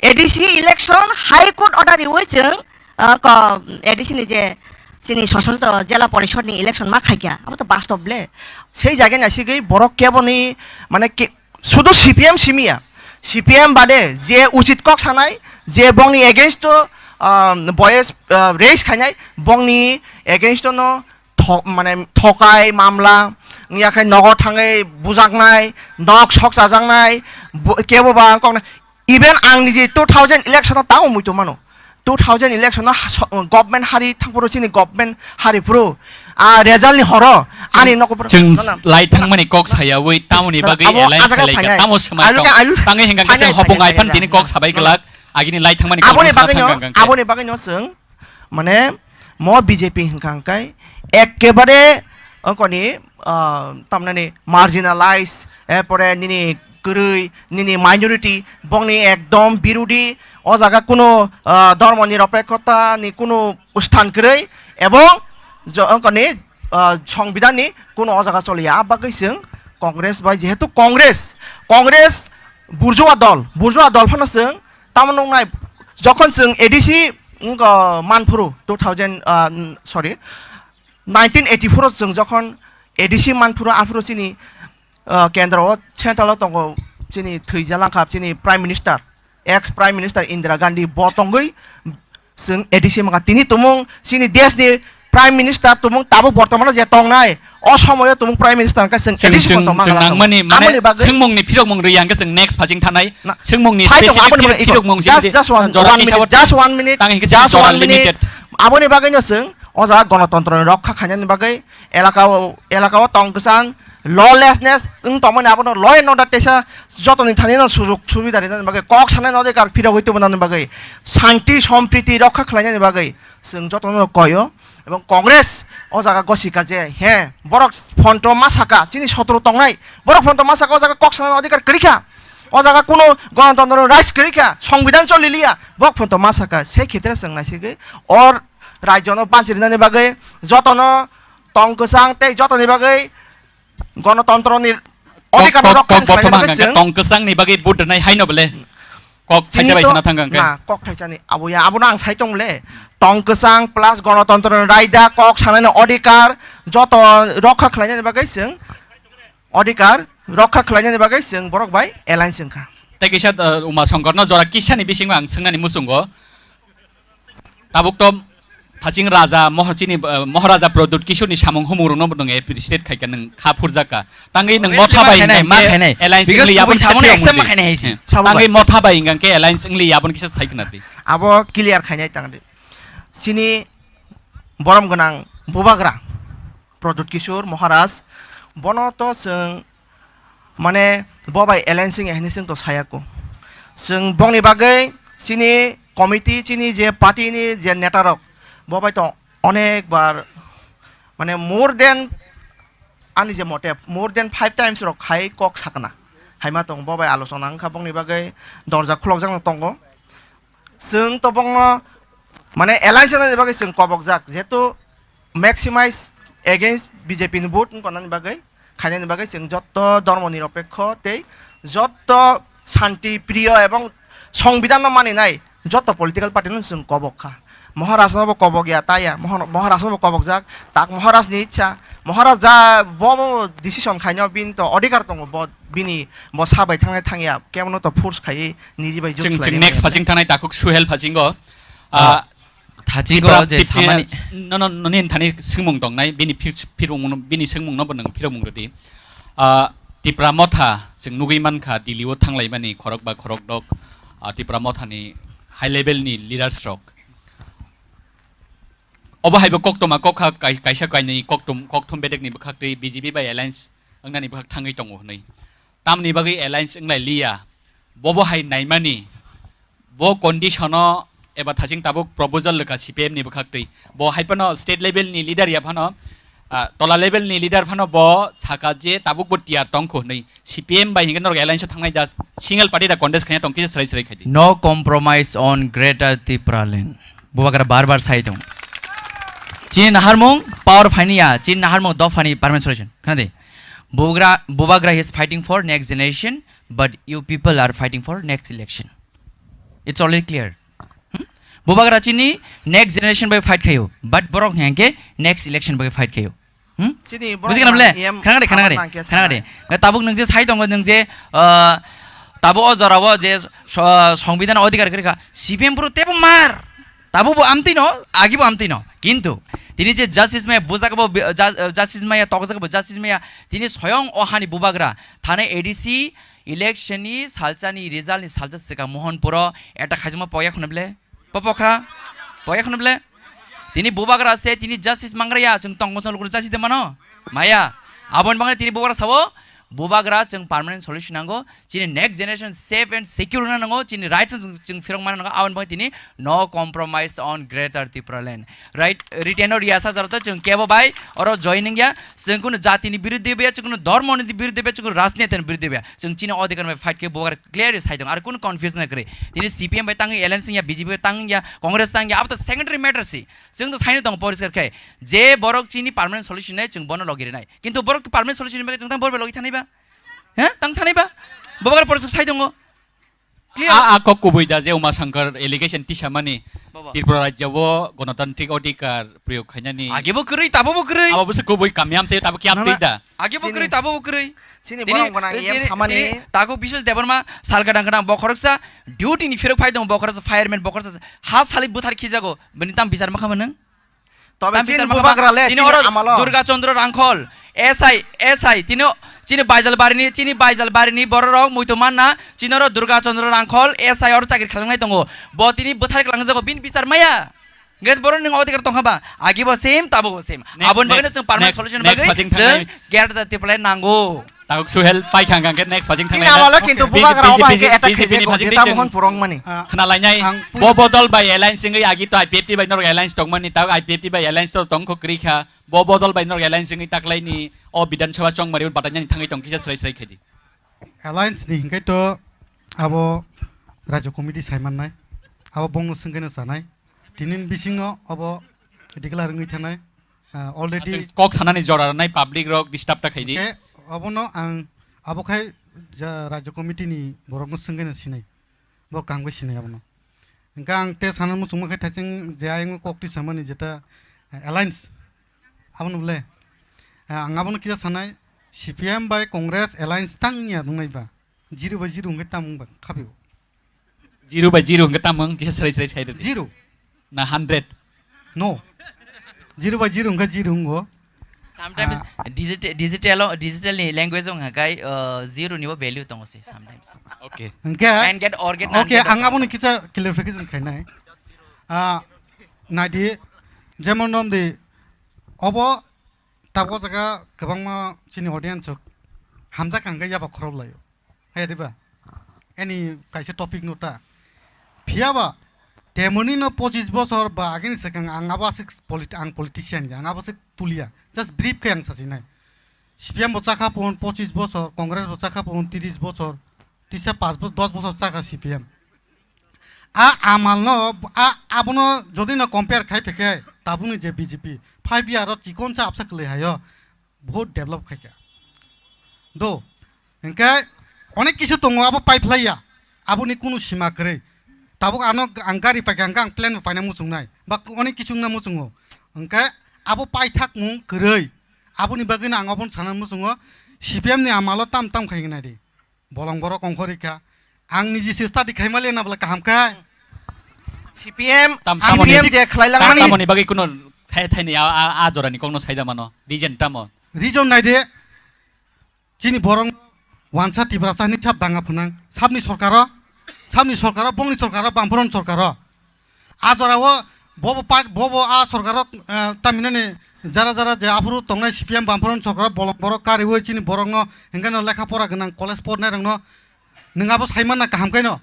A D C election, High Court order riwi chwng, ah, ko, A D C ni je chini Sashasito Jela Porishod ni election ma khaikha, abo to bastob le. Sei jaga ni asigwi borok keboni, mane ke-, sudu C P M simiya. C P M bade je uchit kok sanai, je bongni against o, ah, voice, ah, raise khainai, bongni against o no tho-, mane thokai mamla, wngya khe nogo thangwi bujaknai, nok sok chajaknai, bo-, kebo ba koknai. Even ang niji two thousand election o tamo muitu mano. Two thousand election o ha-, so-, government hari thangphuru chini government hari phuru, ah, result ni horo ani nogo phuru. Chwng lai thangmani kok sayawi tamoni bagwi alliance khlai ka, tamo swmai tong. Tangwi hingka khe chwng hopung ai phan tini kok sabai glak. Agini lai thangmani kok aboni bagwi no, aboni bagwi no chwng mane mo B J P hingka hingkai ekkebare ongkoni, ah, tamnani marginalize, erpore nini kwrwi, nini minority, bongni ekdom birudi, o jaga kuno, ah, dhormoni ropekhotani kuno sthan kwrwi, ebong jo-, ongkoni, ah, songbidanni kuno o jaga choliya. A bagwi chwng Congress bai, jehetu Congress, Congress burjuwa dol, burjuwa dol phano chwng tamo nuknai, jokhon chwng A D C wngkha manphuru two thousand, ah, sorry, nineteen eighty-four o chwng jokhon A D C manphuru, aphuru chini, ah, kendro o, central o tongo chini thwijalangkha chini Prime Minister, ex Prime Minister Indira Gandhi, bo tongwi chwng A D C mangkha. Tini tumung chini desh ni Prime Minister tumung tabuk bortomano je tongnai, o somoyo tumung Prime Minister hwnkhe chwng A D C tongma chwng nangmani mane bagwi swngmungni phirokmung rwi hwnkhe chwng next phasing thanai. Swngmungni specific phirokmung just, just one, jora one minute, just one minute, just one minute. Aboni bagwino chwng o jaga gonotontro ni rokha khainani bagwi elaka o, elaka o tong kwchang lawlessness wng tongmani, abono law and order teisa jotoni thani no sujok subida rinani bagwi, kok sanani odhikar phirogwi tubunani bagwi, shanti sompriti rokha khlainani bagwi chwng jotono koyo. Ebong Congress o jaga gosika je, he, borok phonto ma saka, chini sotro tongnai, borok phonto ma saka o jaga kok sanani odhikar kwrwi kha, o jaga kuno gonotontro rights kwrwi kha, songbidan choli liya, borok phonto ma saka, se khetre chwng naisigwi o rajyono banchirinani bagwi, jotono tong kwchang tei jotoni bagwi gonotontro ni odhikar rok kok, kok, kok, kok, tong kwchang ni bagwi vote rwnai haino bole kok thaisa bai sana thang khe. Na, kok thaisa ni abo ya, abono ang sai tong le. Tong kwchang plus gonotontro ni raida, kok sanani odhikar joto rokha khlainani bagwi chwng odhikar rokha khlainani bagwi chwng borok bai alliance wngkha. Tei kisa, uh, Uma Songkor no jora kisa ni bisingo ang swngnani muchungo. Tabuk to Thaching Raja Mohor chini, eh, Moharaja Pradyut Kishore ni samung humung rokno bo nwng appreciate khai kha, nwng kha phurjak kha. Tangwi nwng motha bai hingkha khe alliance wngli ya, aboni kisa samung accept ma khainai hai si. Tangwi motha bai hingkha khe alliance wngli ya, aboni kisa sai khna di. Abo clear khainai tang di. Chini borom gwnang bubagra Pradyut Kishore Maharaj, bono to chwng mane bo bai alliance wngya hinwi chwng to sayako. Chwng bongni bagwi chini committee, chini je party ni je neta rok, bo bai to onek bar, mane more than, ani je mote, more than five times rok khai kok sakna. Haima tong bo bai alochona wngkha, bongni bagwi dorja khulokjak no tongo. Chwng to bongno mane alliance nani bagwi chwng kobokjak, jehetu maximize against B J P ni vote wngkha nani bagwi, khainani bagwi chwng jotto dhormo nirapekho tei jotto shanti priyo ebong songbidan no maninai jotto political party no chwng kobok kha. Maharaj no bo kobok ya, ta ya, Mohor-, Maharaj no bo kobokjak, tak Maharaj ni ichha, Maharaj ja bo, bo decision khaino bini to odhikar tongo, bo bini bo sa bai thangnai thangya, kebono to force khaiwi niji bai jut chwng, khlaiwi chwng next manya. Phasing thanai takhuk Suhel phasingo. Ah, ah, Thachingo Tipra, je Tipra, samani. No, no, no, nini thani swngmung tongnai, bini phir-, phirmung no, bini swngmung no bo nwng phirmung rwdi. Ah, Tipra Motha chwng nugwi mankha, Delhi o thanglaimani khorok ba khorok dok, ah, Tipra Motha ni high level ni leaders rok. Obo hai bo koktoma kokha kai-, kaisa kainwi koktom, kokthum bedek ni bwkhak twi B J P bai alliance wngnani bwkhak thangwi tongo hwnwi. Tamni bagwi alliance wnglai liya, bobo hai naimani, bo condition o eba thaching tabuk proposal rwkha C P M ni bwkhak twi. Bo hai phano state level ni leader ya phano, ah, tola level ni leader phano bo saka je tabuk bo tiyar tongkho hwnwi. C P M bai hingke norok alliance o thangnai da, single party da contest khaina tong kisa srai srai khaidi. No compromise on Greater Tipraland. Bubagra bar bar sai tong. Chini naharmung power phaini ya, chini naharmung dophani permanent solution. Khna de. Bubagra, Bubagra is fighting for next generation, but you people are fighting for next election. It's already clear. Hmm? Bubagra chini next generation bai fight khayo, but borok hingke next election bai fight khayo. Hmm? Chini borok buji kana bole? Khana de, khana de, khana de. Tabuk nung je sai tongo, nung je, ah, tabuk o jora o je so-, songbidan odhikar kiri kha, C P M puro tebo mar. Tabuk bo amtwi no, agi bo amtwi no. Kintu tini je justice maya bujak bo, ju-, justice maya tokjak bo, justice maya tini soyong o hani bubagra thane A D C election ni salsa ni result ni salsa swkang Mohanpuro eta khaijama poya khuna ble. Popo kha. Poya khuna ble. Tini bubagra se tini justice mangraya, chwng tongmo chwng lukur justice de mano. Maya. Aboni bagwi tini bubagra sabo, bubagra chwng permanent solution nango. Chini next generation safe and secure wngna nango, chini rights chwng, chwng phirok mana nango, aboni bagwi tini no compromise on Greater Tipraland. Right, written o riyasa jarata chwng kebo bai oro joining ya, chwng kunu jati ni biruddhe ya, chwng kunu dharma ni biruddhe ya, chwng kunu rajniti ni biruddhe ya, chwng chini adhikar bai fight khe bubagra clear sai tong, ar kunu confusion na kwrwi. Tini C P M bai tangwi alliance ya, B J P bai tangwi ya, Congress tangwi ya, abo to secondary matter si. Chwng to saino tong poriskar khe, je borok chini permanent solution nai, chwng bono logi rinai. Kintu borok permanent solution ni bagwi chwng tang borok bai logi thanai ba? He? Tang thanai ba? Bubagra poriskar sai tongo. Clear? A, a kok kubui da je Uma Shankar allegation tisamani Baba. Tripura rajya o gonotantrik odhikar proyog khainani. Age bo kwrwi, tabo bo kwrwi. Abo bwswk kubui kamyam se tabo kiyam Na, na. twi da. Age bo Chini, kwrwi, tabo bo kwrwi. chini Tini, borok gwnang tini, E M samani. tini, takhuk Biswas Debbarma sal gadang gadang bokhoroksa duty ni phirok phai tongo, bokhoroksa fireman, bokhoroksa ha salik buthar khijago, bini tam bichar ma kha mwnwng? Tobe Tam chini bichar ma kha ba? bubagra le, Tini chini oro amalo. Durga Chandra Rangkhol, S I, S I, tini, chini Baijalbarini, chini Baijalbarini bororok muitu manna, chini oro Durga Chandra Rangkhol, S I oro chakri khlainai tongo. Bo tini bwthar kwlangjago, bini bichar maya. Nget borok nwng odhikar tongkha ba? Agi bo same, tabo bo same. Next, Aboni bagwi next, chwng permanent next, solution next bagwi pajing chwng thangnai. Greater Tipraland nango. Takok Suhel pai khang khang khe next pajing Chini thangnai. amalo Okay. kintu B J P, bubagra B J P, obo hai khe B J P, attack B J P ni khaijak, pajing Jeta thangnai. Mohan Purong mani. Ah, Khna lainai, ang bo pui- bodol bai alliance wngwi agi to I P F T bai norok alliance tongmani, tak I P F T bai alliance to tongkho kwrwi kha. Bo bodol bai norok alliance wngwi taklaini o Bidhan Sabha chongmari batainani thangwi tong kisa srai srai khaidi. Alliance ni hinkhai to abo Rajya Committee sai mannai, abo bongno swngkhe no sanai, tini ni bisingno abo declare wngwi thanai, ah, already Aching kok sanani jora rwnai public rok disturb ta khaidi. Khe obono ang abo khai ja Rajya Committee ni borokno swngkhe no sinai, borok kaham khe sinai abono. Hingke ang te sana muchungma khe thaiching je ayang kok twi samani jeta, eh, alliance. Abono bole, eh, ang abono kisa sanai, C P M bai Congress alliance tang ya nungnai ba. Zero by zero hingke tamung ba khabio. Zero by zero hingke tamung kisa serai serai sai rwdi. Zero. Na hundred. No. Zero by zero hingke zero hungo. Sometimes Ah. digit-, digital, digital ni language wngkha kai, uh, zero ni bo value tongo se sometimes. Okay. Hingke, And get or get okay, not get ang or aboni kisa clarification khainai. Ah, naidi, jemon nomdi, obo tabuk jaga kwbangma chini audience rok hamjak hingke yaba khorok laio. Hai diba? Ani kaisa topic no ta. Phiya ba, temoni no pochis bosor ba agini swkang ang abo aswk polit-, ang politician ya, ang abo aswk tuliya. Just brief khe ang sachinai. C P M bo chakha pon pochis bosor, Congress bo chakha pon tiris bosor, tisa pas bo-, dos bosor chakha C P M. A amal no, a, abono jodi no compare khai phekhe, tabukni je B J P, five year o chikon sa apsa kwlwi hayo, bahut develop khaikha. Do, hingke onek kisu tongo abo paiphlaiya, aboni kunu sima kwrwi. Tabuk ano ang gari paikha, hingke ang plane bo paina muchungnai, ba onek kisu wngna muchungo. Hingke abo paithakmung kwrwi, aboni bagwino ang abono sana muchungo, C P M ni amalo tam tam khainai di. Bolong borok ongkhorikha. Ang niji se study khaimaliya na bwla kaham kha. C P M, Tam C P M tamoni, je khlailang tam mani. tamoni bagwi kuno thai-, thaini a, a, a jorani kokno saida mano. Reason tamo? Reason naide, chini borok wansa Tiprasa hinwi sab danga phwnang. Sabni sorkaro, sabni sorkaro, bongni sorkaro, Bamphron sorkaro. A jorao bobo part, bobo a sorkaro, eh, tamhinani jara jara je aphuru tongnai C P M Bamphron sorkaro bolong borok kariwi chini borokno hingkhe no lekha pora gwnang college pornai rokno nwng abo sai manna kaham khaino.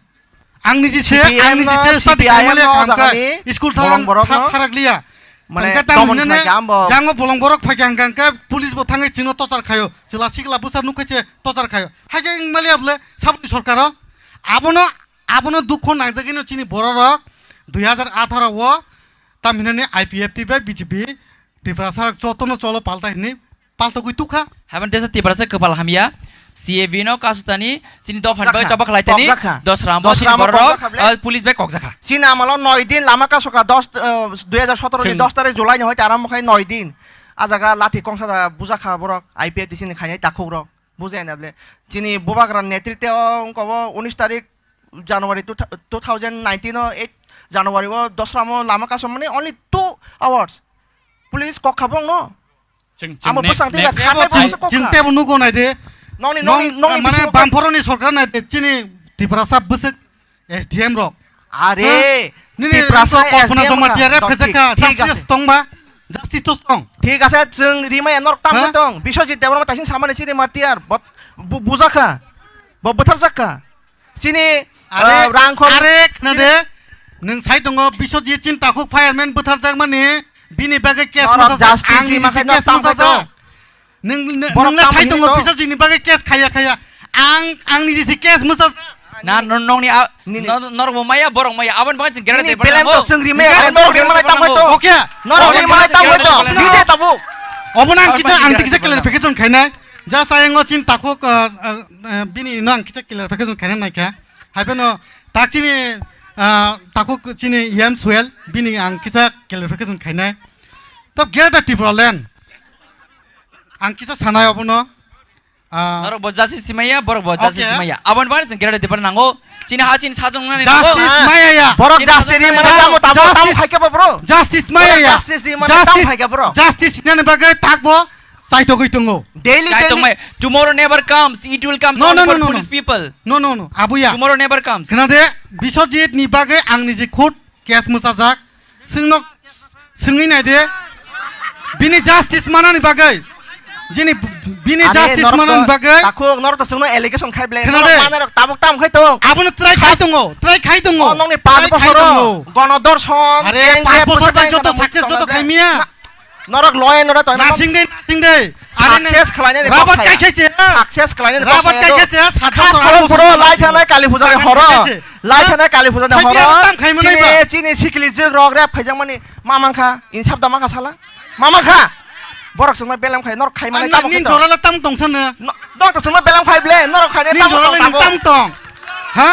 Ang niji se, C P M ang niji no, se study C P I M khaimaliya no kaham kha. Jagani School bolong thalang borok tha-, no. Tharakliya. Mane Hingkhe tam tomon hinane khnai kha ambo. Yango bolong borok phaikha hingkha hingkhe police bo thangwi chino tochar khayo. Chwla sikla bwsa nukhe se tochar khayo. Haikhe wngmaliya bwle saboni sorkaro. Abono Abono dukho nangjagwino chini bororok dui hajar atharo o tamhinani I P F T bai B J P Tiprasa jotono cholo palta hinwi paltogwi tukha. Haibani tesa Tiprasa kwpal hamya. C A B no kasutani chini dophani bai Kokjakha. Choba khlaitani Kokjakha. Dosram bo chini Dosram bo bororok, kokjakha ble. Ah, police bai kokjakha. Chini amalo noi din lama kasoka dos, eh, dui hajar sotoro ni Chwng. Dos tarik July ni hoite arambo khai noi din. A jaga lathi kongsa da bujakha borok I P F T chini khainai takhukrok. Bujai na ble. Chini bubagra netritwe o wngkha o unis tarik January two thou-, two thousand nineteen o eight, January o Dosra mo lama kasomani only two hours. Police kok kha bongno. Chwng, chwng Amo next, bwsang twi next. Kha, Ebo kha, chwng, kok chwng kha. Tebo nugo nai de. Nongni, nongni, nong, nongni mane bisingo Bamphoroni sorkar nai de, chini Tiprasa bwswk S D M rok. Are, ha? Nini Tiprasa kok Kalpana S D M Jamatia kha. Rep khe thik, jaka, thik justice ase. Tongba, justice to tong. Thik ase, chwng rimaya norok tam ha? Tong. Biswajit Debbarma taising samani chini martyr, bot-, bu-, bujakha, bo butharjakha. Chini, are, ah, rang khor-, are, khna de, nwng sai tongo, Biswajit chini takhuk fireman butharjakmani, bini bagwi case norok mosajak, justice ang ni rimaya case tam mosajak. Khaito. Nwng, nwng, borok nwng le tam sai hinwi tongo, to? Biswajit ni bagwi case khaya khaya. Ang, ang ni jisi case mosajak. Na, no-, nongni a-, nini. No-, norok bo maya, borok maya. Aboni bagwi chwng guarantee nini belai belai nango. Belai to chwng rimaya, norok rimaya tam khaito. Okay. Norok rimaya tam khaito. Nini tabuk. Obono ang kisa, ang kisa clarification khainai. Just ayang o chini takhuk, uh, uh, uh, bini no ang kisa clarification khaina naikha. Hai phano tak chini, uh, takhuk chini Yam Suel bini ang kisa clarification khainai. To Greater Tipraland. Ang kisa sanai obono. Ah. Norok bo justice maya, borok bo justice maya. Okay. Aboni bagwi chwng kera dipar nango. Chini ha chini sajwk nani nango. Justice maya ya. Borok justice ni mane tamo tamo tamo justice, khai khe ba bro. Justice maya ya. Borok justice ni mane tamo khai khe bro. Justice nani bagwi tak bo chaitogwi tongo. Daily, daily. Tomorrow never comes. It will come only for foolish people. No, no, no, no, no. No, no, no. Abuya. Tomorrow never comes. Khna de, Biswajit ni bagwi ang niji khud case mosajak. Chwngno swngwi nai de. Bini justice manani bagwi. Jini bini justice manani bagwi. Takhuk, norok to chwngno allegation khai ble. Khna de. Norok manai rok tabuk tam khai tong. Abono try khai tongo, try khai tongo. Oh, nongni panch bochor o. Gono dorshon, gang rape, panch bochor bai joto success joto khai miya. Norok lawyer norok to nasing de, nasing de. Success khlainani rabat kai khe se. Success khlainani rabat kai khe se. Khas kolom puro lai thanai Kali puja ni horo. Lai thanai Kali puja ni horo. Chini, chini sikli jwk rok rep khaijakmani ma mankha, insap da mankha sala. Ma mankha. Borok chwngno belem khai, norok khai mani tamo khe to. Nin jora le tam tong sana. Norok to chwngno belem khai ble, norok khai tamo tong. Nin jora le nin tam tong. Ha?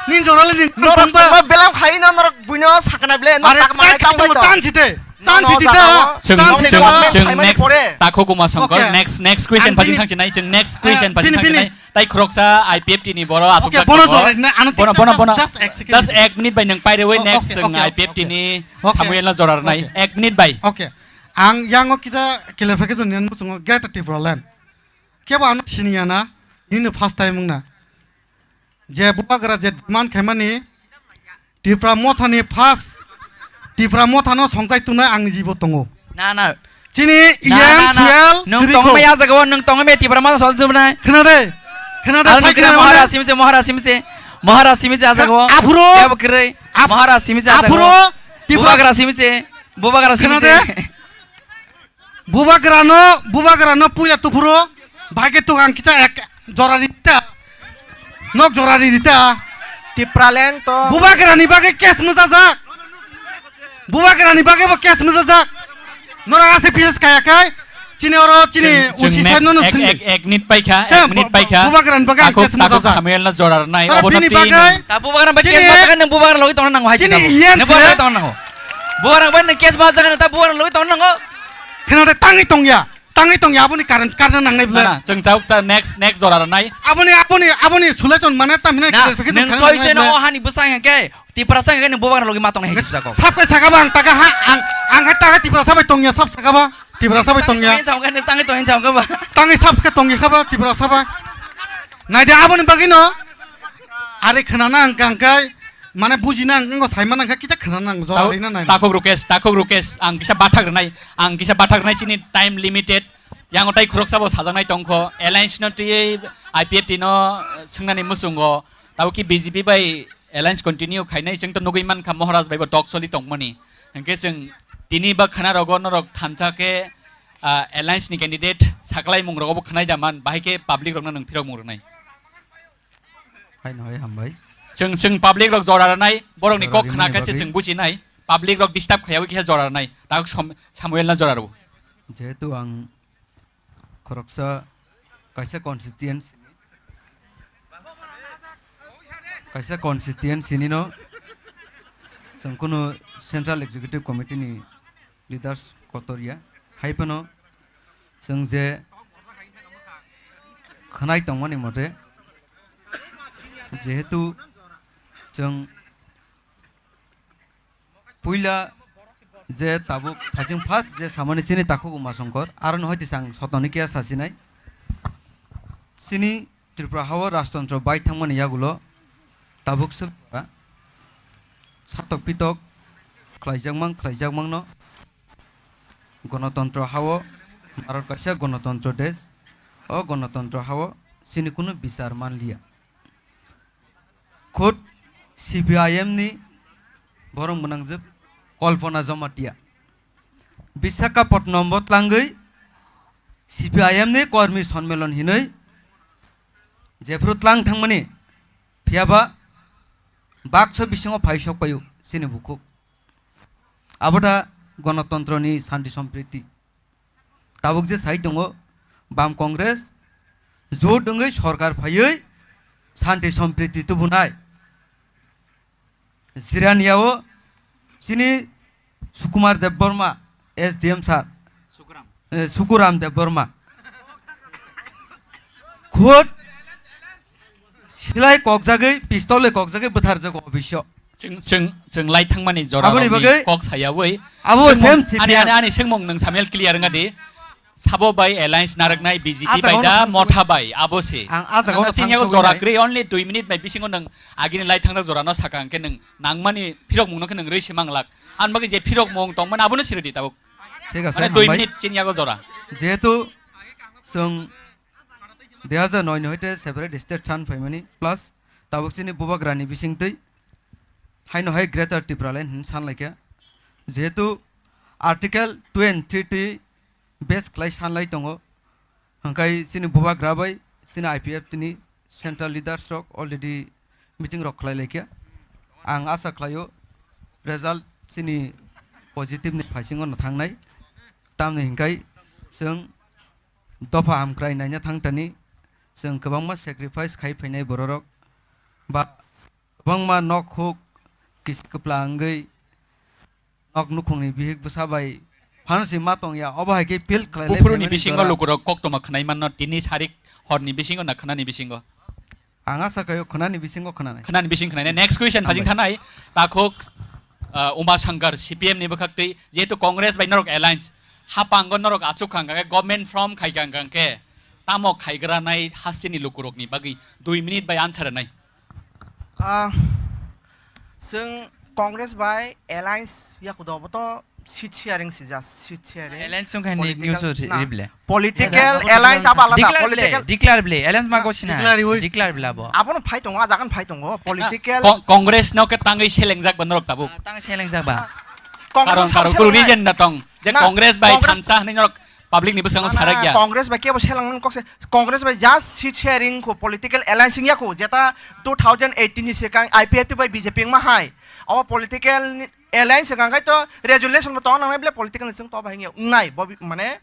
Nin jora le nin tam tong ba. Norok chwngno belem khai no norok buino sakna ble, norok tak manai tamo khe to. Chan site. Chan site ta. Chwng, chwng, chwng next takhuk Uma Shankar, next, next question phajing thang chinai, chwng next question phajing thang chinai. Tai khoroksa I P F T ni boro aswk jak bono tongo. Bono, bono, bono. Just ek minute bai nwng pairwi next chwng I P F T ni Samuel no jora rwnai. Ek minute bai. Okay. Ang yango kisa clarification ni muchungo Greater Tipraland. Kebo ano siniya na, nini first time wngna. Je bubagra je demand khaimani, Tipra Mothani first, Tipra Mothano songchai tunai ang jibo tongo. Na, na. Chini na, iyang na, na. Siyal nwng tongmai a jaga o, nwng tongmai Tipra Motha songchai tunai. Khna de, khna de, ang sai khna de. Maharaj simi se, Maharaj simi se, Maharaj simi se a jaga o. Aphuru. Kebo kwrwi. Maharaj simi se a jaga o. Aphuru. Bubagra simi se, bubagra simi se. Khna de. Bubagrano, bubagrano puila tuphuru, bahai khe tuk ang kisa ek jora rita. Nok jora rita. Tipraland to. Bubagrani bagwi case mujajak. Bubagrani bagwi bo case mujajak. Norok ase pises kaya kai. Chini oro chini usi side no sindi. Ek minute paikha, ek minute paikha. Bubagrani bagwi case mujajak. Samuel na jora nai. Obo bini bagwi. Ta bubagrani bagwi case mujajak nang bubagrani logi tongna nango hai chini. Bubagrani bagwi case mujajak nang ta bubagrani logi tongna nango. Khena de tangwi tongya, tangwi tongya, aboni karan, karan nangnai bwle. Na, na, chwng chauk cha next, next jora rwnai. Aboni, aboni, aboni solution mane tam hinai clarification khaina nangnai bwle. Na, nwng solution o hani bwsang hwnkhe, Tiprasa hwnkhe nwng bubagrani logi ma tongnai hai saka kok. Sab kai saka ba ang taka ha, ang, ang hai taka Tiprasa bai tongya, sab saka ba, Tiprasa bai tongya. Tangwi tongya, tangwi tongya, tangwi ba. Tangwi sab kai tongya kha ba, Tiprasa ba. Naidi aboni bagwi no. Are khwnana ang kang kai. Mane bujina ang wngkha, saimana wngkha, kisa khwnana ang jora rina nai. Takhuk Rukesh, takhuk Rukesh, ang kisa bathak rwnai, ang kisa bathak rwnai, chini time limited. Yang tai khoroksa bo sajaknai tongkho, alliance no twi I P F T no swngnani muchungo, tabo ki B J P bai alliance continue khainai, chwng to nugwi mankha Maharaj bai bo tok soli tongmani. Hwnkhe chwng tini ba khwna rogo norok thansa khe, ah, alliance ni candidate saklai mung rogo bo khwnai da man, bahai khe public rokno nwng phirok mung rwnai. Haino hai hambai. Chwng, chwng public rok jora rwnai, borokni kok khna khe se chwng bujinai, public rok disturb khaiyawi khe jora rwnai, tak Sam-, Samuel no jora rw. Jehetu ang khoroksa kaisa constituency, kaisa constituency ni no chwng kunu Central Executive Committee ni leaders kotor ya, hai phano chwng je khwnai tongmani mote, jehetu chwng Puila je tabuk phasing first je samani chini takhuk Uma Songkor, aro no hoite sang sotoni kiya sasinai. Chini Tripura hao rajtontro bai thangmani yagulo tabuk swk satok pitok khlaijakmang khlaijakmangno. Gonotontro hao, Bharat kaisa gonotontro desh, o gonotontro hao chini kunu bichar manliya. Khud C P I M ni borok mwnangjak Kalpana Jamatia. Visakhapatnam bo tlangwi C P I M ni kormi sonmelon hinwi jephru tlang thangmani, phiyaba baksa bisingo phai sok paio chini bukhuk. Abo da gonotontro ni santi sompriti. Tabuk je sai tongo, Bam Congress jot wngwi sorkar phaiwi santi sompriti tubunai. Jiraniao chini Sukumar Debbarma, S D M sir, Sukuram. Eh, Sukuram Debbarma. Khud silai kokjagwi, pistol bai kokjagwi bwtharjago o bisio. Chwng, chwng, chwng lai thangmani jora Aboni rokni bagwi kok sayawi. Abo Swngmung, same ani, C P M. Ani, ani swngmung nwng samyal clear wngya di. Sabo bai alliance narwknai B J P Ah, bai jaga da, no Motha bai, abo se. Ang ah, jaga no Nang sini thang yago sogwi jora nai. Kwrwi, only dui minute bai bisingo nwng agini lai thangjak jora no saka hwnkhe nwng nangmani phirok mungno khe nwng rwi se manglak. Ani bagwi je phirok mung tongmani abono siri di tabuk. Thik ase, Mane dui hambai. Minute chini yago jora. Jehetu chwng dui hajar noi ni hoite separate state san phaimani, plus tabuk chini bubagrani bisingtwi haino hai Greater Tipraland hin san laikha. Jehetu Article two and three twi base khlai san lai tongo, hwnkhe chini bubagra bai chini I P F T ni central leaders rok already meeting rok khlai laikha. Ang asa khlaio result chini positive ni phaisingo no thangnai, tamni hwnkhe chwng dopha hamkrai naina thangtani, chwng kwbangma sacrifice khai phainai bororok, ba kwbangma nok huk kisi kwpla wngwi nok nukhungni bihik bwsa bai phano se ma tongya, obo hai khe field khlai lai Buphuruni phaimani bisingo jora. Lukurok koktoma khwnai manno tini sarik horni bisingo na khwnani bisingo. Ang asa khaio khwnani bisingo khwnanai. Khwnani bising khwnai. Next question phajing Hambai. Thanai. Takhuk, uh, Uma Shankar, C P M ni bwkhak twi, jehetu Congress bai norok alliance, hapango norok achuk kha hwnkhe government form khai kha hwnkhe tamo khaigra nai hasteni lukurokni bagwi dui minute bai answer rwnai. Ah, chwng Congress bai alliance yakudo boto seat sharing sija, seat sharing. Alliance wngkha ni Political, news o na, rible. Political alliance abo alada, declare ble, political declare ble, alliance ma gosina. Declare wi. Declare ble abo. Abono phai tongo, ajagan phai tongo, political. Con-, Congress no khe tangwi selengjak ba norok tabuk. Ah, tang selengjak ba. Congress karon, karon, kuru selengjak. Reason na tong. Je na, Congress bai Congress thansa hwnwi norok public ni bwskango na, na, sarakya. Congress bai kebo selang nang kokse, Congress bai just seat sharing kho, political alliance wngya kho, jeta two thousand eighteen ni sekang I P F T bai B J P wngma hai. Abo political ni alliance wngkha khai to resolution bo tong nangnai bele political ni chwng to bahai wngya wngnai, bobi, mane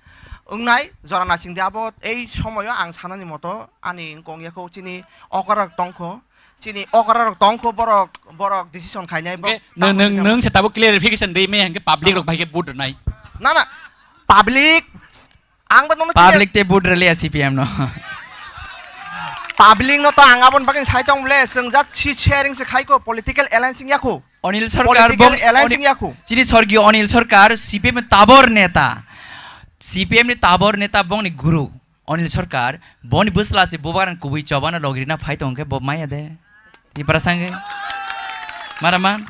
wngnai jora nasing de abo ei somoyo ang sanani moto ani wngkong ya kho chini okra rok tong kho. Chini okra rok tong kho borok, borok decision khainai bo. Hwnkhe nwng, nwng, nwng se tabuk clarification de me hwnkhe public rok bai khe vote rwnai. Na, na, public, ang bo nono clear. Public te vote rwliya C P M no. Public no to ang aboni bagwi sai tong bole, chwng jat si sharing se khai kho, political alliance wngya kho. Anil Sarkar political bong, alliance Ani-, wngya kho. Chini sorgiyo Anil Sarkar C P M ni tabor neta. C P M ni tabor neta bongni guru. Anil Sarkar, boni bwsla se bubagrang kubui chobana logirina phai tong khe bo maya de. Tipra sangwi. Maraman.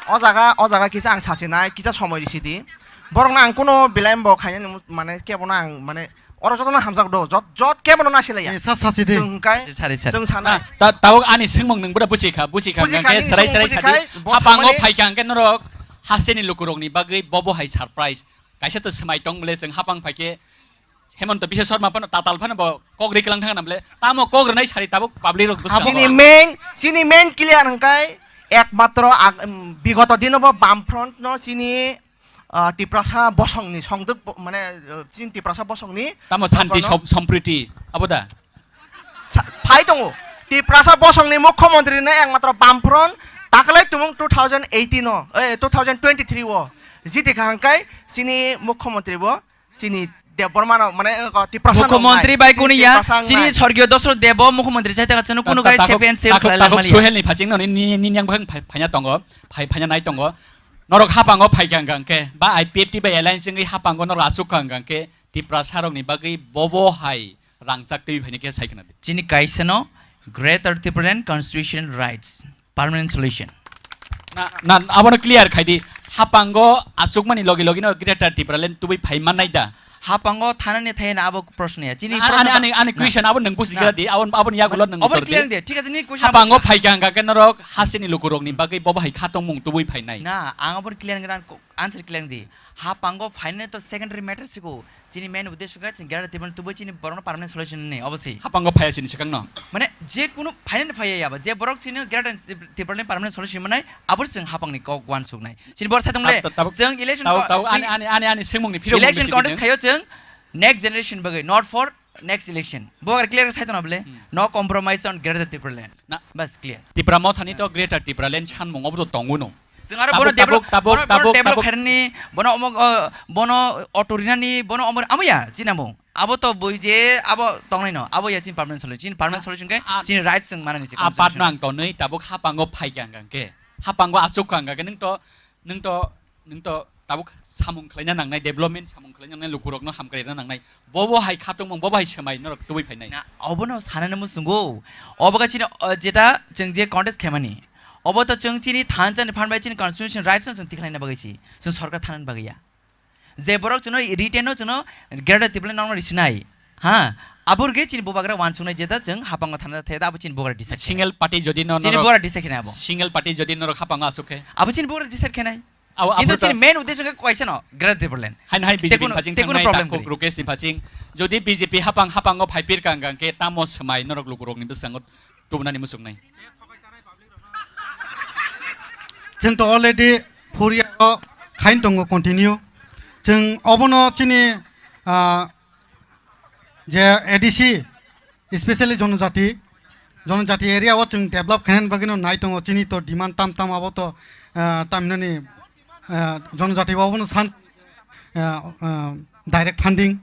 O jaga, o jaga kisa ang sasinai, kisa somoi risi di. Borok na ang kuno belai bo khainani mu-, mane kebo na ang mane oro joto na hamjak do, jot, jot kebo no nasilaiya. Eh, sa, sasi di. Chwng kai, Sari, sari. Chwng sanai. Ah, ta-, tabuk ani swngmung nwng bwrwi busi kha, busi kha, Busi hwnkhe kha, nini swrai, swngmung swrai busi sadi. Khai, bo Hapang o swngmani phai kha hwnkhe norok hasteni lukurokni bagwi bobo hai surprise. Kaisa to swmai tong bole chwng hapang phai khe Hemanta Biswa Sarma phano tatal phano bo kok ri klang thang na bole. Tamo kok rwnai sari tabuk public rok bwskango. Chini main, chini main clear hwnkhe ekmatro ag-, um, bigoto dino bo Bamfront no chini, ah, Tiprasa bosongni songduk bo-, mane, uh, chini Tiprasa bosongni Tamo santi songkorno som-, sompriti abo da? Sa-, phai tongo. Tiprasa bosongni mukhyamantri no ekmatro Bamfront taklai tumung two thousand eighteen o, eh, two thousand twenty-three o. Jiti kha hwnkhe chini mukhyamantri bo Chini Debbarma no, mane, uh, Tiprasa no Mukhyamantri wngnai. Bai kunu ya, Tiprasa chini wngnai. Sorgiyo Dosrot Debo mukhyamantri chai tangka chwng kunu Ta-, gai takhuk, safe and safe takhuk, khlai takhuk langmani. Suhelni phaching no ni, ni, ni yang bwkhang phai-, phanya tongo, phai-, phanya nai tongo. Norok hapango phaikha hwnkha hwnkhe, ba I P F T bai alliance wngwi hapango norok achukha hwnkha hwnkhe, Tiprasa rokni bagwi bobo hai rangchak twi phaini khe sai khna di. Chini kaisa no Greater Tipraland Constitutional Rights Permanent Solution. Na, na, abono clear khai di. Hapango achukmani logi logi no Greater Tipraland tubui phai mannai da? Hapango thanani thai na abo proshno ya. Chini ani, proshno ani, ani, ani question abo nwng busi kira di, abo, abo ni yagulo nwng obor utor di. Clear di, thik ase, nini question hapango phaikha hwnkha khe norok hasini lukurokni bagwi bobo hai khatongmung tubui phainai. Na, ang abo clear ngira, answer clear di. Hapango phainani to secondary matter siko. Chini main uddesho khe chini Greater Tipraland tubui chini borokno permanent solution ni obo si. Hapango phaiya chini swkang no. Mane je kunu phainani phaiya ya ba, je borok chini Greater Tipraland permanent solution manai, abo chwng hapangni kok uansuknai. Chini bor sai tong le, tab-, tab-, chwng election tab-, co-, tab-, chwng ani, ani, ani, ani swngmungni phirok election contest khayo chwng next generation bagwi, not for next election. Bo clear sai tong na bole? Hmm. No compromise on Greater Tipraland. Na. Bas clear. Tipra Mothani to Greater Tipraland sanmung obo to tongo no. Chwng aro bono tabuk, develop, tabuk, tabuk, bono, bono tabuk, develop tabuk. Khairani, bono omo, uh, bono auto rinani, bono omo, amo ya, chini amo. Abo to bui je, abo tongnai no, abo ya chini permanent solution. Chini permanent solution khe, a, chini rights chwng manani se a, part no ang constitution. Tonwi tabuk hapango phaikha hwnkha hwnkhe. Hapango achukha hwnkha hwnkhe, nwng to, nwng to, nwng to tabuk samung khlaina nangnai, development samung khlaina nangnai, lukurokno hamkraina nangnai. Bobo hai khatungmung, bobo hai swmai norok tubui phainai. Na, obono sanani muchungo. Obo khe chini, uh, jeta chwng je contest khaimani. Obo to chwng chini thansa ni phan bai chini constitution rights no chwng tikhlaina bagwi si. Chwng sorkar thanani bagwi ya. Je borok chwngno written no chwngno Greater Tipraland no risinai. Ha, abor khe chini bubagra uansuknai jeta chwng hapango thana theda abo chini bubagra decide khe. Single party jodi no chini norok bubagra decide khe abo. Single party jodi norok hapango asuk khe. Abo chini bubagra decide khe nai. Abo, abo kintu to chini main uddesho khe kaisa no, Greater Tipraland. Hain hai B J P ni phasing thangnai, tekunu problem kwrwi. Takhuk Rukesh ni phasing. Jodi B J P hapang, hapango phaipir kang kang khe tamo swmai norok lukurokni bwskango tubunani muchungnai. Chwng to already four year o khain tongo continue. Chwng obono chini, ah, je A D C, especially jonojati, jonojati area o chwng develop khainani bagwino nai tongo, chini to demand tam tam abo to, ah, tamhinani, ah, jonojati obono san, ah, ah, direct funding,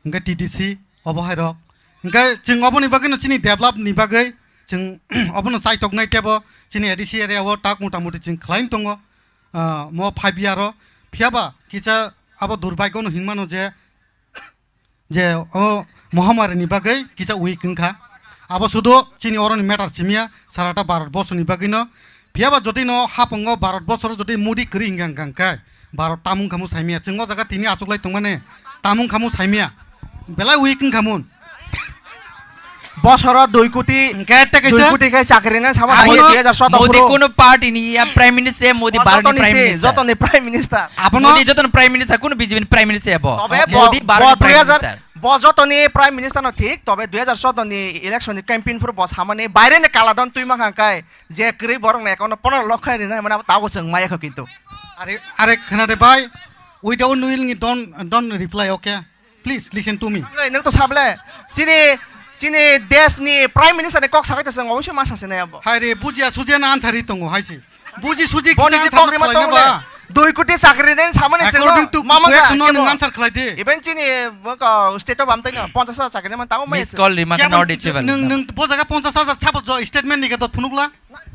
hwnkhe T D C obo hai rok. Hwnkhe chwng oboni bagwino chini develop ni bagwi chwng obono chaitoknai tebo chini A D C area o tak mota moti chwng khlain tongo, ah, mo five year o. Phiyaba kisa abo durbagyo no hinmano je je o mohamari ni bagwi kisa weak wngkha. Abo sudu chini oroni matter simiya, sarata Bharat borsoni bagwino. Phiyaba jodi no hapungo Bharat borsoro jodi Modi kwrwi hingka hingka hingkhe Bharat tamung khamu saimiya. Chwng o jaga tini achuklai tongmani tamung khamu saimiya. Belai weak wngkhamun. Bosoro dui koti, hingke te kaisa dui koti khe chakri nai sama Modi, thangwi dui hajar soto Modi phuru. Kono party ni ya prime minister, Modi Bharat ni prime minister. Jotoni prime minister. Abono Modi jotoni prime minister, kono B J P ni prime minister ya bo. Tobe bo, Modi Bharat bo ni prime dui hajar, minister. Bo jotoni prime minister no thik, tobe dui hajar soto ni election ni campaign phuru bo samani baire ni kaladon twi mankha kai je kwrwi borok ni account no pondro lokh khe rinai mane abo tabuk chwng maya kho kintu. Are, are khna de bai, without knowing don't, don't reply, okay? Please listen to me. Nang to sable. Chini, chini desh ni prime minister ni kok sakai ta song oiso ma sase na abo. Hai re, bujiya sujiya na answer ri tongo hai se. Buji suji boni kisa je answer kok rima khlai na tongo ba. Dui koti chakri den samani se. According to mama question no nang answer khlai de. Even chini, uh, state of amtai na ponchas hajar chakri man tamo mai. Miss call rima khe not reachable. Nang, nang bo jaga ponchas hajar sabo jo statement ni ga dot phunukla.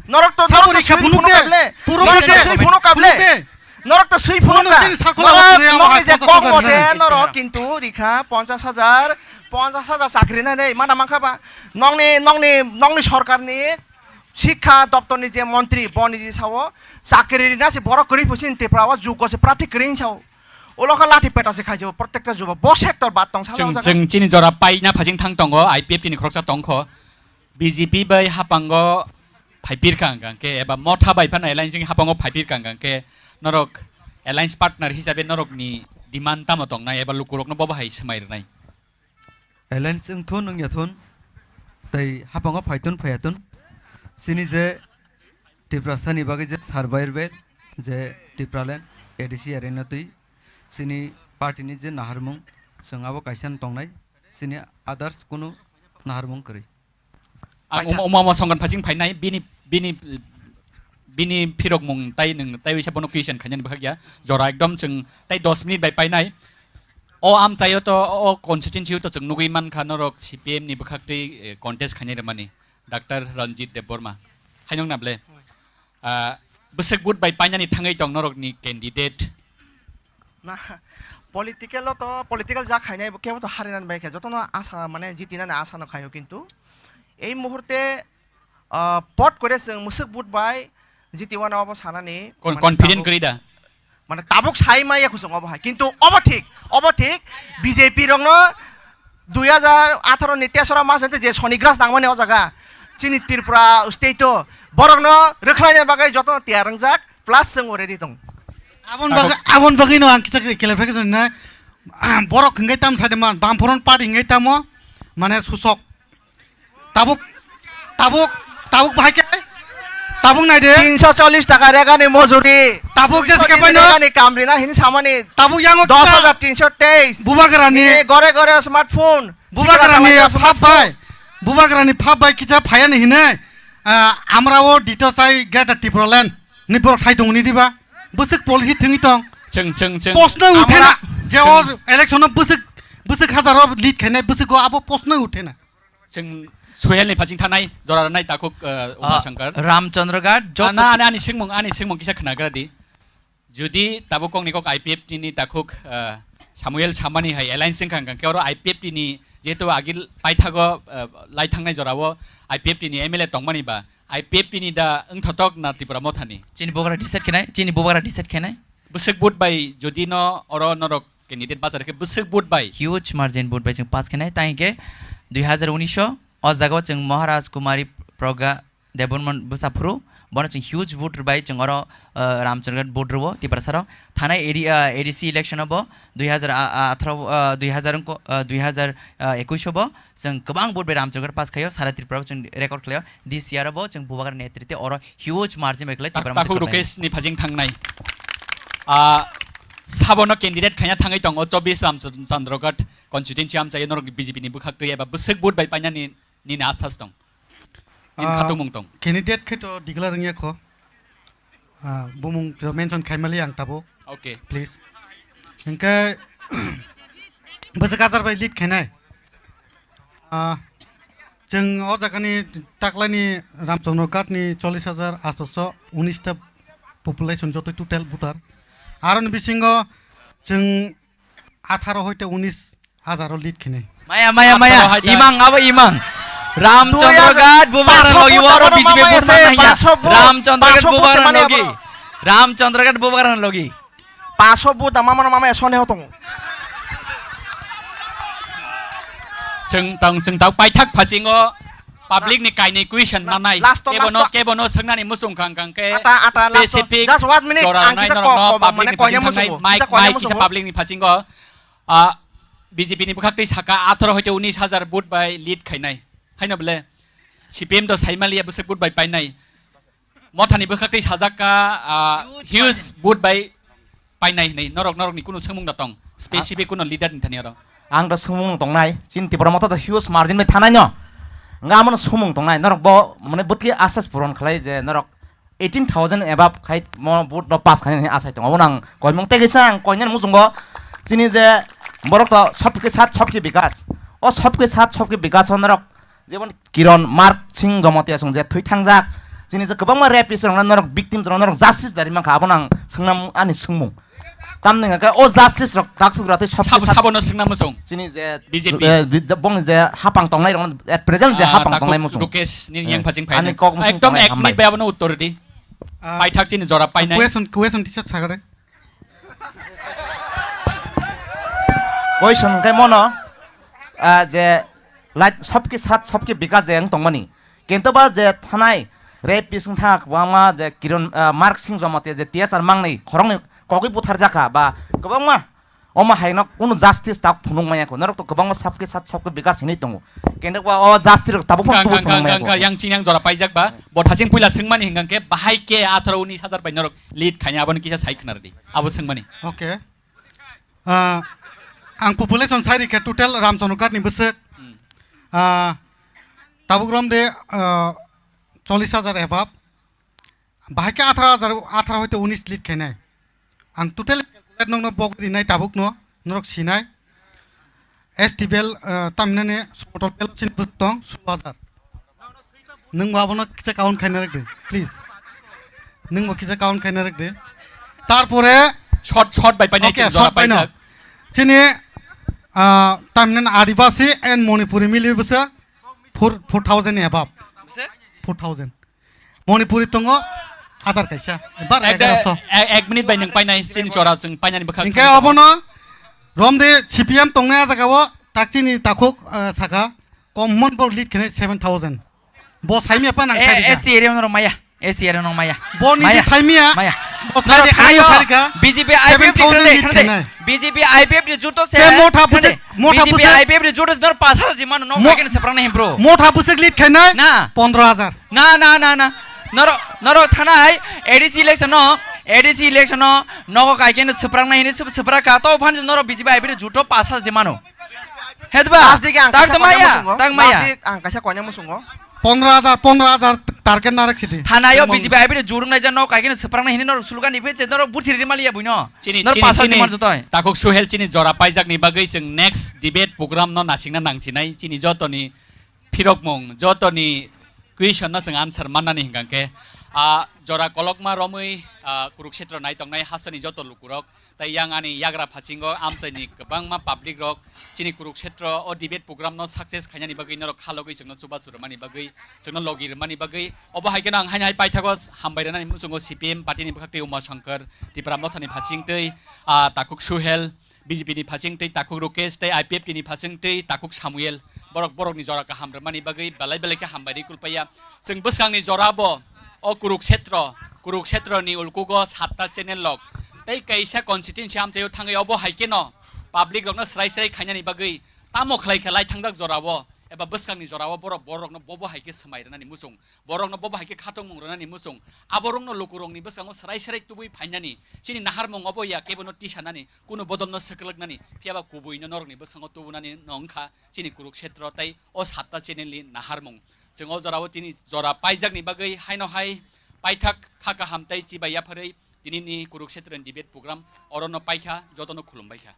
Norok to, sabo norok to rikha sui phunuk phunuk de. Kable. Puro norok to phunuk de. Sui phunuk kable. Phunuk de. Norok to sui phunuk ka. Norok nokni je kok mote norok kintu rikha ponchas hajar, ponchas hajar chakri na nei mana mankha ba. Nokni, nokni, nokni sorkar ni sikha doptor ni je montri boni je sao chakri rina se borok kwrwi phusin Tripura o jugo se prati kwrwi sao. Ulo kha lati peta se khaijabo protector juba bo sector bat tong sala o jaga. Chwng chini jora paina phajing thang tongo I P F T ni khoroksa tongkho. B J P bai hapango phaipir kha hwnkha hwnkhe eba motha bai phano alliance ni hapango phaipir kha hwnkha hwnkhe norok alliance partner hisabe norokni demand tamo tongnai eba lukurokno bobo hai swmai rwnai? Alliance wngthun wngyathun tei hapango phaithun phaiyathun chini je Tiprasani bagwi je survival je Tipraland A D C area no twi chini party ni je naharmung chwng abo kaisa no tongnai chini others kunu naharmung kwrwi. Ang paitha. Uma, Uma Songkran phasing phainai, bini, bini, bini phirokmung tai nwng tai wisa bono question khainani bwkhak ya. Jora ekdom chwng tai dos minute bai painai. O amchaio to, o constituency o to chwng nugwi mankha norok C P M ni bwkhak twi, eh, contest khainai rwmani. Doctor Ranjit Debbarma. Hainong na ble? Ah, Bwswk vote bai painani thangwi tong norokni candidate? Na, political o to, political ja khainai bo kebo to harinani bai khe, jotono asa, mane, jitinani asa no khaio, kintu ei muhurte, ah, pot kore chwng mwswk vote bai jitiwano obo sanani, Con-, mane, confident tabuk, kwrwi da? Mane, tabuk sai maya khusung obo hai, kintu obo thik, obo thik, B J P rokno dui hajar atharo ni tesora mas je soni gras nangmani o jaga, chini Tripura state o, borokno rwkhlaina bagwi jotono tiyar wngjak, plus chwng ready tong. Abon bagwi, abon bagwi no ang kisa clarification na, borok hinggai tam sade man, Bamfront party hinggai tamo, mane, susok. Tabuk, tabuk, tabuk bahai khe, tabuk nai de. Tinsho chollish taka regani mojuri. Tabuk je se kepai no. Regani kam rina hin samani. Tabuk yango dos hajar tinsho teis. Bubagrani. Gore gore smartphone. Bubagrani phap bai. Bubagrani phap bai kisa phayani hine. Ah, amrao dito sai Greater Tipraland ni borok sai tongni diba? Bwswk policy thwngwi tong. Chwng, chwng, chwng. Posno uthena. Amra-, je o chwng. Election o bwswk, bwswk hazaro lead khainai bwswk o abo posno uthena. Chwng Suhelni phasing thanai, jora ranai takhuk, uh, Uma Ah, Shankar. Ramchandra Ghat, joto Ana, ani, ani singmung, ani singmung kisa khnagra di. Jodi tabuk kokni kok I P F T ni takhuk, uh, Samuel Samani hai alliance wngkha, hwnkha khe oro I P F T ni jehetu agil paithago, uh, lai thangnai jorao I P F T ni M L A tongmani ba, I P F T ni da wngthotok na Tripura Mothani? Chini bubagra decide khenai, chini bubagra decide khenai. Bwswk vote bai jodi no oro norok candidate bachar khe bwswk vote bai? Huge margin vote bai chwng pass khenai, tang khe dui hazar unis o, o jaga o chwng Maharaj Kumari Pragya Debbarman bwsa phuru, bono chwng huge vote bai chwng oro, uh, Ramchandra vote rwo Tiprasa rok. Thanai A D, uh, A D C election o bo dui hazar, uh, atharo, uh, dui hazar wngko, uh, dui hazar, uh, ekush o bo chwng kwbang vote bai Ramchandra pass khaio, sara Tripura o chwng record khlaio. This year o bo chwng bubagra netritwe oro huge margin bai khlai Tak-, Tiprasa takhuk Motha Rukesh ni phajing thangnai. Ah, sabono candidate khaina thangwi tongo chobbish Ramchandra Ghat constituency amchaio norok B J P ni bwkhak twi eba bwswk vote bai painani nini asas tong? Nini Ah, khatung mung tong? Candidate khe to declare wngya kho. Ah, bumung to mention khaimali ang tabuk. Okay. Please. Hingke bwswk hajar bai lead khainai. Ah, chwng o jagani taklaini Ramchandra Ghat ni chollish hajar aatso unis ta population joto total voter. Aroni bisingo chwng atharo hoite unis hajar o lead khainai. Maya, maya, maya. Atharo hoite. Imang, abo imang. Ramchandra Ghat bubagra logi oro B J P bubagra nangya. Ramchandra Ghat bubagra logi. Ramchandra Ghat bubagra logi. Paso bu da mama mama esone ho tongo. Chwng tang, chwng tang paithak phasingo public ni kainwi question nanai. Last to, kebono, last to. Kebono swngnani muchung kang kang khe ata, ata, last to. Specific just one minute, jora ang nai kisa norok ko-, no ko-, public mane ni koine phasing thangnai, muchungo. Mic, kisa koine mic kisa muchungo. Public ni phasingo, ah, B J P ni bwkhak twi saka atharo hoite unis hajar vote bai lead khainai. Haino bole C P M do saimaliya bwswk vote bai painai. Mothani bwkhak twi sajak kha, ah, huge vote bai painai hinwi. Norok, norokni kunu swngmung da tong? Specific kunu leader ni thani oro? Ang da swngmung tongnai, chini Tipra Motha da huge margin bai thanai no. Nga amano swngmung tongnai, norok bo mane bwtli asas puron khlai je norok eighteen thousand above khai mo vote no pass khai hinwi asai tongo. Obo nang koimung tei kaisa ang koinani muchungo chini je borok to sabke sath sabke bikas. O sabke sath sabke bikas o norok jemon Kiron Mark Singh Jamatia song je thwi thangjak. Chini je kwbangma rapist rok norok victim rok norok justice dari mankha, abo nang swngnam ani swngmung. Tamni hwnkhe o justice rok taksuk rati sab sabo, sab sabono swngna muchung. Chini je B J P. Eh, bi-, bong je hapang tongnai rok at present je ah, hapang takhuk tongnai muchung. Rukesh ni eh, yang phajing phainai. Ani kok muchung ekdom tongnai ek hambai. Minute bai abono uttor di. Ah, paithak chini jora painai. Question, question teacher sagare. Question hwnkhe mono, ah, je lait sabke sath sabke bikas je wng tongmani. Kintu ba je thanai rapist wng thak, kwbangma je Kiron, ah, Mark Singh Jamatia je T S R mangnai khoroknwi kogwi butharjakha ba kwbangma omo haino kunu justice tak phunuk maya kho. Norok to kwbangma sabke sath sabke bikas hinwi tongo. Kintu ba o justice rok tabuk phano tubui phunuk maya kho. Yang chini yang jora paijak ba, bo thasing puila swngmani hwnkha khe bahai khe atharo unis hajar bai norok lead khaina aboni kisa sai khwna rwdi. Abo swngmani. Okay. Ah, ang population sai rikha total Ramchandra Ghat ni bwswk. Hmm. Ah, tabuk rom de, ah, chollish hajar above. Bahai khe atharo hajar, atharo hoite unis lead khainai. Ang total calculate nokno bok rinai tabuk no, norok sinai. S T bel, ah, tamnani total bel sin bwtong sullo hajar. Nwng bo abono kisa count khaina rwdi, please. Nwng bo kisa count khaina rwk di. Tarpore, short, short bai painai, okay, chwng jora short bai no paijak. Chini, ah, tamni Adibasi and Manipuri mili bwsa four, four thousand ni above. Bwsa? Four thousand. Manipuri tongo hajar kaisa. Bar ek, egaroso. Ek, ek minute bai nwng painai, chini jora chwng painani bwkhak. Hinkhe thangwi tongo. Obono romde C P M tongnai a jagao tak chini takhuk, ah, saka. Common bo lead khenai seven thousand. Bo saimya pa nang eh, sairika. S T area no maya. S T area no maya. Bo ni maya. Saimya. Maya. Bo sairika. B J P I P F ni khnade, khnade. B J P I P F ni juto se. Te motha bwswk, motha bwswk. B J P I P F ni juto se nor pasar jimano no mo-, kagin seprang na himbro. Motha bwswk lead khainai? Na. Pondro hajar. Na, na, na, na. Noro, noro thanai A D C election no, A D C election no nogo kaikeno seprang na hini sep-, sepra ka to phan noro B J P I P F ni juto pasar jimano. Hetba, last digi ang tak kaisa tong maya, koinai musungo. Tang maya. Last digi ang kaisa koinai musungo. Pondro hajar, pondro hajar target narwk sidi. Thanaio tongmung. B J P I P F ni jurung nai jan no kaikeno seprang na hini nor slogan ni phe je nor buthiri maliya buino. Chini, nor chini, pasal chini. Siman jotoi. Takhuk Suhel chini jora paijak ni bagwi chwng next debate program no nasingna nangsinai chini jotoni phirokmung, jotoni question no chwng answer mannani hinkha khe, ah, jora kolokma romwi, ah, Kurukshetra nai tongnai hasteni joto lukurok. Tai yang ani yagra phasingo amchaini kwbangma public rok chini Kurukshetra o debate program no success khainani bagwi norok khalogwi chwngno chubachu rwmani bagwi, chwngno logi rwmani bagwi, obo hai kheno ang haino hai paithago hambai rwnani muchungo C P M party ni bwkhak tei Uma Shankar, Tipra Motha ni phasing tei, ah, Takhuk Suhel, B J P ni phasing tei Takhuk Rukesh tei I P F T ni phasing tei Takhuk Samuel. Borok borokni jora kaham rwmani bagwi belai belai khe hambai rwi kulpaiya. Chwng bwskangni jora bo o Kurukshetra, Kurukshetra ni ulkugo satta channel rok tei kaisa constituency amchaio thangwi obo hai kheno public rokno srai srai khainani bagwi tamo khlai khe lai thangjak jorao eba bwskangni jorao borok borokno bobo hai khe swmai rwnani muchung, borokno bobo hai khe khatungmung rwnani muchung, aborokno lukurokni bwskango srai srai tubui phainani, chini naharmung obo ya kebono tisanani, kunu bodolno swklwknani, phiyaba kubuino norokni bwskango tubunani no wngkha chini Kurukshetra tei o satta channel ni naharmung. Chwng o jorao tini jora paijakni bagwi haino hai paithak kha kaham tei chibai yapharwi tinini Kurukshetra ni debate program orono paikha, jotono khulumbaikha.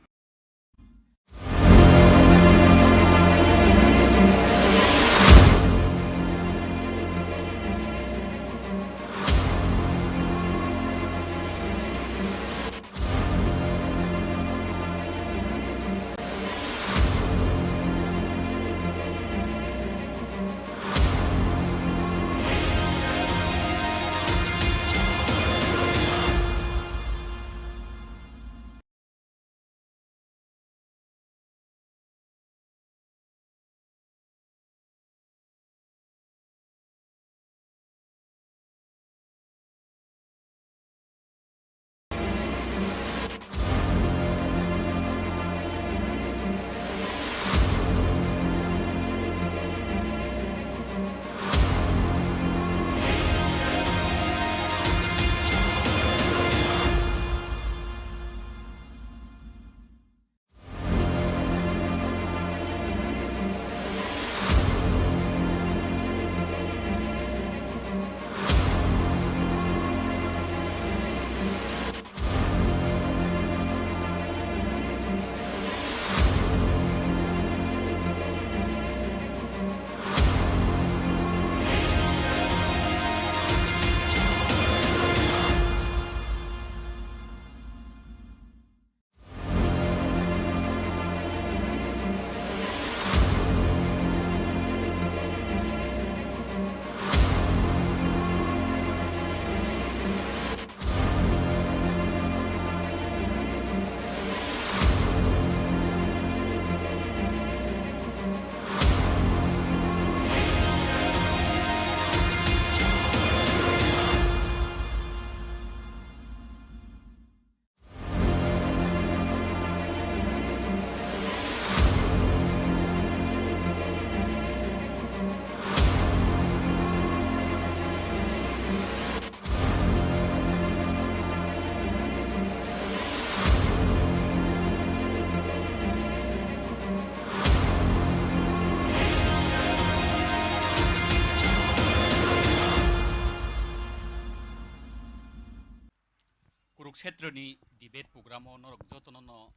Kuruksetroni debate program-o norok jotono no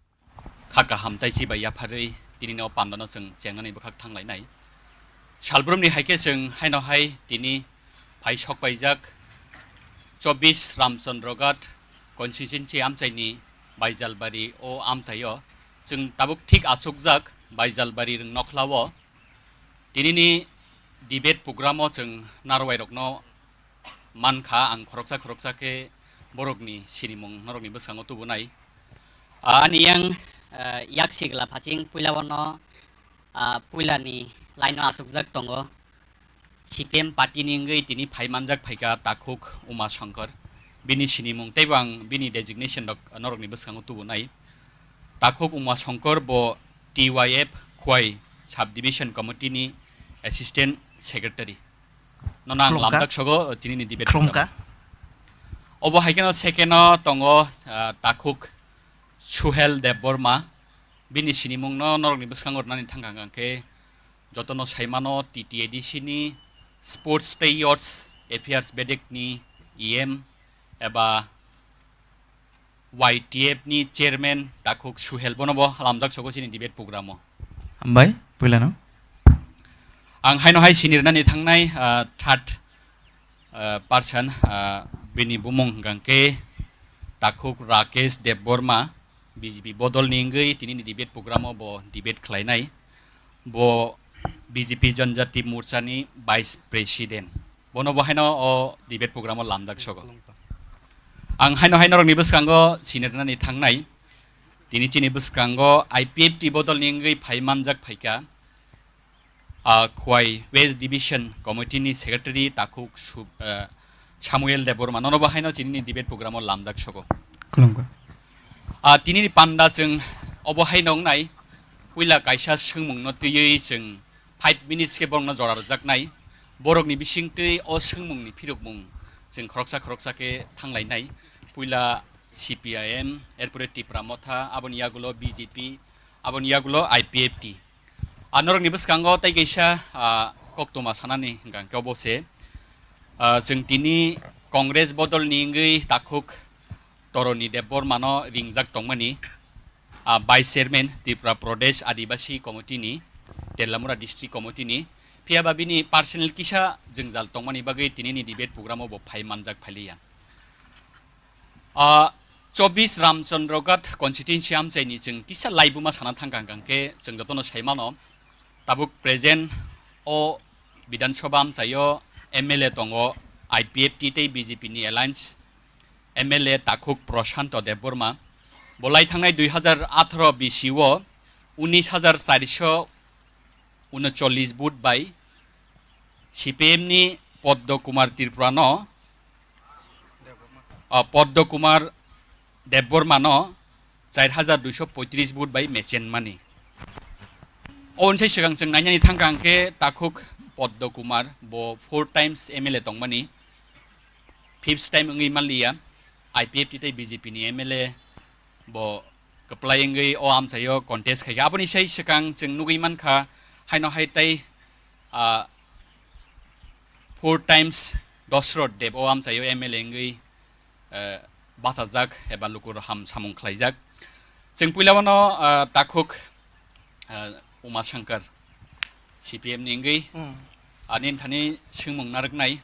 kha kaham tei chibai yapharwi tini no pandano chwng chengnani bwkhak thanglainai. Salbrumni hai khe chwng haino hai tini phai sok paijak chobbish Ramchandra Ghat constituency amchaini Baijalbari o amchaio chwng tabuk thik achukjak Baijalbari Rwngnokhlao. Tinini debate programo chwng narwairokno mankha, ang khoroksa khoroksa khe borokni sinimung norokni bwskango tubunai. Ah, ani yang, ah, yak sigla phaching puila bono, ah, puilani line-o achukjak tongo. C P M party ni wngwi tini phai manjak phaikha Takhuk Uma Shankar. Bini sinimung teibo ang bini designation rok norokni bwskango tubunai. Takhuk Uma Shankar bo T Y F Khwai Sub Division Committee ni Assistant Secretary. Nono ang Khulumkha. Lamjak sogo, tini ni debate Khulumkha. Program. Obo hai kheno second o tongo, ah, Takhuk Suhel Debbarma. Bini sinimung no norokni bwskango rwnani thangkha hwnkhe jotono saimano T T A D C ni Sports tei Youths Affairs bedek ni E M eba Y T F ni chairman Takhuk Suhel bono bo lamjak sogo chini debate program o. Hambai, puilano. Ang haino hai sinirnani thangnai, ah, third, ah, person, ah, bini bumung hwnkha khe Takhuk Rakesh Debbarma, B J P bodol ni wngwi tini ni debate program o bo debate khlainai. Bo B J P Janjati Morcha ni Vice President. Bono bo haino o debate program o lamjak sogo. Ang haino hai norokni bwskango sinirnani thangnai. Tini chini bwskango I P F T bodol ni wngwi phai manjak phaikha, ah, Khwai West Division Committee ni Secretary Takhuk Su-, ah, Samuel Debbarma. Nono bo haino chini ni debate program o lamjak sogo. Khulumkha. Ah, tini ni panda chwng obo haino wngnai. Puila kaisa swngmung no twiwi chwng five minutes khe borokno jora rwjaknai. Borokni bisingtwi o swngmungni phirokmung chwng khoroksa khoroksa khe thanglainai. Puila C P I M, erpore Tipra Motha, aboni yagulo B J P, aboni yagulo I P F T. Ah, norokni bwskango tei kaisa, ah, koktwma sanani hwnkha khe obo se. Ah, chwng tini Congress bodolni wngwi Takhuk Toroni Debbarmano ringjak tongmani, ah, Vice Chairman Tripura Pradesh Adibasi Committee ni, Tellamura District Committee ni, phiya ba bini personal kisa jwngjal tongmani bagwi tinini debate program o bo phai manjak phailiya. Ah, chobbish Ramchandra Ghat constituency amchaini chwng kisa laibuma sana thangkha hwnkha khe chwng jotono saimano, tabuk present o Bidhan Sabha amchaio M L A tongo, I P F T tei B J P ni alliance M L A Takhuk Prashanto Debbarma. Bo lai thangnai dui hajar atharo bisi o unis hajar charso unochollis vote bai C P M ni Padma Kumar Tripura no, ah, Padma Kumar Debbarma no char hajar duiso poitris vote bai mechen mani. O unsai swkang chwng nainani thangkha hwnkhe Takhuk Padma Kumar bo four times M L A tongmani, fifth time wngwi manliya, I P F T tei B J P ni M L A bo kwplai wngwi o amchaio contest khaikha. Aboni sai swkang chwng nugwi mankha, haino hai tei, ah, four times Dosrot Deb o amchaio M L A wngwi, eh, bachajak eba luku roham samung khlaijak. Chwng puila bono, ah, Takhuk, ah, Uma Shankar C P M ni wngwi, hmm, ani thani swngmung narwknai.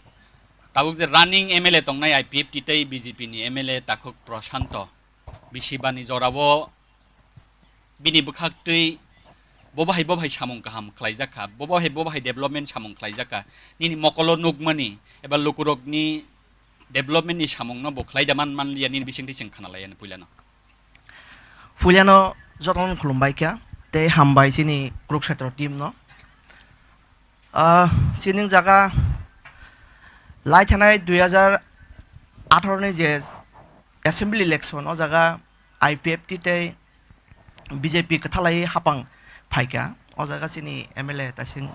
Tabuk je running M L A tongnai I P F T tei B J P ni M L A Takhuk Prashanto. Bisi bani jorao bini bwkhaktwi bo bahai bo bahai samung kaham khlaijak kha, bo bahai bo bahai development samung khlaijak kha, nini mokolo nukmani eba lukurokni development ni samungno bo khlaida man manliya nini bisingtwi chwng khanalaiya puilano. Puilano jotono khulumbai kha tei hambai chini Kurukshetra team no. Ah, sining jaga lai thanai dui hajar atharo ni je assembly election, o jaga I P F T tei B J P kwthalai hapang phaikha. O jaga chini M L A taising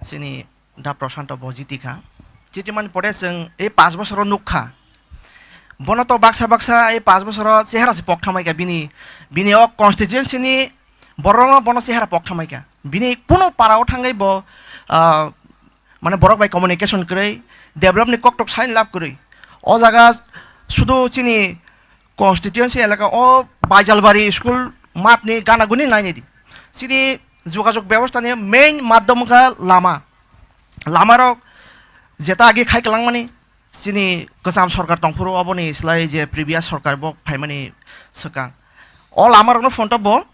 chini Da Prashanto bo jiti kha. Jiti mani pore chwng ei pash bosoro nuk kha. Bono to baksa baksa ei pash bosoro chehara se pok khamai kha bini, bini o constituency ni borok no bono chehara pok khamai kha. Bini kuno para o thangwi bo, ah, mane borok bai communication kwrwi, develop ni koktok sign lab kwrwi. O jaga sudu chini constituency elaka o Baijalbari school math ni gana guni naini di. Chini jogajog bebosta ni main madhyam wngkha lama. Lama rok jeta agi khai kwlangmani, chini kwcham sorkar tongphuru, oboni slai je previous sorkar bo phaimani swkang. O lamarokno phone to bo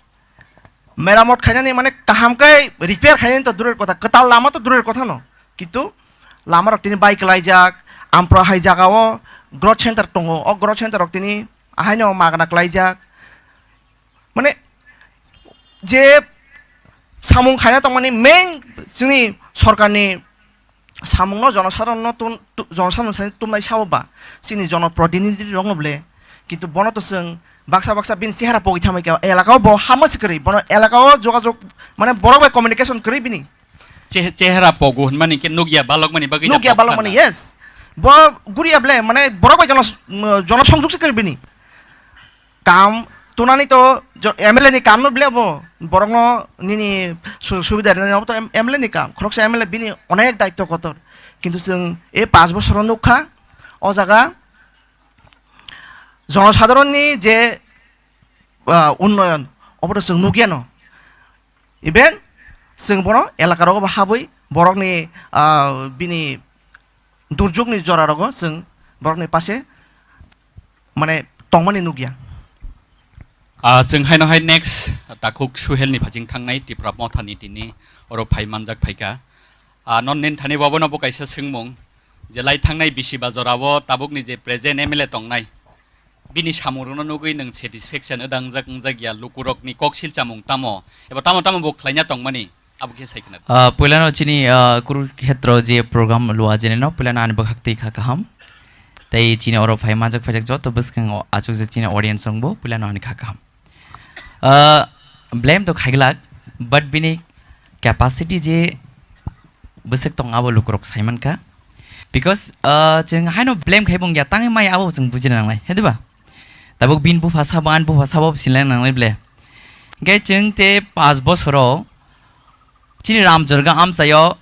meramot khainani, mane kaham khe repair khainani to durer kotha, kwtal lama to durer kotha no, kintu lamarok tini bai kwlaijak. Ampra hai jagao growth center tongo, o growth center rok tini ahaino magna kwlaijak. Mane je samung khaina tongmani main chini sorkarni samungno jonosadhorno tun-, tu-, jonosadhorno sani tumnai sabo ba chini jonoprotinidhi rokno ble, kintu bono to chwng baksa baksa bini chehara pogwi thamai kha, elakao bo hama se kwrwi, bono elakao jogajog, mane borok bai communication kwrwi bini. Che-, chehara pogo hwnmani khe nukya balokmani bagwi da nukya pok balokmani, phanna. Yes. Bo guriya ble, mane borok bai jono, jono songjok se kwrwi bini. Kam tunani to jo-, M L A ni kam no ble bo, borok no nini su-, subida rinani obo to M-, M L A ni kam, khoroksa M L A bini onek daitto kotor, kintu chwng e panch bosor o nukha o jaga jonosadharon ni je, ah, unnoyon obo to chwng nukya no, even chwng bono elaka rogo bo habwi borok ni, ah, bini durjukni jora rogo chwng borokni pase, mane, tongmani nukya. Ah, chwng haino hai next takhuk Suhelni phaching thangnai Tipra Mothani tini oro phai manjak phaikha. Ah, non nin thani bo abono bo kaisa swngmung je lai thangnai bisi ba jorao tabukni je present M L A tongnai, bini samungrokno nugwi nwng satisfaction wdangjak wngjak ya, lukurokni kok silchamung tamo eba tamo tamo bo khlaina tongmani? Abo khe sai khna. Ah, puilano chini, ah, Kurukhetro je program lua jeneno, puilano ani bwkhak twi kha kaham. Tei chini oro phai manjak phaijak joto bwskango achukjak chini audience rokbo puilano ani kha kaham. Ah, blame to khaiglak, but bini capacity je bwswk tong abo lukurok sai mankha. Because, ah, chwng haino blame khai bongya tangwi mai abo chwng bujina nangnai, he diba? Tabuk bini bupha sabo, ani bupha sabo sinlai nangnai ble. Hingke chwng te panch bosoro chini Ramjorga amchaio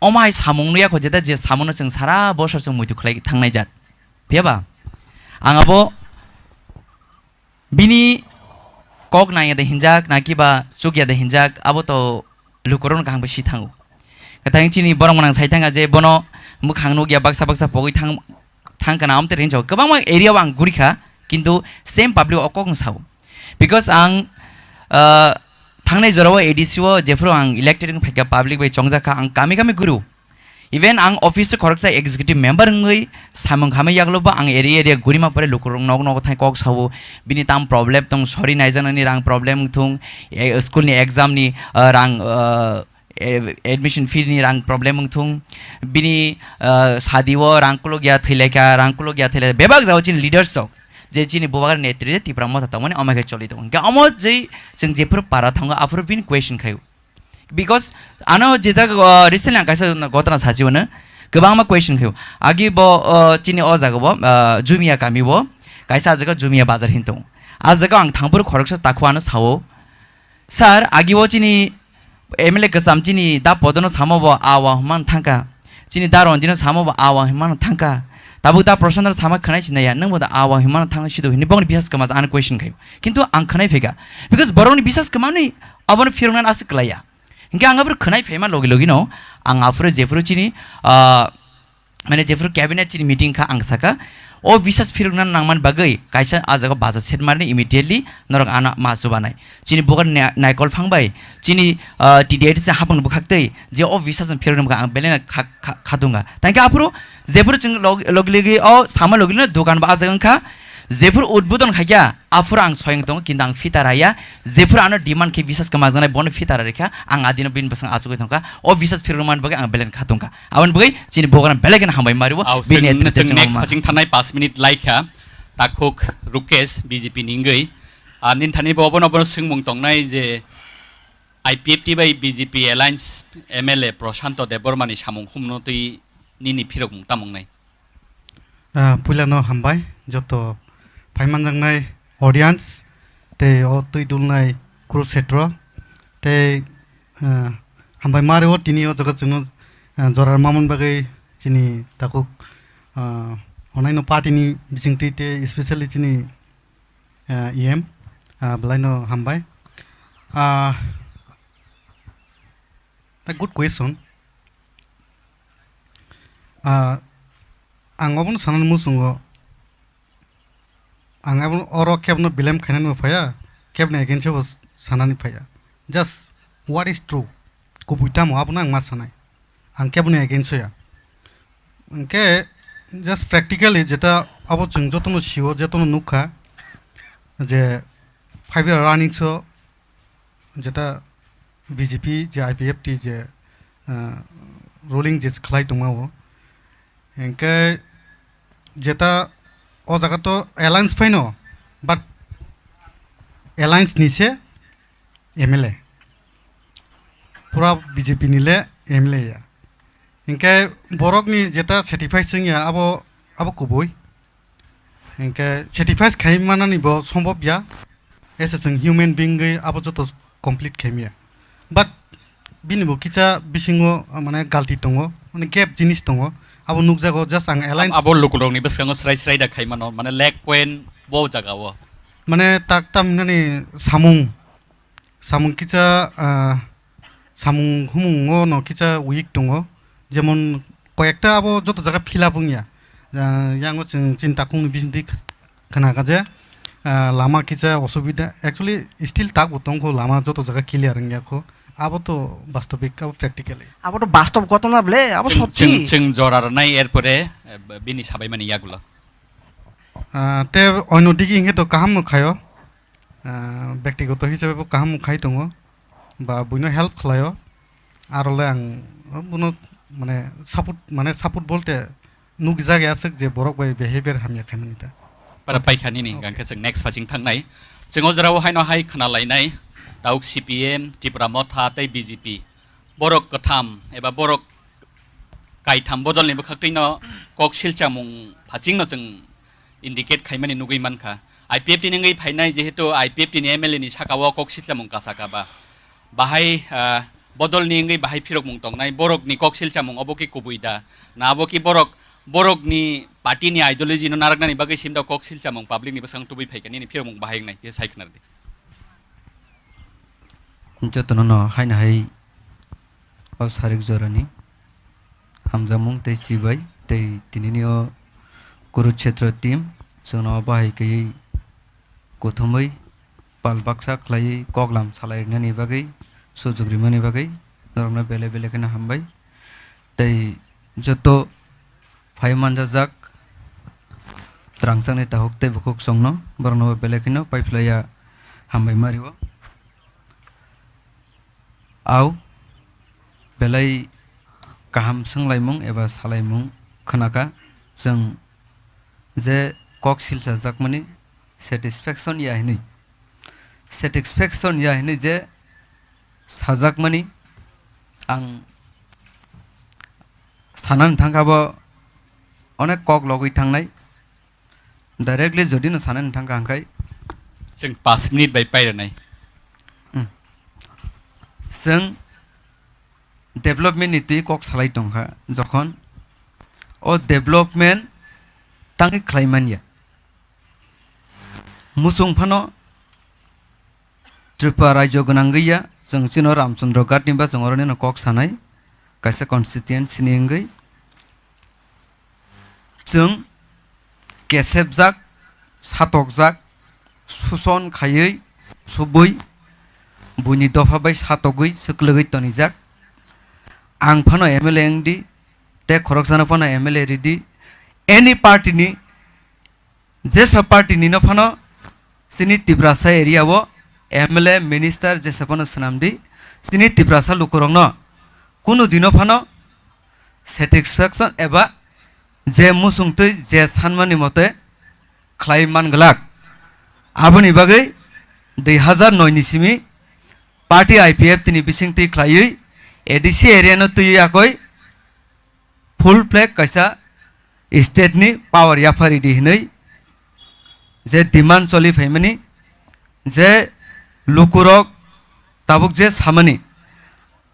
omai samung nuya kho, jeta je samungno chwng sara bosor chwng muitu khlai thangnai jat. Phiya ba? Ang abo bini kok nangya de hinjak, na kiba chukya de hinjak, abo to lukurokno kaham khe si thango. Kwthang chini borok mwnang sai thangkha je bono mwkhang nukya baksa baksa pogwi thang, thangkha na amtwi hinwi sao. Kwbangma area o ang gurikha, kintu same public o kokno sao. Because ang, ah, thangnai jorao A D C o jephuru ang elected wng phaikha, public bai chongjakha, ang kami kami guru. Even ang office o khoroksa executive member wngwi samung khamwi yagulo bo ang area area gurima pore lukurok nogo nogo thang kok sao, bini tam problem tong, sori naijaknani rang problem wngthung, e, school ni exam ni, ah, rang, ah, e, admission fee ni rang problem wngthung, bini, ah, sadi o rang kulukya thwilaikha, rang kulukya thwilaikha, bebak jao chini leaders rok je chini bubagra netri Tipra Motha tongmani omo khe choli tongo. Hingke omo jai chwng jephuru para thango aphuru bini question khaio. Because ano je jaga, ah, recently ang kaisa gotna sachi mano, kwbangma question khaio. Agi bo, ah, chini o jaga bo, ah, Jumia kami bo, kaisa jaga Jumia bazar hin tongo. A jaga ang thangphuru khoroksa takhu ano sao, "Sir, agi o chini M L A kwcham chini da Podono samo bo awa hwnmano thangkha, chini da Ronjino samo bo awa hwnmano thangkha, tabuk da Prashanto sama khwnai sinaya, nwng bo da awa hwnmano thangkha sido," hinwi bongni bisas kwma ano question khaio. Kintu ang khwnai phaikha, because borokni bisas kwmani abono phiroknani aswk kwlaiya. Hinkhe ang aphuru khwnai phaima logi logi no ang aphuru jephuru chini, ah, mane jephuru cabinet chini meeting kha ang sakha, o bisas phirokna nangmani bagwi kaisa ah jaga baja set marni immediately norok ano ma chubanai. Chini bugar na-, naikol phang bai, chini, ah, T D I T C hapang bwkhak twi je o bisas phirokna bagwi ang belai kha-, kha-, khatunga. Tangkhe aphuru jephuru chwng log-, logi logi o sama logi no dokan ba ah jaga wngkha, jephuru udbodon khaikha, aphuru ang soyang tongo, kintu ang fita raya, jephuru ano demand khe bisas kwma janai, bono fita rikha, ang adino bini bwskango achugwi tongkha, o bisas phirokna bagwi ang belai kha tongkha. Aboni bagwi chini bugrano belai kheno hambai mario, Au, bini chwng, netrite chwng chwng next ma. Phasing thanai paanch minute laikha, takhuk Rukesh B J P ni wngwi. Ah, nini thani bo obono, obono swngmung tongnai je I P F T bai B J P alliance M L A Prashanto Debbarma ni samung humno twi nini phirokmung tamo wngnai? Ah, puilano hambai joto phaimanjaknai audience tei o twi dulnai Kurukshetro tei, ah, hambai mario tini o jaga chwngno, ah, jora rwmani bagwi chini takhuk, ah, onaino party ni bisingtwi tei especially chini, ah, E M, ah, belaino hambai. Ah, a good question. Ah, Ang obono sanani muchungo, ang abo oro kebno blame khainani bo phaiya, kebni against bo sanani phaiya. Just what is true, kubui tamo abono ang ma sanai. Ang keboni against o ya. Hwnkhe just practically jeta abo chwng jotono sio, jotono nukha je five year running so jeta B J P je I P F T je, ah, ruling je khlai tongma o. Hwnkhe jeta o jaga to alliance phaino, but alliance ni se M L A. Pura B J P ni le M L A ya. Hwnkhe borok ni jeta satisfy swngya abo, abo kubui. Hwnkhe satisfy khai manani bo sombhob ya. As a chwng human being wi abo joto complete khaimya. But bini bo kisa bisingo, ah, mane galti tongo, mane gap jinis tongo. Abo nukjago just ang alliance. Abo lukurokni bwskango srai srai da khaimano, mane leg point bo jagao. Mane tak tam hinani samung, samung kisa, ah, samung humungo no kisa weak tongo. Jemon koyekta abo joto jaga fill up wngya. Ah, yango chwng chini takhukni bisingtwi khnakha je, ah, lama kisa osubida. Actually, still tak bo tongkho, lama joto jaga clear wngya kho. Abo to bastobik, abo practically. Abo to bastob ghotona ble, abo chwng, sotthi. Chwng, chwng jora rwnai, erpore, eh, bini sabaimani yagulo. Ah, te oino digi hwnkhe to kaham no khaio. Ah, bektigoto hisabe bo kaham khai tongo. Ba buino help khlaio. Aro le ang bono mane support, mane support bolte nukjagwi aswk je borok bai behavior hamya khaimani ta. Para paikha nini hwnkhe chwng next phasing thangnai. Chwng o jorao haino hai khna lainai. Dauk C P M, Tipra Motha tei B J P. Borok kwtham eba borok kaitham bodolni bwkhaktwino kok silchamung phasingno chwng indicate khaimani nugwi mankha. I P F T ni wngwi phainai, jehetu I P F T ni M L A ni sakao kok silchamung kasaka ba. Bahai, ah, bodolni wngwi bahai phirokmung tongnai, borokni kok silchamung obo khe kubui da? Na abo khe borok, borokni party ni ideology no naraknani bagwi simda kok silchamung public ni bwskango tubui phaikha, nini phirokmung bahai wngnai khe sai khna rwdi. Jotono no haino hai o sarik jorani hamjakmung tei chibai tei tinini o Kurukshetra team chwngno bahai kaiwi kuthumwi pal baksa khlaiwi koklam salai rwnani bagwi, sujuk rimani bagwi norokno belai belai kheno hambai. Tei joto phai manjajak rangchakni takhuk tei bukhuk chwngno borokno belai kheno paiphlaiya hambai ma rio. Au belai kaham swnglaimung eba salaimung khwnakha. Chwng je kok silchajakmani satisfaction ya hinwi, satisfaction ya hinwi je sajakmani ang sanani thangkha bo onek kok logwi thangnai. Directly jodi no sanani thangkha hwnkhe chwng paanch minute bai pairwnai. Hmm. Chwng development ni twi kok salai tongkha, jokhon o development tangwi khlai manya. Muchung phano Tripura rajyo gwnangwi ya, chwng chino Ramchandra Ghat ni ba chwng oroni no kok sanai, kaisa constituency ni wngwi. Chwng kesepjak, satokjak, suson khaiwi, subui, buini dopha bai satogwi, swklwgwi tonijak. Ang phano M L A wngdi, tei khoroksano phano M L A ridi. Any party ni, jesa party ni no phano chini Tiprasa area o M L A, minister jesa phano swnamdi, chini Tiprasa lukurokno kunu dino phano satisfaction eba je muchungtwi je sanmani mote khlai man glak. Aboni bagwi dui hazar noi ni simi party I P F T ni bisingtwi khlaiwi A D C area no twiwi akoi full flag kaisa state ni power yaphari di hinwi je demand choli phaimani, je lukurok tabuk je samani,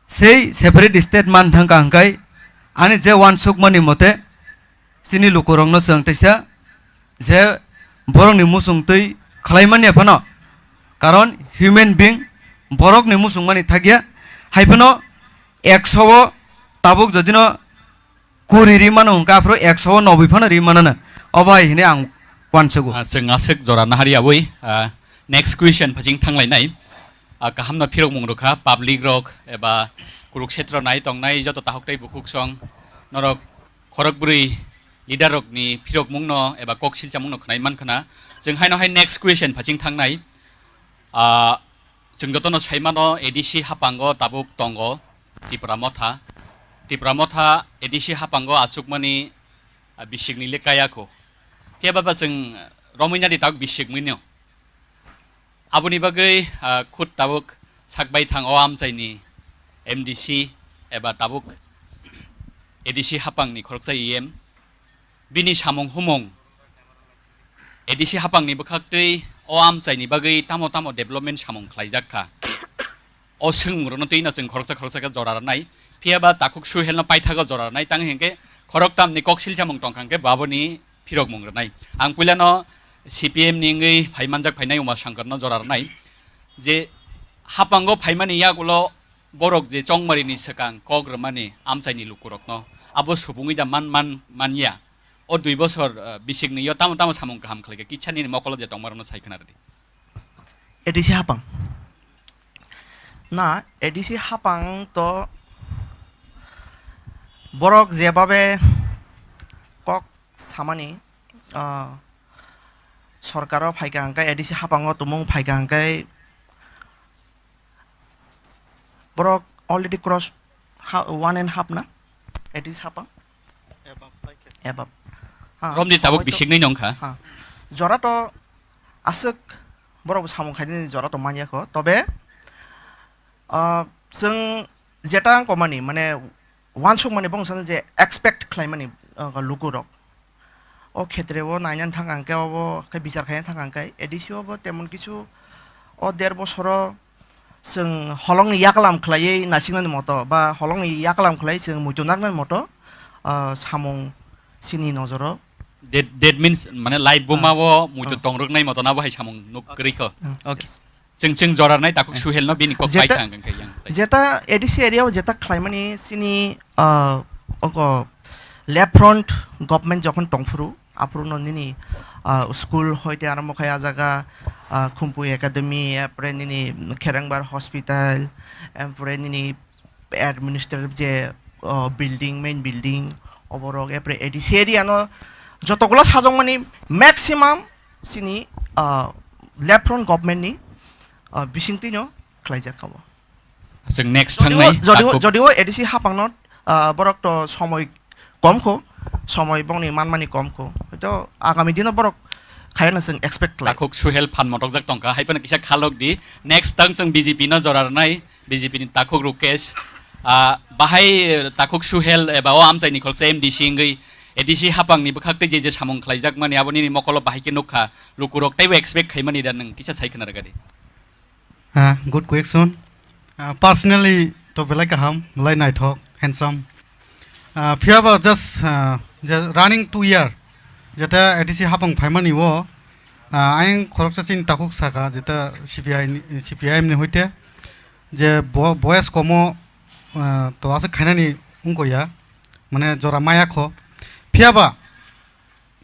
sei separate state man thangkha hwnkhe ani je wansukmani mote chini lukurokno chwng teisa je borokni muchung twi khlai manya phano, karon human being borokni muchung mani thakya, hai phano ekso o tabuk jodino kuri ri mano hwnkha, aphuru ekso o nobwi phano ri manana. Obo hai hwnwi ang uansugo. Ah, chwng aswk jora nahari abwi, ah, next question phasing thanglainai. Ah, kahamno phirokmung rwkha, public rok eba Kurukshetro nai tongnai joto takhuk tei bukhuk song norok khorokbrwi leader rokni phirokmungno eba kok silchamungno khwnai mankhwna. Chwng haino hai next question phasing thangnai. Ah, chwng jotono saimano A D C haphango tabuk tongo Tipra Motha. Tipra Motha A D C haphango achukmani, ah, bisikni le kaya kho. Phiya ba ba chwng romwi nadi tabuk bisikmwino. Aboni bagwi, ah, khud tabuk sakbai thang o amchaini M D C eba tabuk A D C haphangni khoroksa E M. Bini samung humung A D C haphangni bwkhaktwi o amchaini bagwi tamo tamo development samung khlaijak kha. O swngmungrokno twi no chwng khoroksa khoroksa khe jora rwnai. Phiya ba takhuk Suhelno paithago jora rwnai, tang hinkhe khoroktamni kok silchamung tongkha hinkhe bo aboni phirokmung rwnai. Ang puilano C P M ni wngwi phai manjak phainai Uma Shankarno jora rwnai. Je haphango phaimani yagulo borok je chongmarini swkang kok rwmani amchaini lukurokno abo subungwi da man, man, manya. O dui bosor, eh, bisikni yo tamo tamo samung kaham khlaikha, kisa nini mokolo je tongmarokno sai khna rwdi. A D C haphang. Na, A D C haphang to borok jebabe kok samani, ah, sorkaro phaikha hwnkhe, A D C haphango tumung phaikha hwnkhe, borok already cross ha-, one and half na? A D C haphang? Above. Ha, Romni tabuk hoito bisiknwi nongkha. Ha. Jora to aswk borok bo samung khainani jora to manya kho. Tobe, ah, chwng jeta wngkha mani, mane, uansukmani bongsa je expect khlaimani, ah, lukurok. O khetre o naina thang ang khe obo khe bichar khaina thang ang khe A D C o bo temon kichu o der bosoro chwng holongni yaklam khlaiwi nasiknani moto ba holongni yaklam khlaiwi chwng muitu naknani moto, ah, samung chini nojoro. That, that means, mane, life buma Ah. o muitu Ah. tongrwknai moto nabo hai samung nuk Ah. kwrwi kho. Ah. Okay. Chwng, chwng jora rwnai takhuk Eh. Suhelno bini kok Jeta, pai thang ang khe yang. Jeta A D C area o jeta khlaimani chini, ah, oko left front government jokhon tongphuru, aphuru no nini, ah, school hoite arombo khai ah jaga, ah, Khumpui Academy, apre nini Kherengbar Hospital, apre nini administrative je, ah, building, main building, oborok, apre A D C area no jotogulo sajokmani maximum chini, ah, left front government ni, ah, bisingtwi no khlaijak kha bo. Chwng next Jodio, thangnai jodio, takhuk. Jodio A D C haphangno, ah, borok to somoi kom kho, somoi bongni manmani kom kho. Hoito agami dino borok khayana chwng expect khlai. Takhuk Suhel phan motokjak tongkha, hai phano kisa khalok di. Next tang chwng B J P no jora rwnai, B J P ni takhuk Rukesh. Ah, bahai, eh, takhuk Suhel eba o amchaini khoroksa M D C wngwi A D C haphangni bwkhaktwi je je samung khlaijakmani aboni mokolo bahai khe nukha, lukurok teibo expect khaimani da, nwng kisa sai khna rwgadi. Ah, good question. Ah, personally to belai kaham, belai naithok, handsome. Ah, phiyaba just, ah, je running two year, jeta A D C haphang phaimani o, ah, ayang khoroksa chini takhuk saka, jeta C P I ni, C P I M ni hoite, je bo-, boyes komo, ah, to aswk khainani wngkho ya, mane jora maya kho. Phiyaba,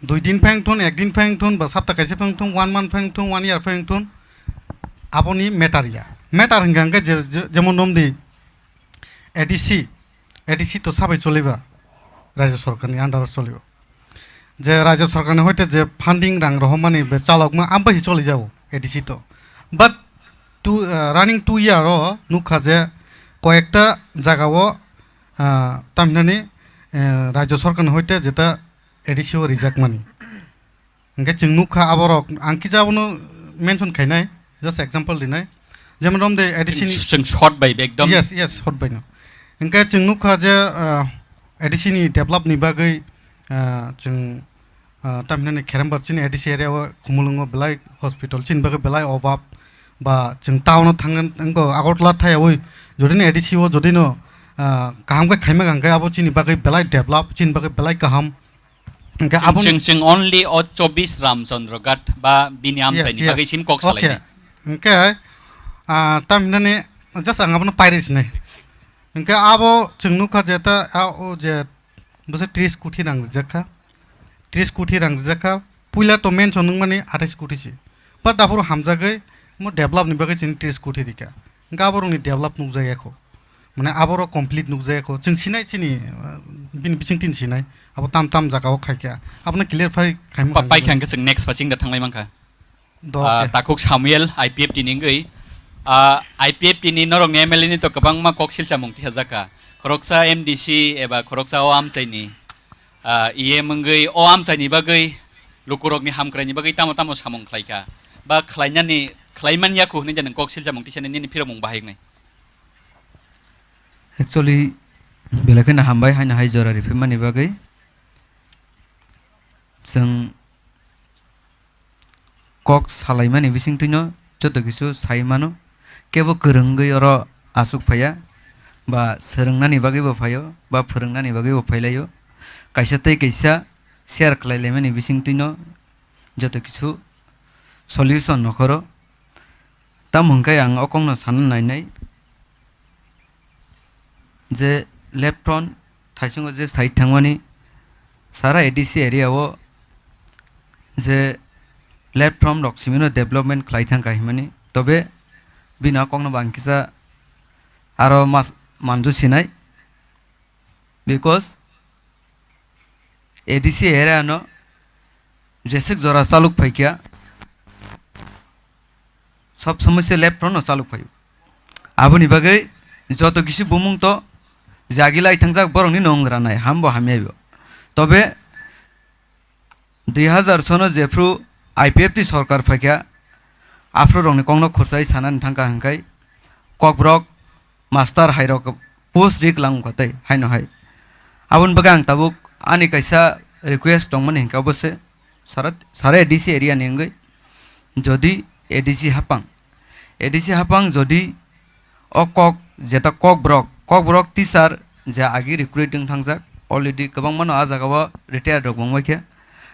dui din pheng thun, ek din pheng thun, ba sapta kaisa pheng thun, one month pheng thun, one year pheng thun, aboni matter ya. Matter hingka hingke je, je, jemon romdi A D C, A D C to sabai choliba, Rajya Sarkar ni under o choliba. Je Rajya Sarkar ni hoite je funding rang rohormani be chalokma ambai hi choli jao A D C to. But two, uh, running two year o nukha je koyekta jaga o, uh, tamhinani, uh, Rajya Sarkar ni hoite jeta A D C o rijak mani. Hingke chwng nukha aborok, ang kisa abono mention khainai, just example rinai. Jemon romde A D C ni chwng short bai ekdom. Yes, yes, short bai no. Hingke chwng nukha je, ah, A D C ni develop ni bagwi, ah, chwng, ah, tamhinani Kherembar chini A D C area o Khumulwngo belai hospital chini bagwi belai obab ba chwng town o thangna wngkho Agartala thai oi jodi no A D C o jodi no, ah, kaham khe khaima hingke abo chini bagwi belai develop, chini bagwi belai kaham. Hingke Chwng, aboni chwng, chwng only o chobbish Ramchandra Ghat ba bini amchaini Yes, yes. bagwi sin kok Okay. salainai. Hingke, ah, tamhinani just ang abono pairi sinai. Hingke abo chwng nukha je ta, ah, o je Bwsa tris koti rang rijak kha. Tris koti rang rijak kha. Puila to mention wngmani athais koti se. But aphuru hamjagwi mo develop ni bagwi chini tris koti rikha. Hwnkhe aborokni develop nukjak ya kho. Mane aboro complete nukjak ya kho. Chwng sinai chini, uh, bini bisingtwi sinai. Abo tam tam jaga o khaikha. Abono clarify khaima Pa-, hamjagwi. Paikha hwnkhe chwng next paching da thanglai mankha. Do, ah, okay. Takhuk Samuel, I P F T ni wngwi. Ah, I P F T ni norokni M L A ni to kwbangma kok silchamung tisajak kha. Khoroksa M D C eba khoroksa o amchaini, ah, E M wngwi o amchaini bagwi lukurokni hamkraini bagwi tamo tamo samung khlaikha. Ba khlainani, khlaiman yakhu hwnwi je nwng kok silchamung tisani nini phirokmung bahai wngnai. Actually, belai kheno hambai haino hai jora riphimani bagwi. Chwng kok salaimani bisingtwino joto kisu sai mano. Kebo kwrwngwi oro aswk phaiya, ba swrwngnani bagwibo phaio, ba phwrwngnani bagwibo phailaio. Kaisa tei kaisa share khlai laimani bisingtwino joto kisu solution nokhoro. Tamo hwnkhe ang o kokno sana nainai. Je left front thaisungo je side thangmani sara A D C area o je left front rok simino development khlai thangkha himani, tobe bini o kokno bang kisa aro mas manju sinai, because A D C area no jeswk jora chaluk phaikha, sob somoi se left front no chaluk phaio. Aboni bagwi joto kisi bumung to jagi lai thangjak borokni nong ranai hambo hamyaibo. Tobe dui hazar sono jephru I P F T sorkar phaikha, aphuru rokni kokno khursai sanani thangkha hwnkhe kokborok master hairok post rik lang kha tei haino hai. Aboni bagwi ang tabuk ani kaisa request tongmani hwnkhe obo se sara, sara A D C area ni wngwi jodi A D C hapang, A D C hapang jodi o kok jeta kokborok, kokborok teacher je agi recruit wng thangjak already kwbangma no ah jaga o retired rok wng khe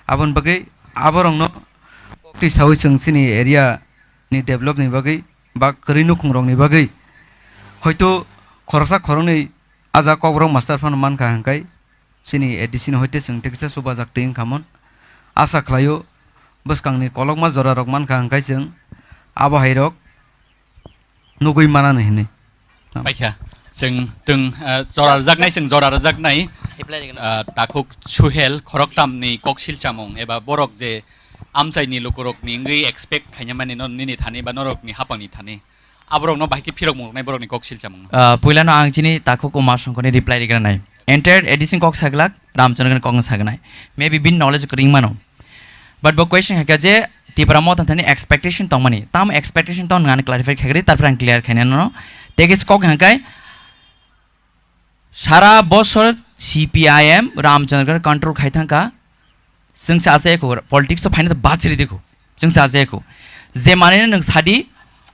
aboni bagwi aborokno kok twi sawi chwng chini area ni develop ni bagwi ba kwrwi nukhung rok ni bagwi hoito khoroksa khoroknwi ah jaga kokborok master phano mankha hwnkhe chini A D C ni hoite chwng tekisa chubajak twi wngkha mon. Asa khlaio bwskangni kolokma jora rok mankha hwnkhe chwng abo hai rok nugwi manani hinwi. Paikha, chwng twng, ah, jora rwjaknai, chwng jora rwjaknai, ah, takhuk Suhel khoroktamni kok silchamung eba borok je amchaini lukurokni wngwi expect khainamani no nini thani ba norokni hapangni thani. Aborokno bahai khe phirokmung rwnai borokni kok silchamung. Ah, puilano ang chini takhuk Uma Songkorni reply rigranai. Entire A D C kok saglak, Ramchandrani kokno sagnai. Maybe bini knowledge kwrwi mano. But bo question hakha je Tipra Motha thani expectation tongmani. Tam expectation tong nang clarify khagri, tarpore ang clear khaina no. Tekis kok hangkai sara bosor C P I M Ramchandrani control khai thangkha. Chwng se asa ekho politics o phaina bachiri dekho. Chwng se asa ekho. Je manino nwng sadi,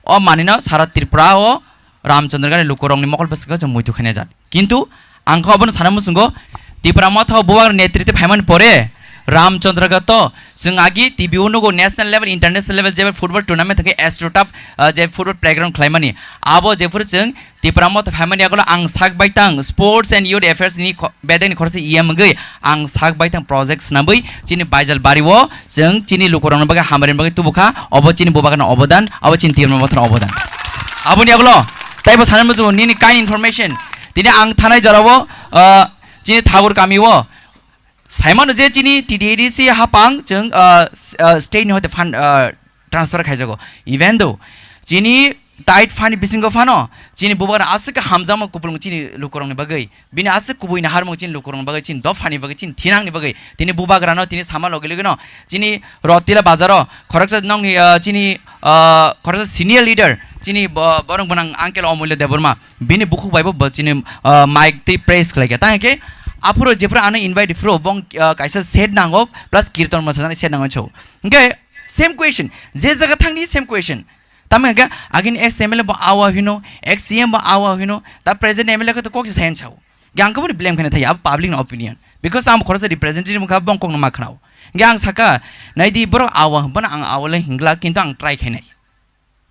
o manino sara Tripura o Ramchandrani lukurokni mokol bwskango chwng muitu khaina jan. Kintu ang kha obono sana muchungo Tipra Motha o bubagra netritwe phaimani pore Ramchandraga to chwng agi T V o nugo national level, international level je football tournament thangkhe AstroTurf, ah, je football playground khlaimani. Abo jephuru chwng Tipra Motha phaimani yagulo ang sak baitang Sports and Youth Affairs ni kho-, bedekni khoroksa E M wngwi ang sak baitang project swnamwi chini Baijalbari o chwng chini lukurokni bagwi hamari bagwi tubukha, obo chini bubagrano obodan, obo chini Tipra Mothano obodan. Aboni yagulo taibo sanai muchungo nini kind information, tini ang thanai jorao, ah, chini Thakur kami o saimano je chini T T A D C hapang chwng, ah, s-, ah, state ni hoite fund, ah, transfer khaijago. Even though chini tight fund bisingo phano chini bubagra aswk hamjakma kupulung chini lukurokni bagwi, bini aswk kubui naharmung chini lukurokni bagwi, chini dophani bagwi, chini thinangni bagwi, tini bubagrano tini sama logi logino chini Rotila bazaro khoroksa nokni, ah, chini, ah, khoroksa senior leader chini bo-, borok gwnang uncle Omulya Debbarma bini bukhuk bai bo, bo chini, ah, mic tei press khlai kha. Tang khe aphuru jephuru ano invite phuru bong, ah, kaisa set nango plus kirton mosa jani set nango chau. Hingke same question, je jaga thangni same question. Tamo hingke agini ex M L A bo awa hino, ex C M bo awa hino, ta present M L A khe to kok se sayan chao. Hingke ang khe boni blame khaina thai, abo public ni opinion. Because ang bo khoroksa representative wngkha, bong kokno ma khnao. Hingke ang saka, naidi borok awa hwnbana ang awa le hingla, kintu ang try khainai.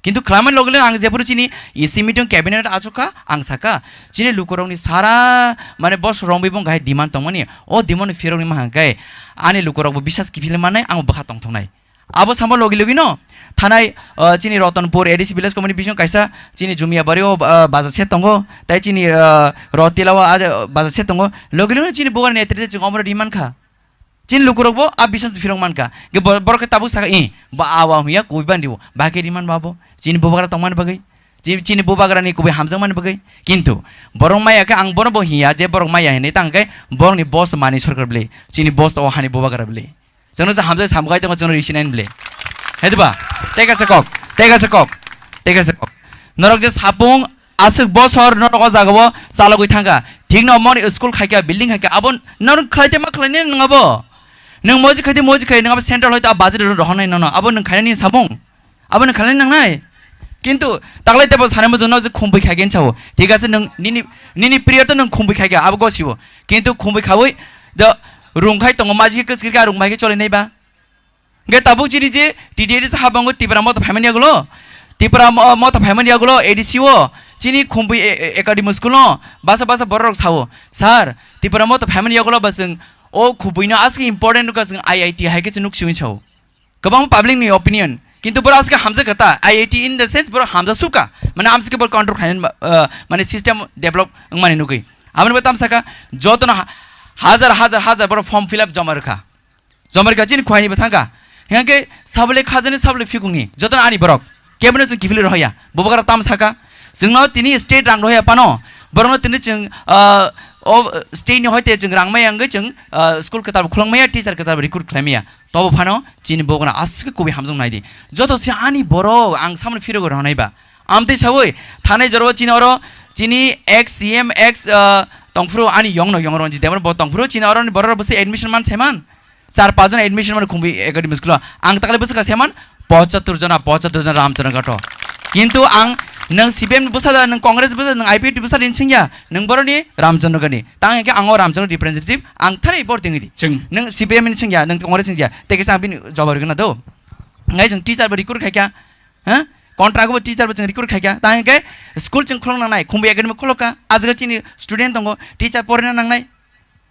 Kintu khlaimani logi logi ang jephuru chini E C meeting cabinet achukha, ang sakha, chini lukurokni sara mane bos romwi bong hai demand tongmani, o demand phirokni maha khe ani lukurokbo bisas kiphilwi mannai, ang bwkha tongthoknai. Abo samo logi logi no thanai, uh, chini Ratanpur A D C village committee bising kaisa chini Jumia bari o, uh, bazar set tongo, tai chini, uh, Rotila o bazar set tongo, logi logi no chini bugar netrite chwng omoro demand kha. Chini lukurokbo a biswas phirok mankha. Ge bor-, borok khe tabuk sakha, "Ih, bo awa hwnya koi ban dibo." Ba khe riman babo. Chini bubagra tongmani bagwi. Chi-, chini bubagrani kubui hamjakmani bagwi. Kintu borok maya khe ang bono bo hiya je borok maya hinwi tang khe borokni boss mani sorkar bwle. Chini boss o hani bubagra bwle. Chwngno je hamjak samkhai tongo chwngno risinai bwle. Hai diba? Tei kaisa kok. Tei kaisa kok. Tei kaisa kok. Norok je sapung aswk bosor norok o jagao chalogwi thangkha. Thikno omo ni school khaikha, building khaikha, abo norok khlaite ma khlainai nwng abo? Nwng moji khaite moji khai, nwng abo central hoito a budget ro rohornai nono. Abo nwng khainani samung? Abo nwng khlainai nangnai? Kintu taklai tebo sanai muchungno je khumbui khaikhe sao. Thik ase nwng nini, nini priyo to nwng khumbui khaikha, abo gosibo. Kintu khumbui khaui je rung khai tongo, maji khe kwsirkhe a rung bai khe cholinai ba? Hingke tabuk chini je T D A D C habango Tipra motha phaimani yagulo, Tipra mo-, motha phaimani yagulo A D C o chini Khumbui e-, e-, Academy school no basa basa borok rok sao, "Sir, Tipra motha phaimani yagulo ba chwng o Khumbui no aswk important nukha, chwng I I T hai khe chwng nuk siwi sao." Kwbangma public ni opinion, kintu borok aswk hamjak kha ta, I I T in the sense borok hamjak sukha, mane amsike borok control khainani, uh, mane system develop wngmani nugwi. Aboni bo tamsaka jotono ha-, hajar, hajar, hajar borok form fill up joma rwkha. Jomar kha chini khuaini bo thangkha. Hingke sabole khajani sabole phikungni. Jotono ani borok. Kebeno chwng kiphilwi rohya. Bubagra tam saka. Chwngno tini state rang rohya pano. Borokno tini chwng, ah, o state ni hoite chwng rang maya wngwi chwng, ah, school kwtal bo khulong maya, teacher kwtal bo recruit khlai maya. Tobo phano chini bubagra aswk kubui hamjwng naidi. Joto se ani borok ang samani phirogwi rohonai ba. Amtwi sawi thanai joro chini oro chini ex C M, ex, ah, tongphuru ani yongno yong Ranjit Debbarma bo tongphuru chini oro ni borok bo se admission man saiman. Char pach jona admission mano Khumbui Academy school o. Ang takle bwswk kha seman pochattor jona, pochattor jona Ramchandra Ghat o. Kintu ang nwng C P M ni bwsa da, nwng Congress bwsa, nwng I P F T bwsa rin singya, nwng boroni Ramchandra Ghat ni. Tang hingke ang o Ramchandra representative, ang thani bor tingwi di. Chwng. Nwng C P M ni singya, nwng Congress singya, teke sa bini jobar gana do. Ngai chwng teacher bo recruit khaikha, ha? Contract bo teacher bo chwng recruit khaikha. Tang hingke school chwng khulok nangnai, Khumbui Academy khulokha, ajga chini student tongo, teacher porina nangnai.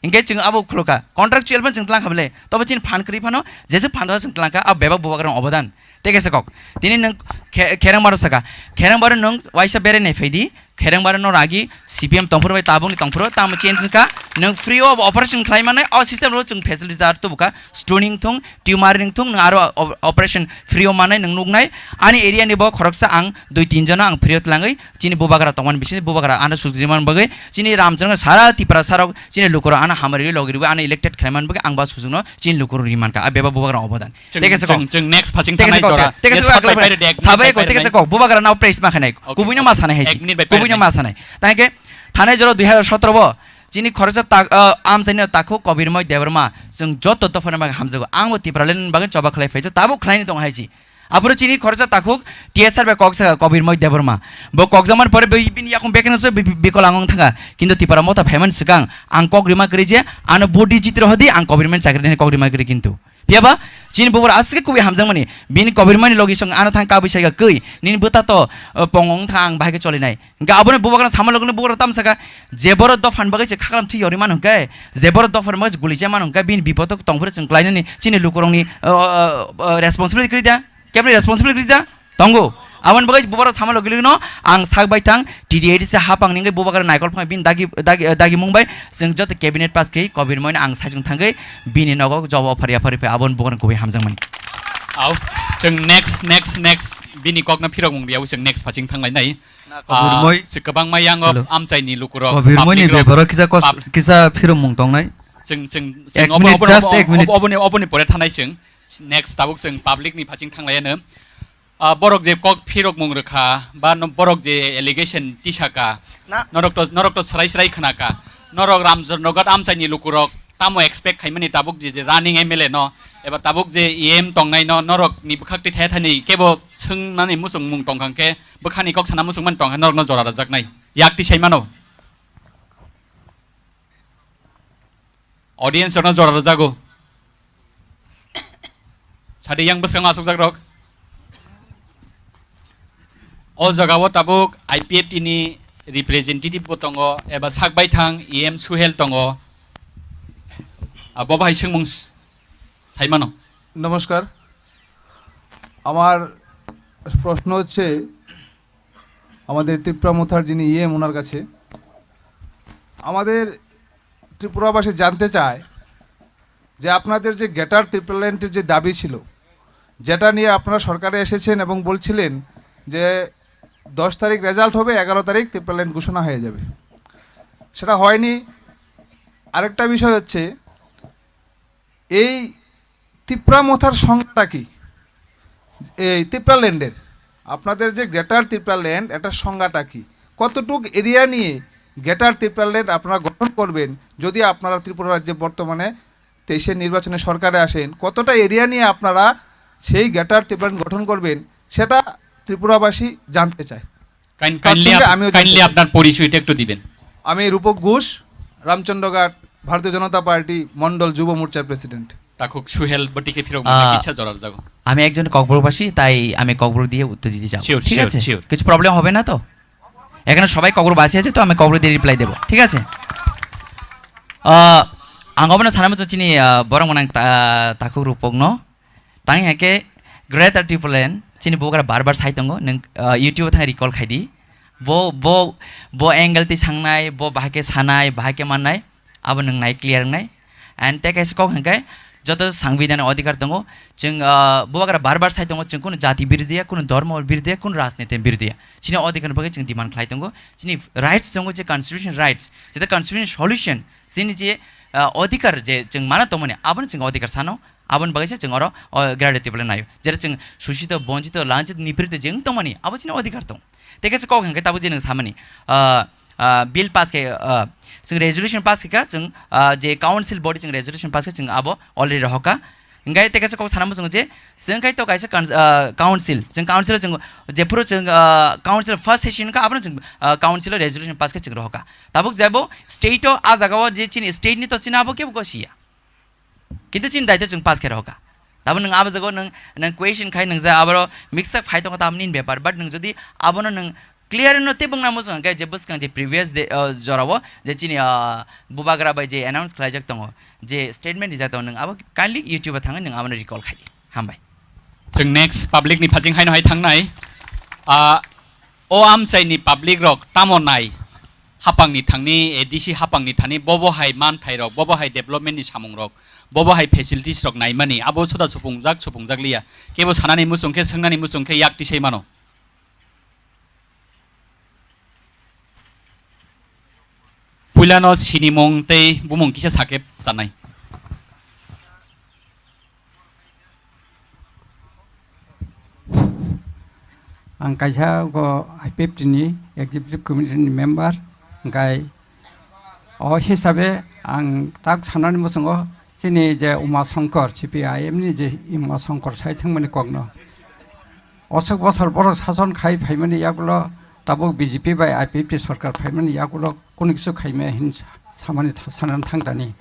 Hingke chwng abo khulokha, contractual phano chwng tlangkha bwle, tobo chini phan kwrwi phano, jesu phan dano chwng tlangkha, abo bebak bubagrang obodan. Tei kaisa kok, tini nwng khe-, khereng baro saka, khereng baro nwng waisa berai nai phaidi, khereng baro no ragi, C P M tongphuru bai tabukni tongphuru, tamo change wngkha, nwng free of operation khlai manai, o system ro chwng facility jar tubukha, stoning thung, tumor ring thung, nwng aro op-, operation free o manai nwng nuknai, ani area ni bo khoroksa ang dui tin jona ang free o tlangwi, chini bubagra tongmani bisingtwi bubagra ano sujriman bagwi chini Ramchandra sara Tiprasa rok chini lukurok ano hamari logi rwi ano elected khlaiman bagwi ang ba sujungno chini lukurok riman kha a beba bubagra obodan. Chwng, teke se chwng, kok, chwng next phasing teke se thanai kok, jora. Teke se Next kok, phasing thanai ek minute, sabai ek ko, minute, teke se ek kok, bubagra now press ma khanai. Okay, kubui no okay. Ma sanai hai Ek si. Minute bai Kubui no pai ma sanai. Tangke thanai jora dui hazar sotro bo chini khoroksa tak, ah, amchaini takhuk Kobirmoi Debbarma chwng joto dophani bagwi hamjago. Ang bo Tipraland bagwi choba khlai phaisa tabuk khlaini tong hai si. Aphuru chini khoroksa takhuk T S R bai kok saka Kobirmoi Debbarma. Bo kokjakmani pore bi-, bini yakung bekereng se bi-, bi-, bikolang wng thangkha. Kintu Tipra motha phaimani swkang ang kok rima kwrwi je ano body jit rohodi ang Kobirmoi chakri nani kok rima kwrwi kintu. Phiya ba chini bubar aswk kubui hamjakmani. Bini Kobirmoi ni logi song ano thang kabui saika kwi. Nini bwta to, uh, pongong thang ang bahai khe cholinai. Hingke abono bubagrano sama logono bubagrano tamo saka, je borok dophani bagwi se khaklam thwi yorwi mano hwnkhe, je borok dophani bagwi se guli cha mano hwnkhe, bini bipodo tongphuru chwng klainani chini lukurokni, o, o, o, responsibility kwrwi da? Keboni responsibility kwrwi da? Tongo. Aboni bagwi bubagrano sama logi logi no ang sak bai thang, T D A D C hapang ni hwnkhe bubagrano naikol phang bini dagi, dagi, dagi mung bai chwng joto cabinet pass khe Kobirmoino ang saichung thangwi bini nogo jobo phari aphari phai aboni bubagrano kubui hamjakmani. Au, chwng next, next, next bini kokno phirokmung riyawi chwng next phasing thanglainai. Na, ah, Kobirmoi. Se kwbangma yango Hello. Amchaini lukurok, Kobirmoi ni public rok, bebaro kisa kos-, pub-, kisa phiromung tongnai. Chwng, chwng, chwng Ek obo, minute, obo, just obo, ek minute. Obo, oboni, oboni pore thanai chwng. Next tabuk chwng public ni phasing thanglaiyano. Ah, borok je kok phirokmung rwkha, ba no-, borok je allegation tisaka, Na. Norok to, norok to srai srai khnaka. Norok Ramchandra Ghat amchaini lukurok tamo expect khaimani tabuk je, je running M L A no, eba tabuk je E M tongnai no, norok ni bwkhak twi thaya thani kebo swngnani muchungmung tongkha khe, bwkhani kok sana muchungmani tongkha norokno jora rwjaknai. Yak twi sai mano. Audience rokno jora rwjago. Sadi yang bwskango asukjak rok. O jagao tabuk I P F T ni representative bo tongo, eba sak baithang E M Suhel tongo. Ah, bo bahai swngmung s-, saimano. নমস্কার। আমার প্রশ্ন হচ্ছে আমাদের ত্রিপুরা মথার যিনি ইএম ওনার কাছে, আমাদের ত্রিপুরাবাসী জানতে চায় যে আপনাদের যে গ্রেটার ত্রিপুরাল্যান্ডের যে দাবি ছিল, যেটা নিয়ে আপনারা সরকারে এসেছেন এবং বলছিলেন যে দশ তারিখ রেজাল্ট হবে, এগারো তারিখ ত্রিপুরাল্যান্ড ঘোষণা হয়ে যাবে, সেটা হয়নি। আরেকটা বিষয় হচ্ছে এই ত্রিপুরা মথার সংজ্ঞাটা কি? এই ত্রিপুরাল্যান্ডের, আপনাদের যে গ্রেটার ত্রিপুরাল্যান্ড, এটার সংজ্ঞাটা কি? কতটুক এরিয়া নিয়ে গ্রেটার ত্রিপুরাল্যান্ড আপনারা গঠন করবেন? যদি আপনারা ত্রিপুরা রাজ্যে বর্তমানে তেইশের নির্বাচনে সরকারে আসেন, কতটা এরিয়া নিয়ে আপনারা সেই গ্রেটার ত্রিপুরাল্যান্ড গঠন করবেন, সেটা ত্রিপুরাবাসী জানতে চায়। কাইন-, তার কাইন্ডলি সঙ্গে আপ-, আমিও জানতে কাইন্ডলি চাই। আপনার পরিচয়টা একটু দিবেন। আমি রূপক ঘোষ, রামচন্দ্রঘাট ভারতীয় জনতা পার্টি মণ্ডল যুব মোর্চার president. Takhuk Suhel bwtwi khe phirok manya Ah, kisa jora rwjago. আমি একজন কক্সবাজারবাসী, তাই আমি কক্সবাজার দিয়ে উত্তর দিতে চাও। Sure, ঠিক sure, আছে? Sure. কিছু প্রবলেম হবে না তো? এখানে সবাই কক্সবাজারবাসী আছে, তো আমি কক্সবাজার দিয়ে রিপ্লাই দেবো, ঠিক আছে? Ah, ang obono sana muchung chini, ah, borok manang ta-, Takhuk Rupokno. Tang hake Greater Tipraland chini bugra bar bar sai tongo, nwng, ah, YouTube thang recall khai di. Bo, bo, bo angle twi sangnai, bo bahai khe sanai, bahai khe mannai, abo nwng nai clear wngnai. And tei kaisa kok hwnkhe joto sangbidani odhikar tongo, chwng, ah, bubagra bar bar sai tongo, chwng kunu jati birodhiya, kunu dhormo birodhiya, kunu rajniti birodhiya. Chini odhikar bagwi chwng demand khlai tongo, chini rights tongo, je constitution rights, jeta constitution solution, chini je, ah, odhikar je chwng mana tongmani, abono chwng odhikar sano, aboni bagwi se chwng oro, o, Greater Tipraland naio. Jeta chwng sushito, bonchito, lanchito, niprito je wng tongmani, abo chini odhikar tongo. Tei kaisa kok hwnkhe tabuk je nwng samani, ah, ah, bill pass khe, ah, chwng resolution pass khe kha, chwng, ah, je council body chwng resolution pass khe chwng abo already rohor kha. Hwnkhe tei kaisa kok sana muchungo je chwng khai to kaisa cons-, ah, council, chwng council o chwng jephuru chwng, ah, council first session kha abono chwng, ah, council o resolution pass khe chwng rohor kha. Tabuk jebo state o a jaga o je chini state ni to chini abo kebo gosi ya. Kintu chini daitw chwng pass khe rohor kha. Tabuk nwng abo jaga o nwng, nwng question khai nwng je aboro mix up phai tongo, tabuk nini bepar. But nwng jodi abono nwng clear no tei bwngna muchung hwnkhe je bwskang je previous day, uh, jora o je chini, uh, bubagra bai je announce khlaijak tongo, je statement rijak tongo, nwng abo kindly YouTube o thangwi nwng abono recall khai di. Hambai. Chwng next public ni phajing haino hai thangnai. Ah, O amchaini public rok tamo nai? Hapangni thangni, A D C hapangni thani bobo hai manthai rok, bobo hai development ni samung rok, bobo hai facilities rok naimani, abo suda supungjak, supungjak liya. Kebo sanani muchung khe, swngnani muchung khe yak tisai mano. Puilano sinimung tei bumung kisa sakhe chanai. Ang kaisa go I P F T ni executive committee ni member, hwnkhe o hisabe ang tak sanani muchungo chini je Uma Shankar, C P I M ni je Uma Shankar sai thangmani kokno. Osok bosor borok sason khai phaimani yagulo tabuk B J P bai I P F T sorkar phaimani yagulo kunu kisu khaimaya hin sa-, samani tha-, sanani thangdani.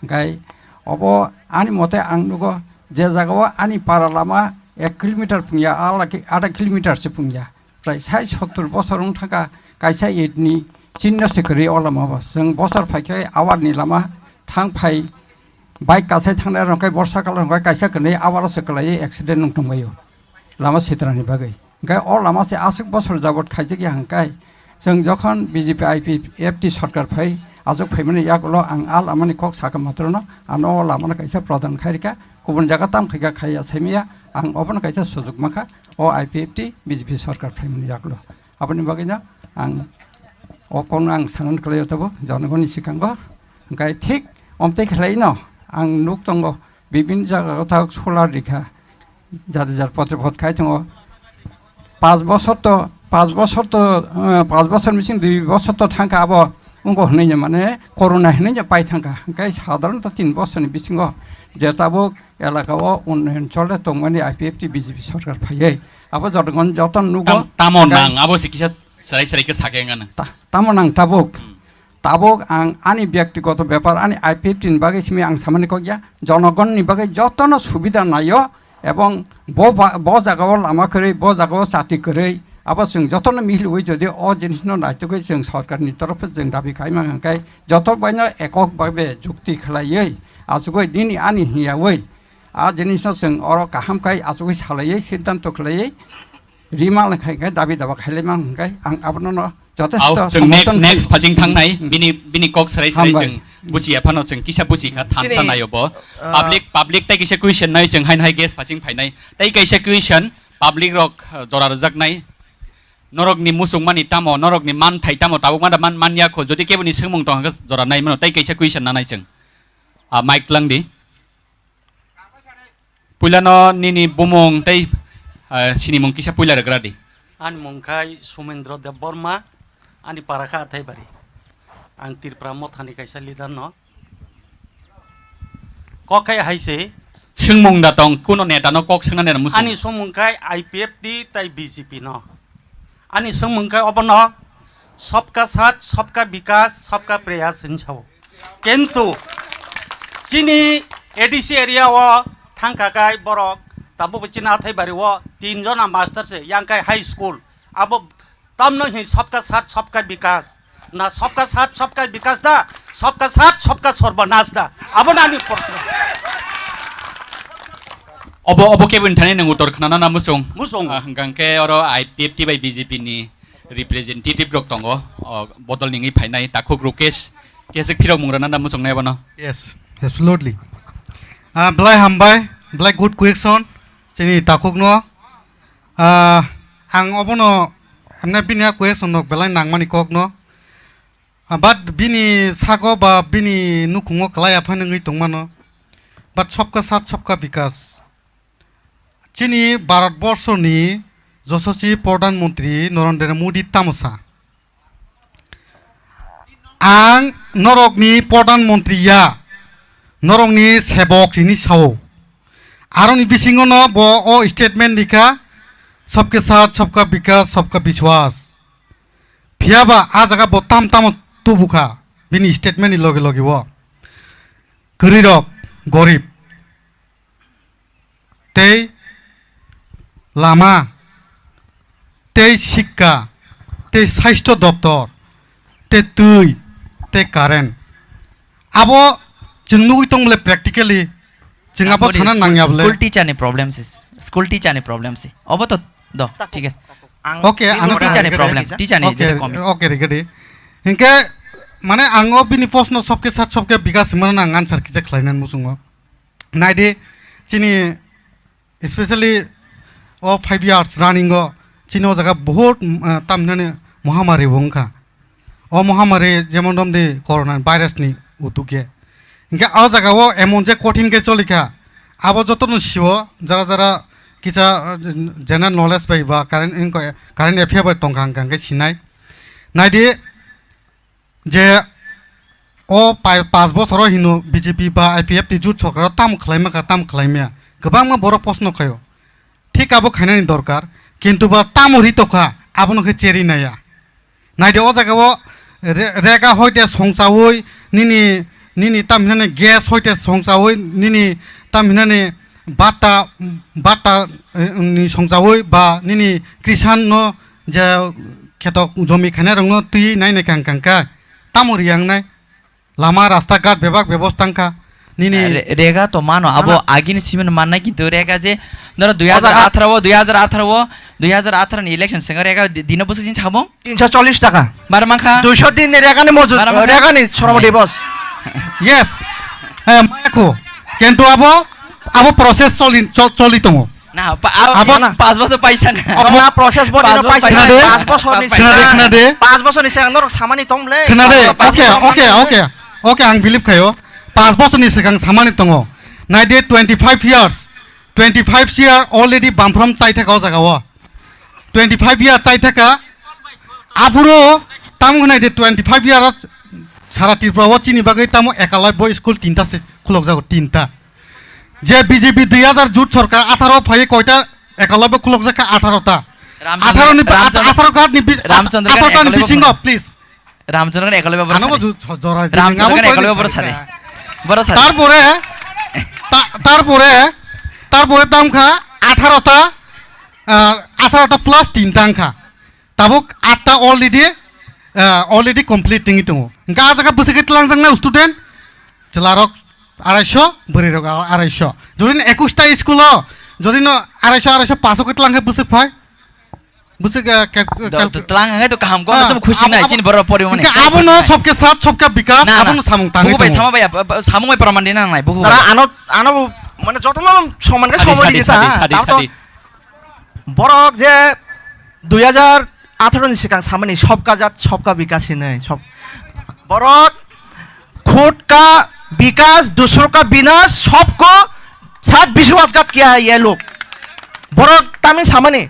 Hwnkhe obo ani mote ang nugo je jagao ani para lama ek kilometer pungya, ala ki-, adha kilometer se pungya. Prai sai sottor bosor wng thangkha kaisa itni chinno se kwrwi o lama bo. Chwng bosor phaikhe awarni lama thang phai bike kasai thangnai rok khe borsa kala rok khe kaisa kwrwi awaro se kwlaiwi accident wng tongbaio. Lama sitrani bagwi. Hwnkhe o lama se aswk bosor jabot khaijak ya hwnkhe, chwng jokhon B J P I P F T sorkar phai, aswk phaimani yagulo ang a lamani kok sakha matrono, ano o lamano kaisa pradhan khai rikha, kubun jaga tam khaikha khaiya saimaya, ang obono kaisa sujuk mankha, o I P F T B J P sorkar phaimani yagulo. Aboni bagwino ang o kokno ang sanan kwlaio tabuk jonogonni swkango. Hwnkhe thik omtwi khlaino ang nuk tongo, bibin jaga o thak solar rikha. Jat jat potre pot khai tongo. Panch bosor to, panch bosor to, eh, panch bosor bising dui bosor to thangkha abo wngkha hwnwi mane corona hwnwi pai thangkha. Hwnkhe sadharanto tin bosorni bisingo je tabuk elaka o unnoyon chole tongmani I P F T B J P sorkar phaiwi abo jotogon joto nugo. Tam-, tamo hwnkhe nang abo se kisa serai serai khe sakhe wngkha nang. Ta-, tamo nang tabuk. Hmm. Tabuk ang ani byaktigoto bepar, ani I P F T ni bagwi simi ang samani kok ya, jonogonni bagwi jotono subida naio, ebong bo ba-, bo jagao lama kwrwi, bo jagao chati kwrwi, Abo chwng jotono mihilwi jodi o jinisno naitugwi chwng sorkarni torophoi chwng dabi khaima hwnkhe joto baino ekok babe jukti khlaiwi achugwi nini ani hiyawi a jinisno chwng oro kaham khai achugwi salaiwi siddhanto khlaiwi rima le khai khe dabi daba khailaima hwnkhe ang abono no jotesto Au, chwng next, somorthon next khlaio. Phasing thangnai, Hmm. Bini, bini kok sarai sarai Hambai. Chwng bujiya phano chwng kisa buji kha, thansa Chini, naio bo. Ah. Public, public tai kisa question nai chwng hain hai guest phasing phainai. Tai kaisa question, public rok, ah, jora rwjaknai. Norokni muchungmani tamo, norokni manthai tamo, tabuk mada man, man ya kho, jodi keboni swngmung tong khe jora nai mano, tai kaisa question nanai chwng. Ah, mic tlang di. Puilano nini bumung tei, ah, sinimung kisa puila rwgra di. Ani mung khai Sumendro Debbarma, ani para kha Athaibari. Ang Tripura mothani kaisa leader no. Kok khai hai se. Swngmung da tong, kuno neta no kok swngna neta muchung. Ani swngmung khai I P F T tai B J P no. Ani swngmung khai obono, "Sabka saath, sabka vikas, sabka prayas" hinwi sao. Kintu chini A D C area o thangkha khai borok tabukbo chini Athaibari o tin jona master se, yang khai high school. Abo tamno hi sabka saath, sabka vikas. Na sabka saath, sabka vikas da, sabka saath, sabka sarbanas da. Abo nani proshno. Obo, obo keboni thani nwng uttor khnana na muchung? Muchung. Ah, hwnkhe oro I P F T bai B J P ni representative rok tongo, o, bodol ningwi phainai takhuk Rukesh, kese phirok mung rwna da muchungnai abono. Yes, absolutely. Ah, belai hambai, belai good question, chini takhukno. Ah, ang obono, emne bini a question nok belai nangmani kokno. Ah, but bini sago ba bini nukhungo kwlai aphano wngwi tongmano. But sabka saath, sabka vikas. Chini Bharat Borso ni Jososi Pradhan Mantri Narendra Modi tamo sa? Ang norokni Pradhan Mantri ya, norokni sebok hini sao. Aroni bisingo no bo o statement ni kha, "Sabke saath, sabka vikas, sabka vishwas." Phiya ba a jaga bo tam tamo tubu kha, bini statement ni loge loge o. Kwrwi rok, gorib. Tei lama, tei sikka, tei sasthyo doptor, tei twi, tei current. Abo chwng nugwi tong bole practically, chwng abo Amboni sana school, nangya bole. School teacher ni problem si, school teacher ni problem si. Obo to do, thik ase. Ang okay, bini ano teacher ni problem, teacher ni okay, jeto komi. Okay, rikadi. Hingke, mane ang o bini post no sobke sat sobke bigas himano nang answer kisa khlainan muchungo. Naidi, chini, especially o five years running o, chini o jaga bahut, ah, tamhinani mohamari bo wngkha. O mohamari jemon romdi corona virus ni utuke. Hingke o jaga o emon je kothin ke cholikha, abo joto no sio, jara jara kisa, ah, general knowledge bai ba current, current affair bai tongkha hingka hingke sinai. Naidi, je o pai-, panch bosor o hino B J P ba I P F T jut sorkar o tamo khlaima kha, tamo khlaimaya, kwbangma borok proshno khaio. Thik abo khainani dorkar, kintu ba tamo ri tokha, abono khe cheri naya. Naidi o jaga o re-, rega hoite songchaui nini, nini tamhinani gas hoite songchaui nini tamhinani bata, bata, eh, ni songchaui ba nini krisan no je kheto jomi khainai rokno twi nai nai kang kang kha. Tamo riyang nai? Lama rasta ghat bebak bebosta wngkha. Nini re-, rega to mano, abo agini simin mannai, kintu rega je noro dui hazar atharo o, dui hazar atharo o, dui hazar atharo ni election swngo rega di-, dino bwswk sini sabong? Tinsho chollish taka. Bar mankha? Duisho din ni rega ni mojut, bar mankha? Rega ni shromo divos. Yes. Eh, maya kho. Kintu abo, abo process choli, cho-, choli tongo. Na, pa-, abo, abo na. Pas bosor paisa na. Abo na process bo dino paisa na. Khna de, khna de. Pas bosor ni sigang norok samani tong ble. Khna de. Pas bosor paisa. Okay, okay, okay. Okay, ang believe khayo. Pas bosor ni sigang samani tongo. Naidi twenty five years. Twenty five year already bamphrom chai thaka o jaga o. Twenty five year chai thaka. Aphuru tamo naidi twenty five year sara Tripura o chini bagwi tamo ekalai bo school tinta se khulok jago, tinta. Je B J P dui hazar jut sorkar atharo phai koita ekalai bo khulok jakha? Atharo ta. Ramchandra, atharo ni, Ramchandra, atharo card ni bis-, Ramchandra atharo card ni ekalai bo bisingo, phai. Please. Ramchandra ekalai bo ano sari. Ju-, jo-, jora di, Ramchandra abo ekalai bo sari. Boro sari. Tarpore, ta-, tarpore, tarpore tam kha atharo ta, ah, atharo ta plus tin tang kha. Tabuk atta already, ah, already complete tengwi tongo. Hingke ah jaga bwswk khe twlangjaknai student, chwlarok arai sho, bwrwirok arai sho. Jodi no ekush ta school o, jodi no arai sho, arai sho pass o khe twlang khe bwswk phai? Bwswk, ah, cal-, Do-, calc- do-, twlang hwnkhe to kaham, kono Ah, chum khusi abo, nai, abo, chini borok porimani. Hingke abo no sobke sat, sobka bikas, Na, na. Abo no samung tangwi Buku bai tongo. Sama bai, ap-, ap-, samung bai praman dinang nai, buku Tara bai. Ano, ano, mane, jotono soman khe Sadi, somani sadi, di ta, sadi, sadi, tamo to sadi. Borok je dui hajar atharo ni sikang samani sobka jat, sobka bikas hinwi, sob-, borok khud ka bikas, dusro ka binas, sobko sat biswas gat kiya ye lok. Borok tami samani,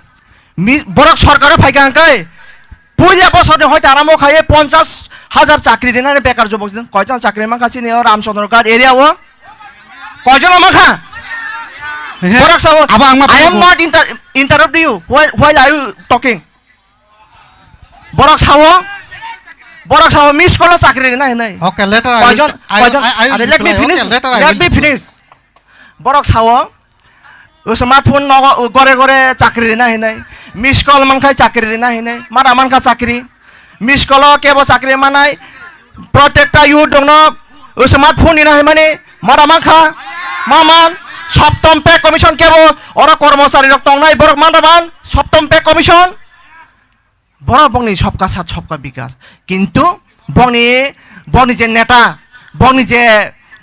mi-, borok sorkaro phaikha hwnkhe, puila bosorni hoite aramo khaye ponchas hajar chakri rinani bekar jubok jin. Koijon chakri mankha chini o Ramchandra Ghat area o? Koijon mankha? Ehe. Borok sao, Abo ang ma "I am phaikha. Not inter-, interrupt you. Why, why are you talking?" Borok sao, borok sao, "Miss call o chakri rina hinwi." Okay, later I will, Koijon, I, koijon, I, I will are, let me reply. Finish. Okay, later I will reply. Let me finish. Borok sao, "Smartphone nogo gore gore chakri rina hinwi. Miss call mankhai chakri rina hinwi. Mara mankha chakri. Miss call o kebo chakri manai. Protecta youth dongno smartphone rina hinmani. Mara mankha. Maman. Soptom pay commission kebo. Oro kormochari rok tongnai borok manra man. Soptom pay commission." Borok bongni sobka sat sobka bikas. Kintu bongni, bongni je neta, bongni je,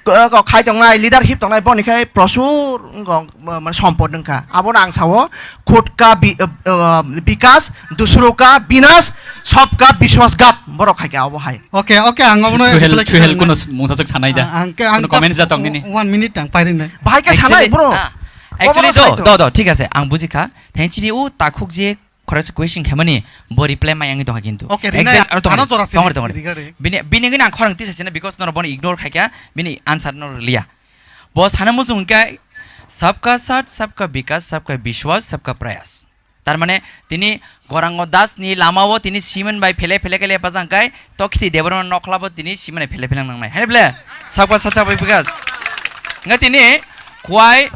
uh, kok khai tongnai, leadership tongnai, bongni khai prosur wngkha, uh, mane sompot wngkha. Abono ang sao, khud ka bi-, uh, uh, bikas, dusro ka binas, sobka biswas gat, borok khai kha abo hai. Okay, okay, ang obono Suhel, reply Suhel khlainai. Kuno mungsa swk sanai da? Ang, ang, ang Kuno comment just ja tong nini? One minute ang pairing nai. Bahai khe sanai, actually, bro. Ah, actually, Obono do, sai to. Do, do, thik ase, ang bujikha. Thank you, o takhuk je Khoroksa question khaimani bo reply mai wngwi tongkha kintu. Okay, rinai, Exact aro tongri, ano jora sini, tongri, tongri. Rigari. Bini, bini wngwi ang khorang tisa sina because norok bono ignore khaikha, bini answer no rwliya. Bo sana muchung hwnkhe sabka saath, sabka vikas, sabka vishwas, sabka prayas. Tar mane tini Gorango Das ni lama o tini simen bai phele phele khe lepajak hwnkhe Tokhiti Debbarma nokla bo tini simen bai phele phele nangnai. Hai bole? Sabka saath, sabka vikas. Hwnkhe tini Khwai,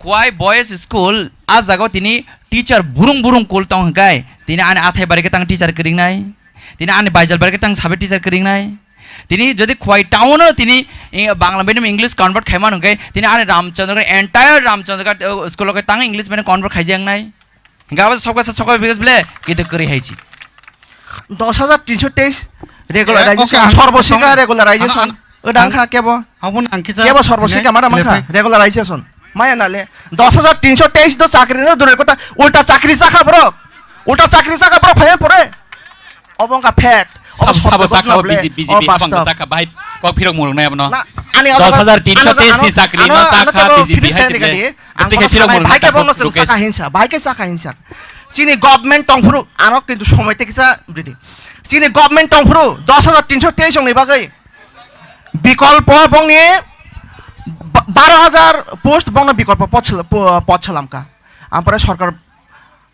Khwai Boys School, ah jaga o tini teacher burung burung kul tong hwnkhe, tini ani athai bari khe tang teacher kwrwng nai, tini ani baijal bari khe tang sabai teacher kwrwng nai, tini jodi Khwai town o tini, eh, Bangla medium English convert khaima hwnkhe, tini ani Ramchandra, entire Ramchandra, eh, school o khe tang English medium convert khaijak nai. Hwnkhe abo sabka saath sabka vikas bole, kintu kwrwi hai si. Dos hajar tinso teis Eh, regularization, okay, ang, sorbo sikha ang, regularization. Ang, ang, Odang ang, kha kebo. Aboni ang kisa Kebo sorbo nai, sikha mada nai, mankha, nai. Regularization. Maya nale. Dos hajar tinso teis do chakri no dure kota, ulta chakri chakha borok. Ulta chakri chakha borok phaiya pore. Obo wngkha fact. Obo Sab-, sabo sabdo sakha bo bole. B J P, Obo B J P hapang bastob. Sakha bahai kok phirok murung nai abono. Na, ani obo dos hajar tinso teis ano, ni chakri ano, no ano chakha kebo B J P finish hai khaina sible. Kadi. Ang Tei khe kono phirok sanai, murung bhai nai kebo takhuk no chwng Rukesh. Sakha hinsa, bhai khe sakha hinsa. Chini government tongphuru, ano kintu somoi tei kisa ridi. Chini government tongphuru, dos hajar tinso teis ni bagwi. Bikolpo bongni ba-, baro hajar post bongno bikolpo pod sel-, po-, pod selamkha. Ampore sorkar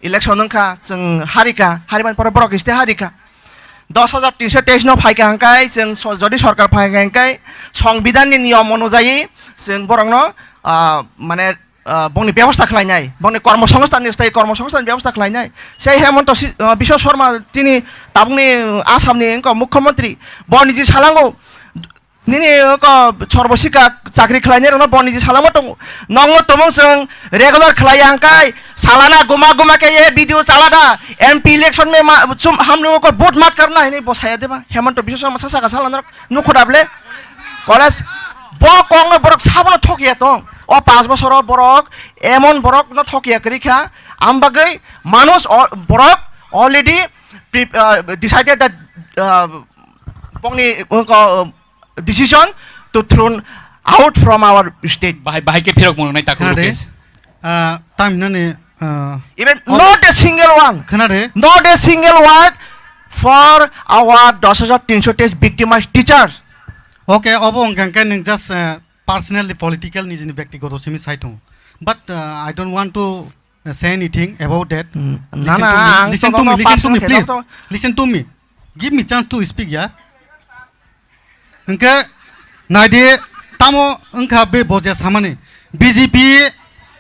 election wngkha, chwng harikha, harimani pore borok state harikha. Dos hajar tinso teis no phaikha hwnkhe, chwng so-, jodi sorkar phaikha hwnkhe, songbidan ni niyom onujayi chwng borokno, ah, mane, ah, bongni bebosta khlainai, bongni kormosongsthanni sthayi kormosongsthanni bebosta khlainai. Sei Hemanta Si-, ah, Biswa Sarma chini tabukni, ah, Assamni wngkha mukhyamantri, bo niji salango, nini wngkha sorbo sikha chakri khlainairokno bo niji salango tongo. Nokno tumung chwng regular khlaiya hwnkhe salana guma guma khe ye video chalada M P election me ma-, chum hamno ko vote mat karna hinwi bo saya deba? Hemanta Biswa Sarma sa saka salana nukho da bole? College bo kokno borok sabono thokya tong. O panch bosoro borok emon borokno thokya kwrwi kha, am bagwi manush o-, borok already pre-, uh, decided that, uh, bongni, uh, decision to thrown out from our state. Bahai, bahai khe phirok mwnai takhuk Khna de. Rukesh. Ah, tam hinani, ah, Even oh. Not a single one. Khna de. Not a single word for our dos hajar tinso teis victimized teachers. Okay, obo wngkha khe nwng just, ah, personally political nijini byaktigoto simi sai tongo. But, uh, I don't want to, uh, say anything about that. Hmm. Listen Na, na, to me, ang listen to to me, no listen to me, personal please. Khe no. Listen to me. Give me chance to speak, ya. Hwnkhe, naidi, tamo wngkha be boja samani. B J P,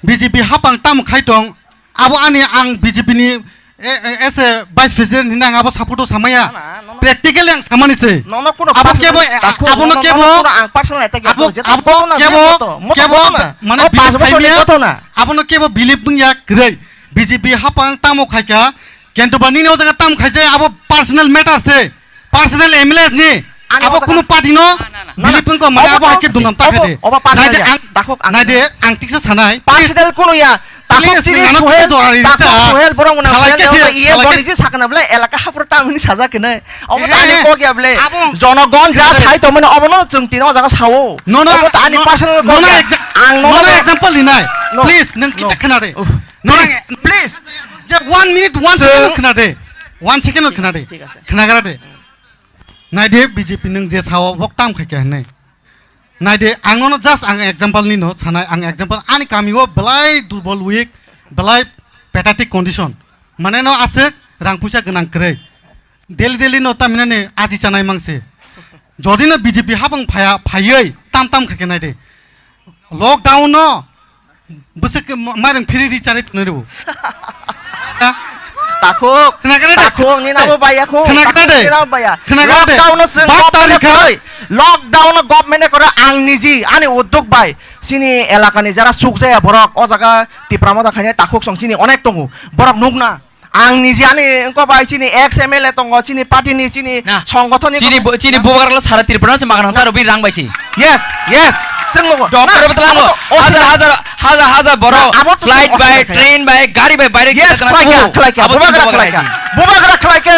B J P hapang tamo khai tong, abo ani ang B J P ni E, e, as a vice president hinwi ang abo support o samaya. Na, na, no, no. Practically ang samani se. No, no, kuno Abo personal kebo, attack, abo no, no, no, kebo, no, kuno ang personal attack abo, ya, abo kebo, moto, moto, kebo, moto na. Mane Oh, believe paanch bochor ni khaimya, koto na. Abo no kebo believe bung ya kwrwi. B J P hapang tamo khaika, kento ba nini o jaga tamo khaijai abo personal matter se. Personal M L A ni. Ani Abo o jaga kunu party no. Na, na, na. Believe bung ko mane Obo abo to, haikhe dunam ta obo, khaide. Obo personal Naide ya. Ang, Dakhuk ang naide ang tiksa sanai. Personal kuno ya. Takhuk Please, chini nang ano Suhel, kisa jora ri takhuk ta. Suhel borok mwnang Salai Suhel kese, obo iye salai boni kese. Je sakna ble elaka hapro tamni sajak hinai. Obo Eh, tani eh. Kok ya ble. Abo Jonogon ja Kese. Sai tongmani obo no chwng tino jaga sao. No, no, Obo tani no, personal no, kok no, ya. Exa-, Ang no, no, no no. Example ni nai. No. Please, nang No. Kisa khna de. Uff. No, Please, nang please. Je one minute, one Chwng second khna de. One second khna de. Thik ase. Khna gra de. Nai de B J P nang je sao bok tam khai khe hinai. Naide, ang nono just ang example ni no sanai, ang example ani kami o belai durbol weak, belai pathetic condition. Mane no aswk rang puisa gwnang kwrwi. Daily daily no tamina ni aji chanai mangse. Jodi no B J P habang phaya, phaywi tam tam kha khe naide. Lockdown no Bwswk ma-, mairang phiri ri chari tongnai rw. Ha? Takhuk, Khna khe de. Takhuk, ni nabo baya khuk, Khna khe takhuk, de. Ni nabo baya. Khna khe de. Lockdown no chwng Bat government tarikha. Koi. Lockdown no government kora ang niji, ani uddog bai. Chini elaka ni jara chukjaya borok, o jaga Tipra Motha khainai takhuk song chini onek tongo. Borok nukna. Ang niji ani wngkha bai chini ex M L A tongo, chini party ni, chini Na. Songgothon ni Chini bo-, chini bubagra lo sara Tripura se magrang sara bini rang bai si. Yes, yes. Chwng nugo. Doctor Na, bo tlango. Abo to Hajar, hajar, hajar, hajar borok Na, abo to flight bai, oswikar khaya. Train bai, gari bai, baire Yes, kita kena khlai kya, tuo. Khlai kya, Abo chini bubagra bubagra khlai kya. Khlai si. Bubagra khlai kya.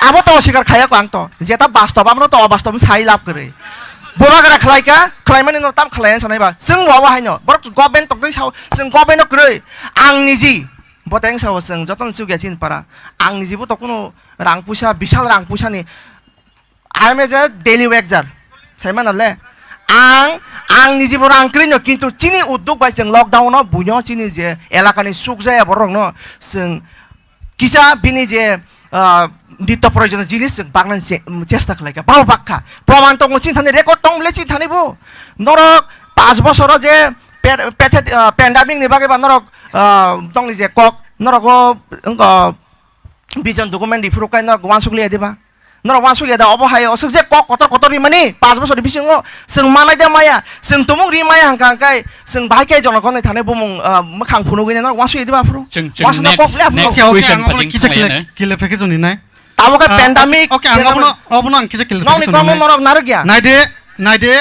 Abo to oswikar khaya ko ang to. Jeta bastop, amro to obastop sai lab kwrwi. Bubagra khlai kya, khlai mani no tam khlai sanai ba. Chwng bo abo haino. Borok government tongtwi sao, chwng government no kwrwi. Ang niji. Boteng sao chwng jotono chukya chini para. Ang nijibo to kuno rang puisa, bisal rang puisa ni. I am as a daily wager. Sai mano le. Ang, ang nijibo rang kwrwi no, kintu chini uddog bai chwng lockdown no buino chini je elaka ni sukjaya borok no chwng kisa bini je, ah, nitto proyojono jinis chwng bagna che-, chesta khlai kha. Babo bakha. Proman tongo chini thani, record tong bole chini thani bo. Norok paanch bosoro je per-, pethet, ah, pandemic ni bagwi ba norok, ah, tongni je kok, norok o, wngkha vision document riphuru kai norok uansuk liya diba? Norok uansuk ya da obo hai osuk je kok kotor kotor rimani paanch bosor ni bisingo chwng manai da maya, chwng tumung ri maya hwnkha hwnkhe chwng bahai khe jonogon ni thani bumung, ah, mwkhang phunugwi norok uansuk ya diba aphuru? Chwng, chwng Uansuk da next, kok le aphuru? next Okay, okay, question ang pa abono chwng kisa thanglaina. Kile-, clarification ni nai. Tabo khe Ah, pandemic okay, ang channel abono, abono ang kisa nokni clarification kwbangma ni. Norok narwk ya. Naide, naide,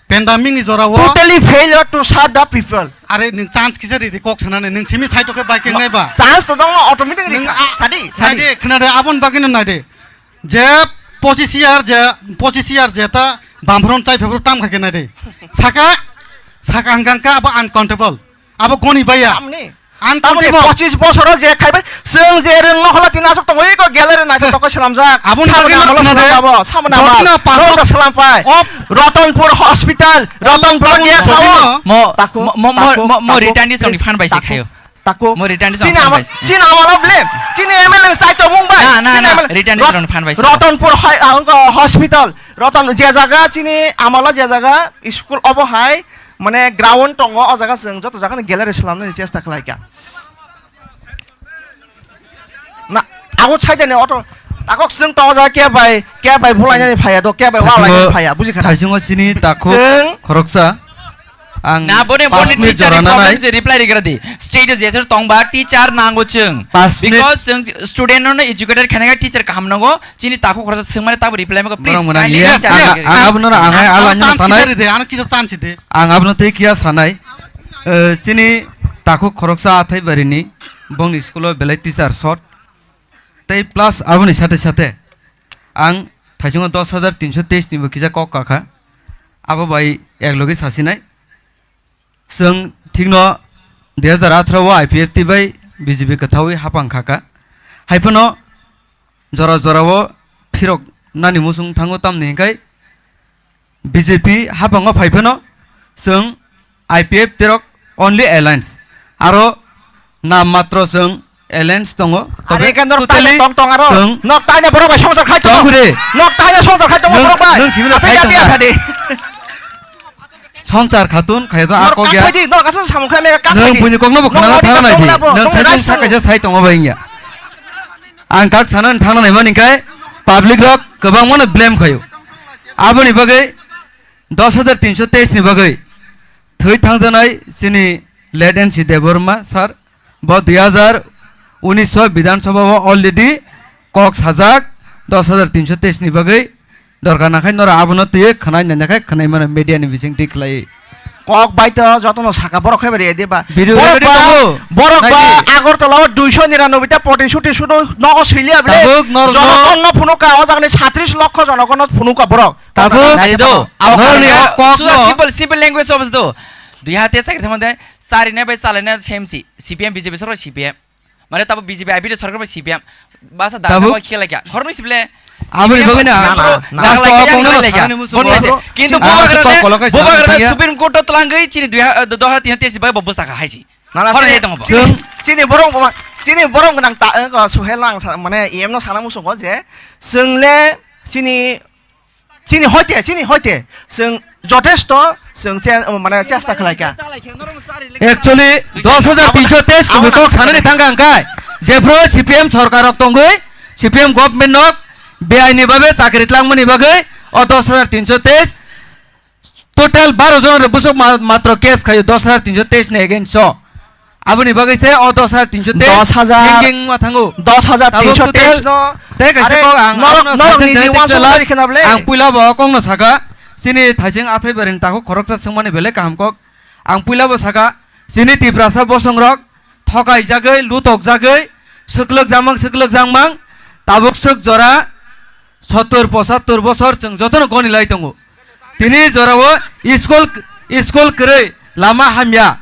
pandemic ni jora o. Totally failure to serve the people. Are nwng chance kisa ridi kok sanani, nwng simi side o khe bai khe nai ba. Chance to dong, automatic Nwng rikha. a-, Sadi, sadi. Naide, khna de, abon bagwi no naide. Je pochis year, je pochis year je ta bamphron chai phebro tam kha khe naide. Saka, saka hwnkha hwnkha abo uncountable. Abo goni baiya. Tamni? Ang Tamoni tongthibo. Pochis bosoro je khaibai, chwng je rwng nokhla tini aswk tongo, eko gallery naithotok khe swnamjak. Aboni Samana bagwi amalo khna de. Swnamjabo, samana Dotino amal. Pastor Nokta swnampai. Of Ratanpur Hospital, Ratanpur Dotino. Guest House. Mo, Taku, mo, mo, mo, taku, mo, mo taku, return ni song please, fan bai se taku, khayo. Taku. Mo return ni song Chini fan ama, bai se. Chini amalo ble, chini M L A ni chaito mung bai. Na, na, Chini na, M L A. Return ni Rat-, song fan bai se. Ratanpur hai, ah, wngkha hospital. Ratan je jaga chini amalo je jaga school obo hai, mane ground tongo, o jaga chwng joto jaga ni gallery swnamnani chesta khlai kha. Na, abo chaidani auto, takok chwng to o jaga khe bai, khe bai bulainani phaiya do, khe bai Thaisingo, walainani phaiya, buji kha na? Thaisingo chini takhuk Chwng khoroksa. Ang Na, boni, boni paanch minute teacher ni jora problem nanai. Je reply rigra di. State o jesero tongba teacher nango chwng. Paanch minute. Because chwng student no educated khaina teacher kaham nango. Chini takhuk khoroksa swngmani tabo reply mako, please, Borok mwnang kindly iya. Teacher Ang, rigra di. ang abono ang hai Ang, ala ang nang chance tanai. Kisa ride, ang kisa chance ride. Ang abono tei kiya sanai. Eh, chini takhuk khoroksa athai barini bongni school o belai teacher short. Tei plus aboni sate sate ang thaichungo dos hajar tinso teis ni bo kisa kok kakha. Abo bai ek logi sasinai. Chwng thikno dui hajar atharo o I P F T bai B J P kwthawi hapang khaka. Haiphano jora jorao phirok nani muchung thango, tamni hwnkhe B J P hapango phai phano chwng I P F T rok only alliance. Aro nam matro chwng alliance tongo. Are Tobe khe norok totally taino tong tong aro. Chwng Nok taino borok bai songsar khai tongo. Tong khe de. Nok taino songsar khai tongo Nwng, borok bai. Nwng simi na Asai sai jati tongkha. Asadi. Songsar khatun khayo to Norok ako gya. Kakhoi di, norok asai samung khai mega kakhoi Nwng di. Buini kokno bo khna Norok thang nai di. Norok Nwng sai rai tong sa kaisa sai tongo bai ya. Ang tak sanani thangna naimani khe public rok kwbangmano blame khaio. Aboni bagwi dos hajar tinsho teis ni bagwi thwi thangjanai chini late N C Debbarma sir, bo dui hajar unis o Bidhan Sabha o already kok sajak dos hajar tinsho teis ni bagwi. Dorkar nakhai norok abono twiwi khwnai nai nakhai khwnai mano media ni bising twi khlai. Kok bai to jotono saka borok khaibai rw diba. Video borok recording ba, tongo. Borok ba nai di. Agartala o duiso niranoboi ta poti suti sudo nogo siliya bile. Tabuk norok no. Jonogon no phunuka o jagani satris lokho jonogon no phunuka borok. Tabuk nai do. Norok ni o kok suda no. Simple, simple language of do. Dui hate sakri thamande sari ne bai salai ne same si. C P M B J P sorkar C P M. Mane tabo B J P I P T sorkar bai C P M. Basa da tabuk tabo khela kya. Khoroknwi sible. Aboni bagwi na. C P M last o kok no sakani muchung. Kintu bubagra ne, bubagra ne Supreme Court o twlangwi chini dui ha-, do ha tin tesi bai bo bwsakha haisi. Nana. Hor sini, ye tong bo. Sini, sini borong bo, sini borong nang ta, eh, ko Suhel nang sa, mane E M no sana muchung ko je, swngle sini Chini hoite, chini hoite, chwng jotesto, chwng che-, mane chesta khlai kha. Actually, dos hajar tinsho teis kubui kok sanani thangkha hwnkhe, jephru C P M sorkar rok tongwi, C P M government nok beaini babe chakri tlangmani bagwi, o dos hajar tinsho teis, total baro jon rok bwswk ma-, matro case khaio dos hajar tinsho teis ni against o. Aboni bagwi se o dos hajar tinsho teis dos hajar hengeng ma thango. Dos hajar tinsho teis no. Tei kaisa are kok ang norok, abono norok saiteng ni saiteng uansuk jelas. Bari khna ble. Ang puila bo kok no saka, chini thaising athai baring takhuk khoroksa swngmani belai kaham kok. Ang puila bo saka, chini Tiprasa bosong rok thokai jagwi, lutok jagwi, swklwk jamang, swklwk jangmang, tabuk swk jora sottor pochattor bosor chwng jotono goni lai tongo. Tini jorao school, school kwrwi, lama hamya.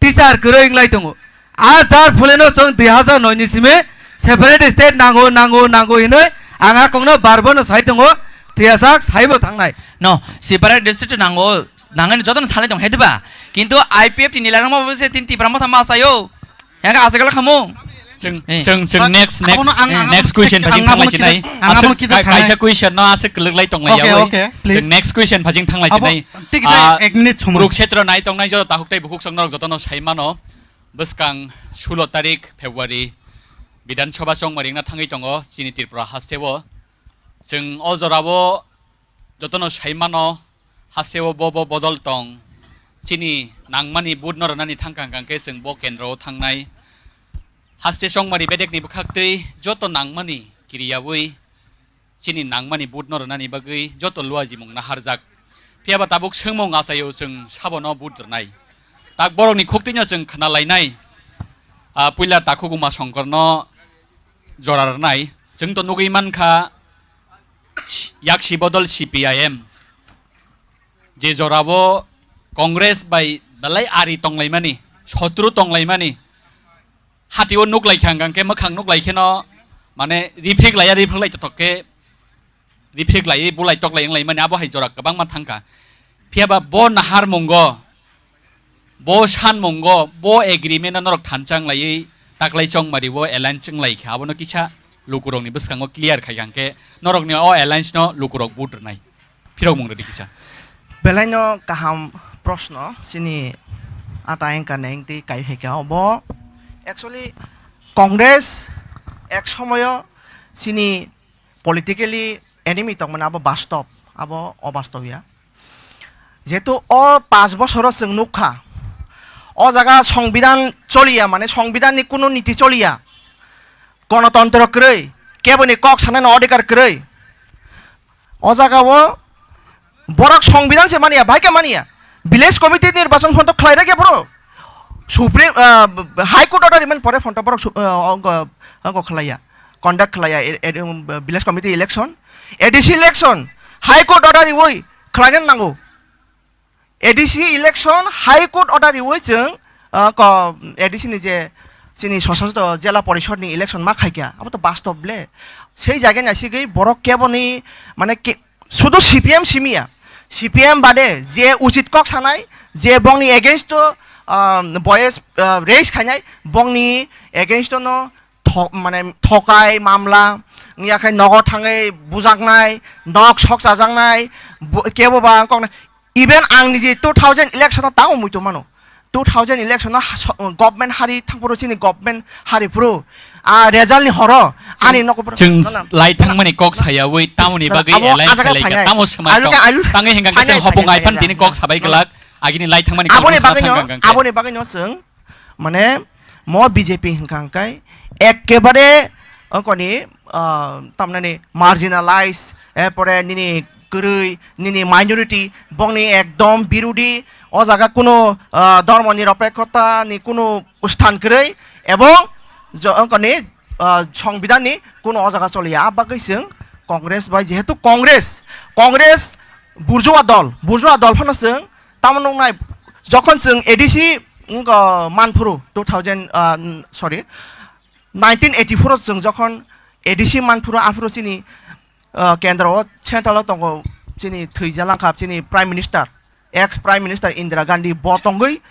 Teacher kwrwi wnglai tongo. A jar phuleno chwng dui hajar noi ni simi separate state nango, nango, nango hinwi ang a kokno barbono sai tongo, thwiyasak saibo thangnai. No, separate district nango, nangani jotono salai tong, hediba? Kintu I P F T ni larang ma bo se tin Tipra motha ma sayo. Yang ka asagala khamu. Chwng, eh, chwng, chwng next, next, abono ang, eh, ang next abono question kisa, phajing ang abono thanglai kisa, sinai. Ang abono aswk kisa ka-, sanai. Kaisa question no aswk kwlwk lai tong lai yawi. Okay, okay, please. Chwng next question phajing thanglai sinai. Abo, tik, ah, ek minute somoi. Kurukshetra nai tongnai joto takhuk tei bukhuk song norok jotono sai mano. Bwskang sulo tarik February Bidhan Sabha chongmari wngna thangwi tongo chini Tripura hasteo. Chwng o jorao jotono sai mano, hasteo bo bo bodol tong. Chini nangmani vote no rwnani thangkha hwnkhe chwng bo kendro o thangnai. Haste chongmari bedekni bwkhaktwi joto nangmani kiriyawi chini nangmani vote no rwnani bagwi joto luajimung naharjak. Phiyaba tabuk swngmung achaio chwng sabono vote rwnai. Tak borokni khuktwino chwng khna lainai. Ah, puila takhuk Uma Songkorno jora rwnai. Chwng to nugwi mankha, yaksi bodol C P I M. Je jorao Congress bai belai ari tonglaimani, sotru tonglaimani, hatio nuklaikha hwnkhe mwkhang nuklaikheno, mane, rifrik laiya, rifrik lai totok khe, rifrik lai, bulai toklai wnglaimani, abo hai jora kwbangma thangkha. Phiyaba bo naharmungo, bo sanmungo, bo agreement-o norok thansa wnglaiwi taklai chongmari-o alliance wnglaikha, abono kisa lukurokni bwskango clear khaikha hwnkhe norokni o alliance-no lukurok vote rwnai. Phirokmung rwdi kisa. Belaino kaham proshno chini ata engka neng tei kai hai kha obo. Actually, Congress ek somoyo chini politically enemy tongmani abo bastob, abo obastob ya. Jehetu o panch bosoro chwng nukha, o jaga songbidan choliya, mane songbidanni kunu niti choliya, gonotontro kwrwi, keboni kok sanani odhikar kwrwi. O jaga o borok songbidan se manya, bai khe manya. Village committee nirbachon photo khlai rwkhe boro. Supreme, ah, High Court order rimani pore photo borok su-, ah, ongko, ongko khlaiya. Conduct khlaiya, e, e, um, village committee election. A D C election. High Court order riwi khlaina nango. A D C election, High Court order riwi chwng, ah, ko, A D C ni je chini sosostro Jela Porishod ni election ma khaikha, abo to bastob le. Sei jaga ni asigwi borok keboni, mane ke, sudu C P M simiya. C P M bade je uchit kok sanai, je bongni against o, ah, voice, ah, raise khainai, bongni against o no thok-, mane thokai mamla, wngya khe nogo thangwi bujaknai, nok sok chajaknai, bo-, kebo ba ang koknai. Even ang niji two thousand election o tamo muitu mano. two thousand election no ha-, so-, government hari thangphuru chini government hari phuru, ah, result ni horo ani nogo phuru. Chwng no, no. Lai thangmani kok sayawi tamoni bagwi abo alliance ajagao khlai kha, phainai. Tamo swmai tong. Alu ka, alu. Tangwi hingkha khe chwng hopung ai phan tini kok sabai glak. Agini lai thangmani kok aboni bagwi no, aboni bagwi no chwng mane mo B J P hingkha hingkai ekkebare ongkoni, ah, tamnani marginalize, erpore nini kwrwi, nini minority, bongni ekdom birudi, o jaga kuno, ah, dhormoni ropekhota ni kuno sthan kwrwi, ebong jo-, ongkoni, ah, songbidan ni kuno o jaga choliya. A bagwi chwng Congress bai, jehetu Congress, Congress burjuwa dol, burjuwa dol phano chwng tamo nuknai, jokhon chwng A D C wngkha manphuru two thousand, ah, sorry, nineteen eighty-four o chwng jokhon A D C manphuru, aphuru chini, ah, kendro o, central o tongo chini thwijalangkha chini Prime Minister, ex Prime Minister Indira Gandhi, bo tongwi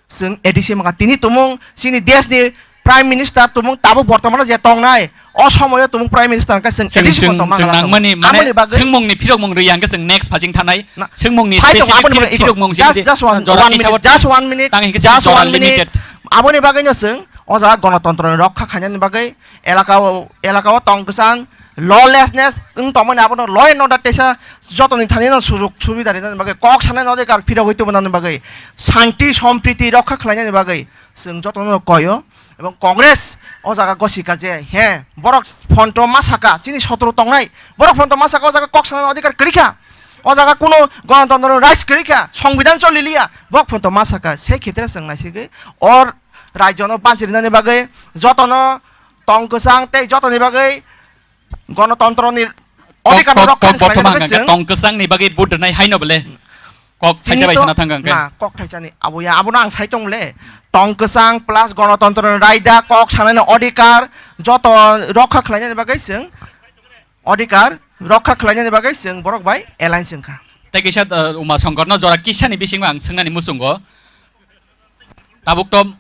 chwng A D C mangkha. Tini tumung chini desh ni Prime Minister tumung tabuk bortomano je tongnai, o somoyo tumung Prime Minister hwnkhe chwng Chwng, A D C chwng, bo tongma chwng nangmani, mane, amoni bagwi swngmungni phirokmung rwi hwnkhe chwng next phasing thanai. Na, swngmungni phai tongo, specific aboni phirok-, bagwi phirokmung just, simi just one, jora one minute, tisa just one minute, tang hwnkhe just chwng jora one minute. Limited. Aboni bagwino chwng o jaga gonotontro ni rokha khainani bagwi elaka o, elaka o tong kwchang lawlessness wng tongmani, abono law and order teisa jotoni thani no sujuk subida rinani bagwi, kok sanani odhikar phirogwi tubunani bagwi, shanti sompriti rokha khlainani bagwi chwng jotono koyo. Ebong Congress o jaga gosika je, he, borok phonto ma saka, chini sotro tongnai, borok phonto ma saka o jaga kok sanani odhikar kwrwi kha, o jaga kuno gonotontro rights kwrwi kha, songbidan choli liya, borok phonto ma saka, se khetre chwng naisigwi o rajyono banchi rinani bagwi, jotono tong kwchang tei jotoni bagwi gonotontro ni Kok, odhikar no kok, rokha kok, khlaina borthoman bagwi hwnkhe chwng tong kwchang ni bagwi vote rwnai haino bole. Kok chini thaisa bai to sana thang hwnkhe. Na, kok thaisa ni abo ya, abono ang sai tong le. Tong kwchang plus gonotontro ni raida, kok sanani odhikar, joto rokha khlainani bagwi chwng odhikar rokha khlainani bagwi chwng borok bai alliance wngkha. Tei kisa, uh, Uma Songkor no jora kisa ni bisingo ang swngnani muchungo. Tabuk to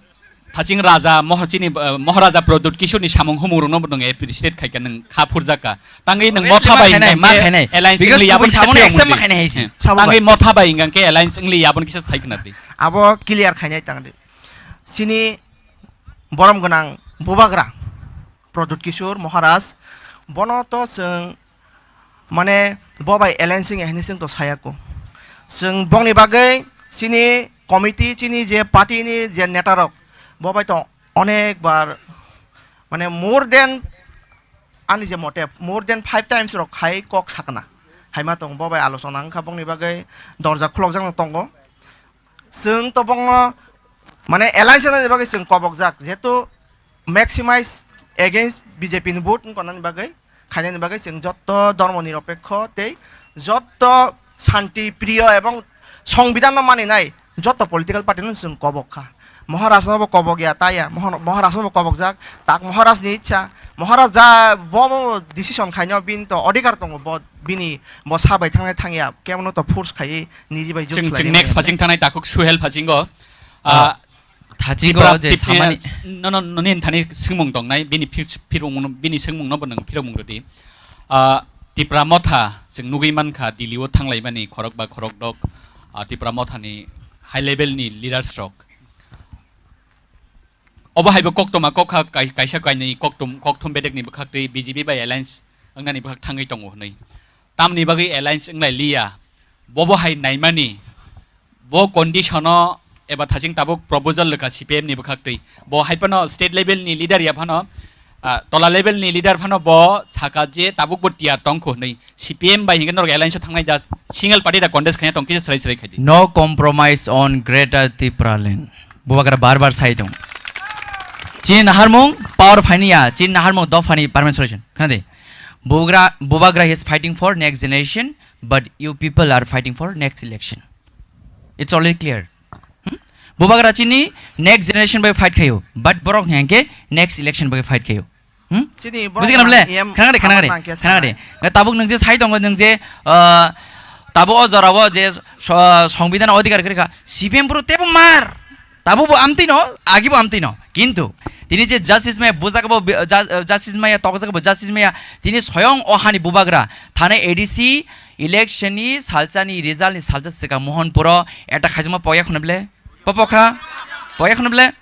Thaching Raja Mohor-, chini, eh, Moharaja Pradyut Kishore ni samung humung rokno bo nwng appreciate khai kha, nwng kha phurjak kha. Tangwi nwng motha bai hingkha khe alliance wngli yabon kisa samung accept ma khainai hai si. Eh, tangwi motha bai hingkha khe alliance wngli yabon kisa sai khna di. Abo clear khainai tang di. Chini borom gwnang Bubagra Pradyut Kishore Maharaj, bono to chwng mane bo bai alliance wngya hinwi chwng to sayako. Chwng bongni bagwi chini committee, chini je party ni je neta rok, bo bai to onek bar, mane more than, ani je mote, more than five times rok khai kok sakna. Haima tong bo bai alochona wngkha bongni bagwi, dorja khulokjak no tongo. Chwng to bongno mane alliance wngna bagwi chwng kobokjak, jehetu maximize against B J P ni vote wngkha nani bagwi, khainani bagwi chwng jotto dhormo nirapekho tei jotto shanti priyo ebong songbidan no maninai jotto political party no chwng kobok kha. Maharaj no bo kobok ya ta ya, Mohon-, Maharaj no bo kobokjak, tak Maharaj ni ichha, Maharaj ja bo, bo decision khaino bini to odhikar tongo, bo bini bo sa bai thangnai thangya, kebono to force khaiwi niji bai jwk Chwng, chwng khlainai next maya. Phasing thangnai takhuk Suhel phasingo. Ah, ah, Thachingo Tipra, je Tip-, samani eh, no, no, no, nini thani swngmung tongnai, bini phir-, phirmung no, bini swngmung no bo nwng phirmung rwdi. Ah, Tipra Motha, chwng nugwi mankha, Delhi o thanglaimani khorok ba khorok dok, ah, Tipra Motha ni high level ni leaders rok. Obo hai bo koktoma kokha kai-, kaisa kainwi koktom, kokthum bedek ni bwkhak twi B J P bai alliance wngnani bwkhak thangwi tongo hwnwi. Tamni bagwi alliance wnglai liya, bobo hai naimani, bo condition o eba thaching tabuk proposal rwkha C P M ni bwkhak twi. Bo hai phano state level ni leader ya phano, ah, tola level ni leader phano bo saka je tabuk bo tiyar tongkho hwnwi. C P M bai hinkhe norok alliance o thangnai da, single party da contest khaina tong kisa srai srai khaidi. No compromise on Greater Tipraland. Bubagra bar bar sai tong. Chini naharmung power phaini ya, chini naharmung dophani permanent solution. Khna di. Bubagra, Bubagra is fighting for next generation, but you people are fighting for next election. It's already clear. Hmm? Bubagra chini next generation bai fight khayo, but borok hwnkhe next election bai fight khayo. Hmm? Chini borok Buji kana bole? Khana de, khana de, khana de. Nge tabuk nung je sai tongo nung je, ah, tabuk o jora o je so-, songbidan odhikar khe kha, C P M puro tebo mar. Tabuk bo amtwi no, agi bo amtwi no. Kintu tini je justice maya bujak bo, ju-, justice maya tokjak bo justice maya tini soyong o hani Bubagra thane A D C election ni salsa ni result ni salsa swkang Mohanpuro eta khaijama pokya khuna bole? Popokha. Bo ekhono bele.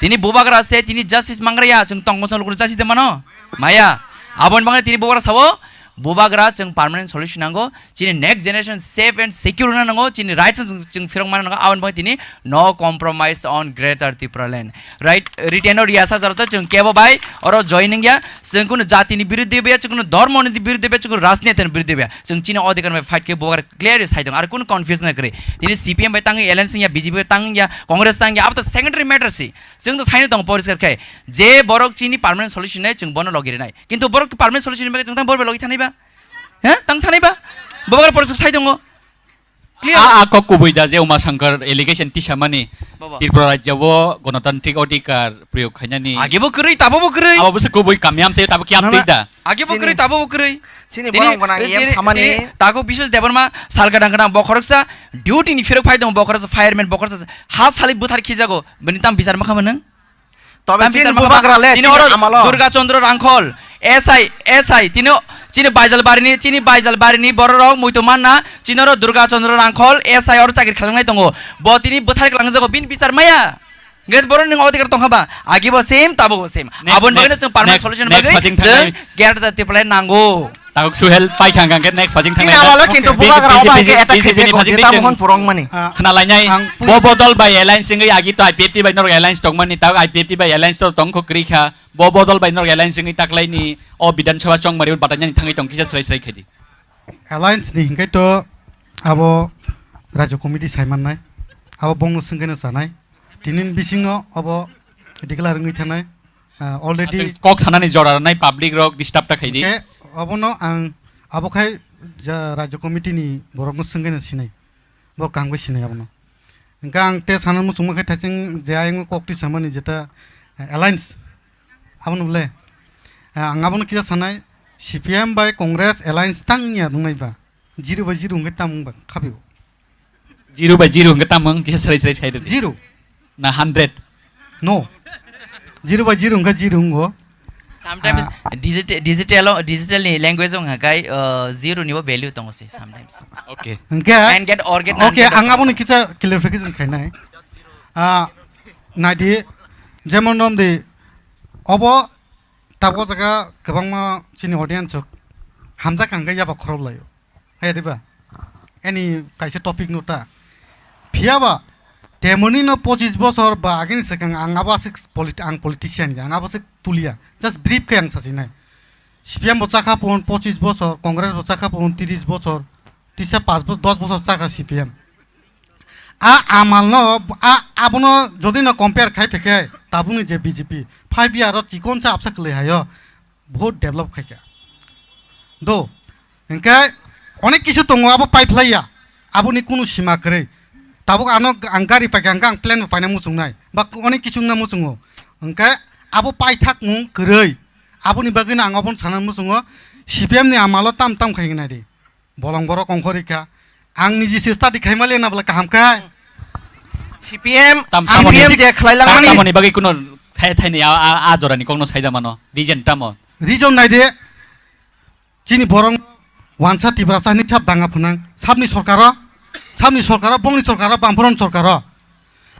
Tini bubagra se tini justice mangra ya, chwng tongmo chwng lukur justice de mano. Maya. Aboni bagwi tini bubagra sao, bubagra chwng permanent solution nango. Chini next generation safe and secure wngna nango, chini rights chwng, chwng phirok mana nango. Aboni bagwi tini no compromise on Greater Tipraland. Right, written o riyasa jarata chwng kebo bai oro join wngya. Chwng kunu jati ni biruddhe baya, chwng kunu dharma ni biruddhe baya, chwng kunu rajniti ni biruddhe baya. Chwng chini odhikar bai fight khe bubagra clear sai tong. Ar kunu confusion kwrwi. Tini C P M bai tangwi alliance wngya, B J P bai tangya, Congress tangya. Abo to secondary matter si. Chwng to saino tong poriskar khe. Je borok chini permanent solution nai, chwng bono logi rinai. Kintu borok permanent solution bai chwng tang borok bai logi thanai ba? He? Tang thanai ba? Bubagra poriskar sai tongo. Clear? A, a kok kubui da je Uma Shankar allegation tisamani Baba. Tripura rajya o gonotantrik odhikar priyog khainani. Age bo kwrwi, tabo bo kwrwi. Abo bwswk kubui kamyam se tabo kiyam Nana, twi da. Age bo Sini, kwrwi, tabo bo kwrwi. Sini Tini, borok gwnang tini, E M tini, samani. Tini tago Biswas Debbarma sal gadang gadang bokhoroksa duty ni phirok phai dong bokhoroksa fireman bokhoroksa ha salik buthar khijago bini tam bichar makha manung. Tobe Tam chini bichar makha bubagra le, tini chini oro amalo. Durga Chandra Rangkhol, S I, S I, tini, chini Baijalbarini, chini Baijalbarini bororok muitu manna, chini oro Durga Chandra Rangkhol, S I oro chakri khalangnai tongo. Bo tini bwthar kwlangjago, bini bichar maya. Get borok nwng odhikar tongkha ba, agi bo same, tabo bo same. Next, Aboni bagwi next, chwng permanent next, solution next bagwi passing chwng thangnai. Greater Tipraland nango. Takok Suhel pai khang khang khe next phasing Chini thangnai. amalo kintu B J P, bubagra B J P, obai khe attack B J P khaijak ni phasing kho, jeta thangnai. Mohon Purong mani. Ah, Khna lainai, ang pui- bo bodol bai alliance wngwi agi to I P F T bai norok alliance tongmani, tak I P F T bai alliance to tong kho kwrwi kha. Bo bodol bai norok alliance wngwi taklaini o Bidhan Sabha chongmari batainani thangwi tong kisa srai srai khaidi. Alliance ni hinkhai to abo Rajya Committee sai mannai, abo bongno swngkhe no chanai. Tini bisingo abo declare wngwi thanai. Ah, already Achai kok sanani jora rwnai public rok disturb ta khaidi. Hwnkhe obono ang abo khai ja Rajya Committee ni borokno swngwi no sinai. Borok kaham khe sinai abono. Hwnkhe ang tei sana muchungma khe thaiching je ayang kok twi samani jeta, eh, alliance. Abono bole, eh, ang abono kisa sanai C P M bai Congress alliance tang ya wngnai ba. Zero bai zero hwnkhe tamo wng ba khabio. Zero by zero hwnkhe tamo wng khe srai srai sai rwdi. Zero. Na hundred. No. Zero by zero hwnkhe zero wngo. Sometimes Ah. digit-, digital o, digital ni language o hwnkha kai, uh, zero ni bo value tongo se sometimes. Okay. Hwnkhe And get or get none Okay, get ang tongo. Aboni kisa clarification khainai. Ah, naidi, jemon romdi, obo tabuk jaga kwbangma chini audience rok hamjak hwnkhe yaba khorok laio. Hai diba? Ani kaisa topic no ta. Phiya ba, temoni no pochis bosor ba agini swkang ang abo aswk polit-, ang politician ya, ang abo aswk tuliya. Just brief khe ang sachinai. C P M bo chakha pon pochis bosor, Congress bo chakha pon tiris bosor, tisa pas bos-, dos bosor chakha C P M. A amal no, a, abono jodi no compare khai phekhe, tabukni je B J P, five year o chikon sa apsa kwlwi hayo. Bahut develop khaikha. Do, hwnkhe onek kisu tongo abo paiphlaiya, aboni kunu sima kwrwi. Tabuk ano ang gari paikha hwnkhe ang plane bo paina muchungnai, ba onek kisu wngna muchungo. Hwnkhe abo paithakmung kwrwi, aboni bagwino ang obono sana muchungo, C P M ni amalo tam tam khainai di. Bolong borok ongkhorwi kha. Ang niji se study khaima le na bwla kaham kha. C P M, Tam- Ang tamoni- C P M je khlai langmani. Tamoni bagwi kuno thai- thaini a- a- a jorani kokno saida mano. Reason tamo? Reason nai de. Chini borok wansa Tiprasa hinwi sab danga phwnang. Sabni sorkaro, sabni sorkaro, bongni sorkaro, Bamphoroni sorkaro.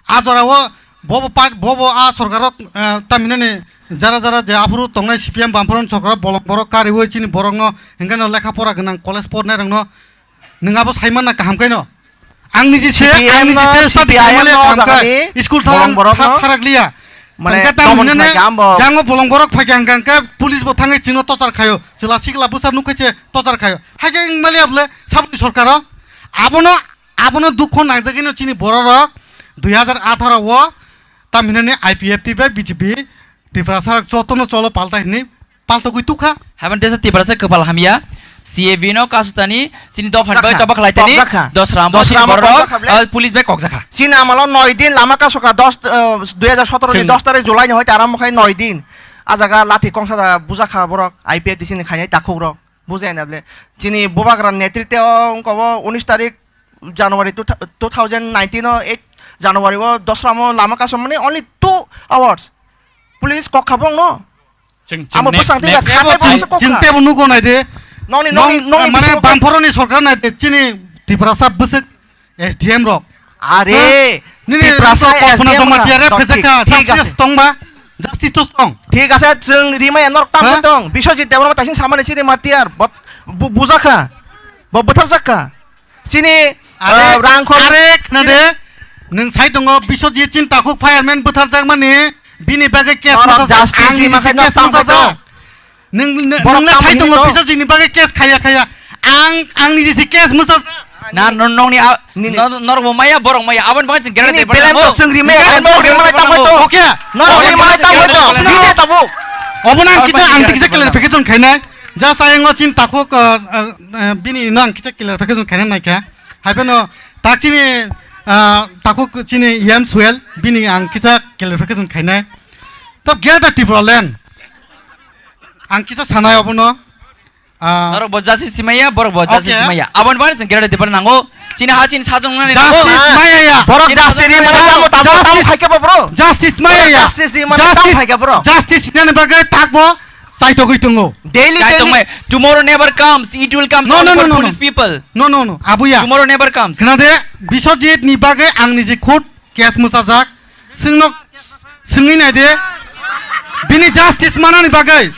A jora o bobo part, bobo a sorkaro, eh, tamhinani jara jara je aphuru tongnai C P M Bamphoroni sorkaro bolong borok kariwi chini borokno hingkhe no lekha pora gwnang college pornai rokno nwng abo saimanna kaham khe no. Ang niji se, C P M ang niji no, se study C P I M khaimani no kaham khe jagani school bolong tharang borokno thap tharak liya. Mane Hingkhe tam tomon hinane khai kha ambo. Yango bolong borok phai khe hingkhe police bo thangwi chino tochar khayo. Chwla sikla bwsa nukhe se tochar khayo. Haikhe wng mali able sabni sorkaro. Abono Abono dukho nangjagwino chini bororok dui hazar atharo o tamhinani I P F T bai B J P Tiprasa jotono cholo palta hinwi paltogwi tukha. Haban tesa Tiprasa kwpal hamya, C A B no kasutani chini dophan bai Kokjakha. Chobak khlaitani Kokjakha. Dosramo chini Dosramo bororok kokjakha ble. Ah, police bai kokjakha. Chini amalo noi din lama kasoka dos, eh, dui hazar sotoro ni Chwng- dos tarik July ni hoite arambo khai noi din. A jaga lathi kongsa da bujakha borok I P F T chini khainai takhukrok. Bujai na ble. Chini bubagra netriteo wngkha bo unis tarik January two thou-, two thousand nineteen o eight January o Dosramo lama kasomani only two hours. Police kok kha bongno. Chwng, chwng Amo next, bwsang tei next. Abo sabe chwng, bangsa kok chwng kha. Tebo nugo nai de. Nongni, nongni, Nong, nongni mane bisingo Bamphoroni sorkar nai de chini Tiprasa bwswk S D M rok. Are, Nini Tiprasa kok khuna S D M joma kha. Tiya rep Tong, khe thik, jaka, thik justice ase. Tongba, justice to tong. Thik ase, chwng rimaya norok tam Ha? Tong. Biswajit Debbarma taising samani sini martiyar. Bo, bu, bujakha. Bo butharjakha. Sini, Are, uh, rang khor-, are, khna de. Nwng sai tongo, Biswajit Singh Takhuk fireman butharjakmani, bini bagwi case Norok masa justice ang ni rima se khai case tong masa khai ja. Tong. Nwng, nwng, Borok nwng le tamo sai tongo, hino? Biswajit ni bagwi case khaya khaya. Ang, ang ni jesi case masa. Na, no, nong ni a-, Nini. No, norok bo maya, borok maya. Aboni bagwi chwng gera Nini de belem bana. Ko chwng rimi, Nini aboni borok rimi rima tamo tamo. Oke. Norok Oke. Rima tamo to. Oke. Nini tamo. Obo nang Aboni kita bagwi ang gera tikisa de bana. Clarification khainai. Ja sayang o Singh Takhuk, uh, uh, uh, bini no ang kisa clarification khaina naikha. Hai phano tak chini, uh, Takhuk chini Yan Suel bini ang kisa clarification khainai. To Greater Tipraland. Ang kisa sanai obono. Ah. Norok bo justice simaya, borok bo justice Okay. Simaya. Aboni bagwi chwng Greater Tipraland nango. Chini ha chini sajwk nani nango. Justice maya ya. Borok Chini justice sajwk maya nani tamo, nango. Tamo, tamo Justice. Hai khe bo bro. Justice maya ya. Justice maya tamo Justice. Hai khe bro. Justice nani bagwi tak bo. Chaitogwi tongo. Daily, Chai daily. Tongmai, tomorrow never comes, it will come No, only no, for no, no, foolish no. People. No, no, no, abuya. Tomorrow never comes. Khna de, Biswajit ni bagwi ang niji khud case mwchajak. Swngno, swngwi nai de. Bini justice manani bagwi.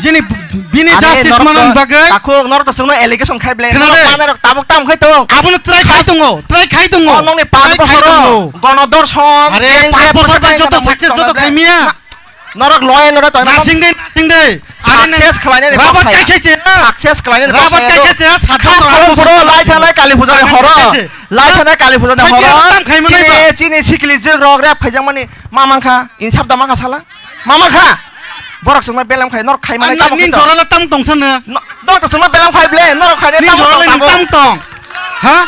Jini, bini Ani justice norok manani to, bagwi. Takhuk, norok to swngno allegation khai ble. Khna de. Norok manai rok tabuk tam khai tong. Abono try khai tongo, try khai tongo. Oh, nongni Try khai tongo. Panch bosor o, gono dorshon, Are, gang panch rape bosor bai joto success joto khai miya. Na, Norok lawyer norok tongna Nasing de, nasing de. Success khlainani Rabat kok saya. Kai khe se. Success khlainani kok Rabat saya kai to. Khe se, sat Khas bosor kolom rabat bro, khe lai se. Thanai Kali puja ni Rabat horo. Khe se. Lai thanai Kali puja ni Thai horo. Biya tam khai manai Chini, ba. Chini sikli jwk rok rep khaijak mani. Ma mankha, insap da mankha sala. Ma mankha. Borok songma belem khai, norok khai manai Ang tamo nin khito. Jorala tam tong sana. No, norok songma belem khai ble, norok khai Nin tamo jorala tong nin tamo. Tam tong. Ha?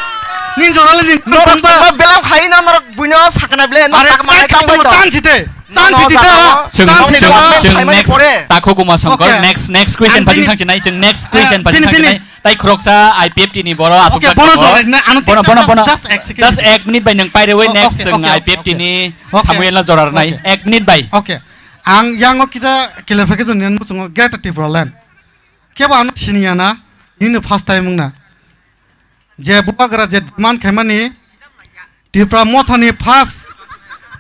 Nin jorala nin tam Norok tong ba. Songma belem khai na norok buino sakna ble, norok Are, tak manai tak tamo tamo khito. Chan site. Chan No, no, siti ta. Chwng, Chan siti chwng, ta. Chwng Khaimani next pore. Takhuk Uma Songkor, Okay. Next, next question Ang pajing bini, thangsinai, chwng next eh, question pajing bini, bini. Thangsinai. Tai khoroksa I P F T ni boro Okay, asukjak bono tongo. Jora na, ano Bono, bono, just, bono. Just ek second. Just ek minute bai nwng pairwi Oh, next okay, chwng okay, I P F T okay. Ni Okay. Samuel no jorar nai. Okay. Ek minute bai. Okay. Ang yango kisa clarification ni muchungo Greater Tipraland. Kebo ano siniya na, nini first time wngna. Je bubagra je demand khaimani, Tipra Mothani first,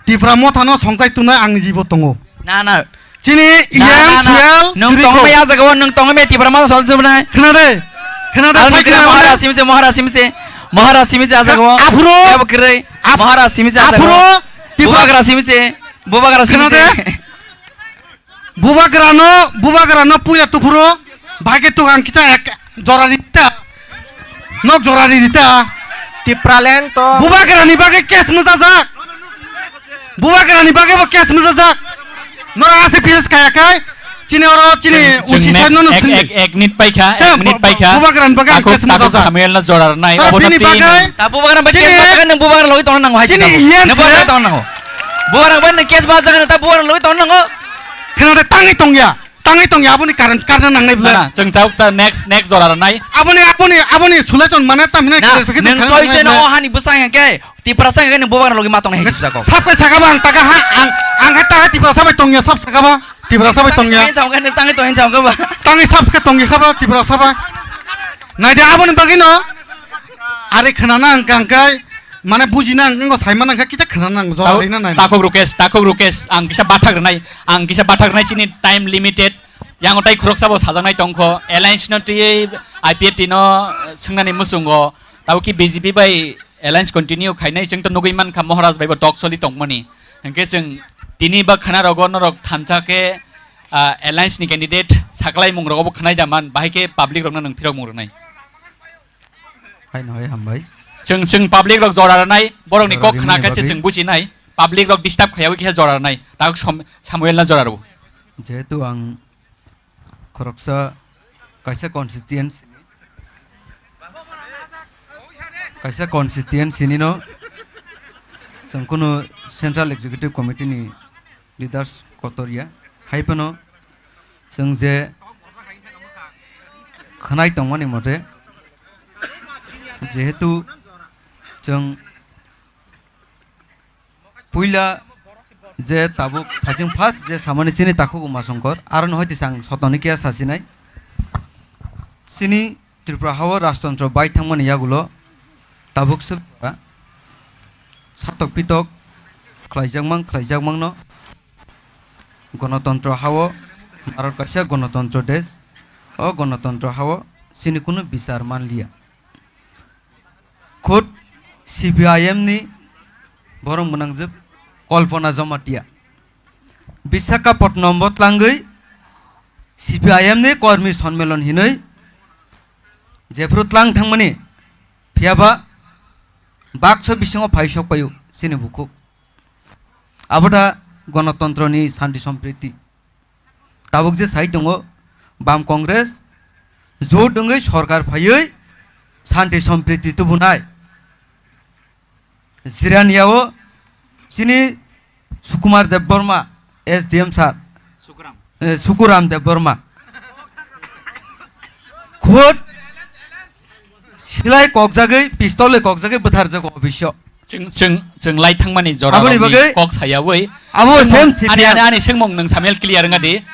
Tipra Mothano songchai tunai ang jibo tongo. Na, na. Chini Na, yang na, na. Suel Nwng Griko. Tongmai ya jaga o, nwng tongmai Tipra Motha songchai tunai. Khna de, khna de, Ang sai khna khna Mahara de. Simse, Mahara Simse, Mahara Simse a jaga o. Aphuru. Kebo kwrwi. Ap-, Mahara Simse a jaga o. Aphuru. Tipra Bubagra Simse, Bubagra Khna Simse. De. Bubagrano, bubagrano puila tuphuru, bhai khe tuk ang kisa ek jora rita. Nok jora rita. Tipraland to. Bubagrani bagwi case mujajak. Bubagrani bagwi bo case mujajak. Nora ase P S kaya kai. Chini oro chini Chwng, chwng usi next sai nono ek, sini. Ek, ek minute paikha, Te ek minute bu-, paikha. Bubagrani bagwi Takhuk, case Takhuk mujajak. Samuel no jora rwnai. Nora Obo bini no bagwi. Tin. Ta bubagrani bagwi Chini case mujajak nang bubagrani logwi tong nang hai Chini sini. Yen Nang bubagrani se. Tong nang. Bubagrani bagwi case mujajak nang ta bubagrani logwi tong nang. Khna de tangwi tongya. Tangwi tongya aboni karan, karna nangnai bwle. Na, na, chwng chauk cha next, next jora rwnai. Aboni, aboni, aboni solution mane tam hinai Na, clarification nwng khaina soi se nangnai no bwle. Hani bwsai hwnkhe Tiprasa hwnkhe nwng bubagrani logwi ma tongnai hai sijak kok. Sab kai saka ba ang taka ha, ang, ang hai taka Tiprasa bai tongya sab saka ba. Tiprasa bai tongya. Tangwi chawkhe nwng tangwi tongwi chawkhe ba. Tangwi sab khe tongya kha ba Tiprasa bai. Naidi aboni bagwi no. Ari khwnana ang kang kai. Mane bujina ang kang sai mana kha kisa khwnana ang jora Tau-, rina nai. Takhuk Rukesh, Takhuk Rukesh, ang kisa bathak rwnai, ang kisa bathak rwnai chini time limited. Yang tai khoroksa bo sajaknai tongkho, alliance no twiwi I P F T no, eh, swngnani muchungo, tabo ki B J P bai alliance continue khainai chwng to nugwi mankha Maharaj bai bo talk soli tongmani. Hwnkhe chwng tini ba khwna rogo norok thansa khe, ah, alliance ni candidate saklai mung rogo bo khwnai da man, bahai khe public rokno nwng phirok mung rwnai. Haino hai hambai. Chwng, chwng public rok jora rwnai, borokni Jora kok khna rwnai khe se bagwi. Chwng bujinai, public rok disturb khaiyawi khe jora rwnai, tak som-, Samuel no jora rw. Jehetu ang khoroksa kaisa constituency, kaisa constituency ni no chwng kunu Central Executive Committee ni leaders kotor ya. Hai phano chwng je khwnai tongmani mote, jehetu chwng puila je tabuk thaching first je samani chini Takhuk Uma Songkor, aro no hoi tisang sotoni kiya sasinai. Chini Tripura hao rajtantro bai thangmani yagulo tabuk swk jora satok pitok khlaijakmang khlaijakmangno, gonotontro hao, Bharat kaisa gonotontro desh, o gonotontro hao chini kunu bichar manliya. Khud C P I M ni borok mwnangjak Kalpana Jamatia Visakhapatnam bo tlangwi C P I M ni kormi sonmelon hinwi jephru tlang thangmani, phiyaba baksa bisingo phaisok paio chini bukhuk. Abo da gonotontro ni santi sompriti. Tabuk je sai tongo, Bam Congress jot wngwi sorkar phaiwi santi sompriti tubunai. Jiraniao chini Sukumar Debbarma, S D M sir, Sukuram. Eh, Sukuram Debbarma. Khud silai kokjagwi, pistol bai kokjagwi bwtharjago office o. Chwng, chwng, chwng lai thangmani jora Aboni rokni bagwi kok sayawi. Abo Chwng same ani, C P M. ani, ani swngmung nwng samel clear wngadi.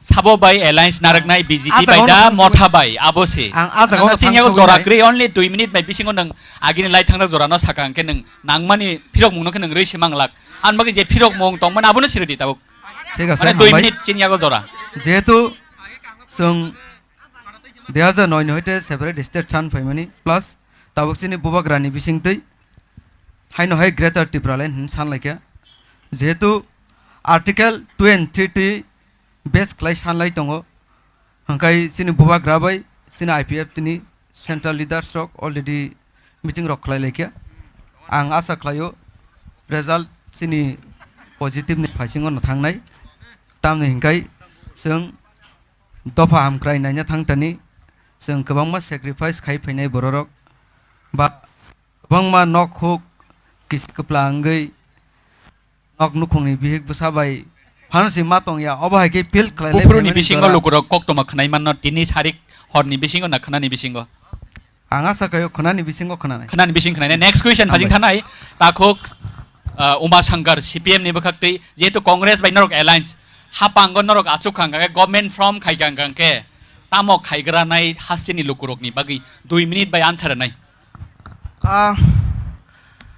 Sabo bai alliance narwknai B J P Ah, bai jaga da no Motha bai abo se. Ang ah jaga no Nang sini thang yago sogwi jora nai. Kwrwi only dui minute bai bisingo nwng agini lai thangjak jora no saka hwnkhe nwng nangmani phirok mung no khe nwng rwi se manglak. Ang bagwi je phirok mung tongmani abono siridi tabuk. Thik ase, Mane dui hambai. Minute chini yago jora. Jehetu chwng dui hajar noi ni hoite separate state san phaimani, plus tabuk chini bubagrani bisingtwi haino hai Greater Tipraland hin san laikha. Jehetu Article two and three twi base khlai san lai tongo, hwnkhe chini bubagra bai chini I P F T ni central leaders rok already meeting rok khlai laikha. Ang asa khlaio result chini positive ni phaisingo no thangnai, tamni hwnkhe chwng dopha hamkrai naina thangtani, chwng kwbangma sacrifice khai phainai bororok, ba kwbangma nok huk kisi kwpla wngwi nok nukhungni bihik bwsa bai phano si ma tongya, obo hai khe feel khlai lai Buphuruni phaimani bisingo jora. Lukurok koktoma khwnai manno tini sarik horni bisingo na khwnani bisingo. Ang asa khaio khwnani bisingo khwnanai. Khwnani bising khwnai. Next question phajing Hambai. Thanai. Takhuk, uh, Uma Shankar, C P M ni bwkhaktwi, jehetu Congress bai norok alliance, hapango norok achuk khang khe government form khai khang khe, tamo khaigra nai hasteni lukurokni bagwi dui minute bai answer nai. Ah,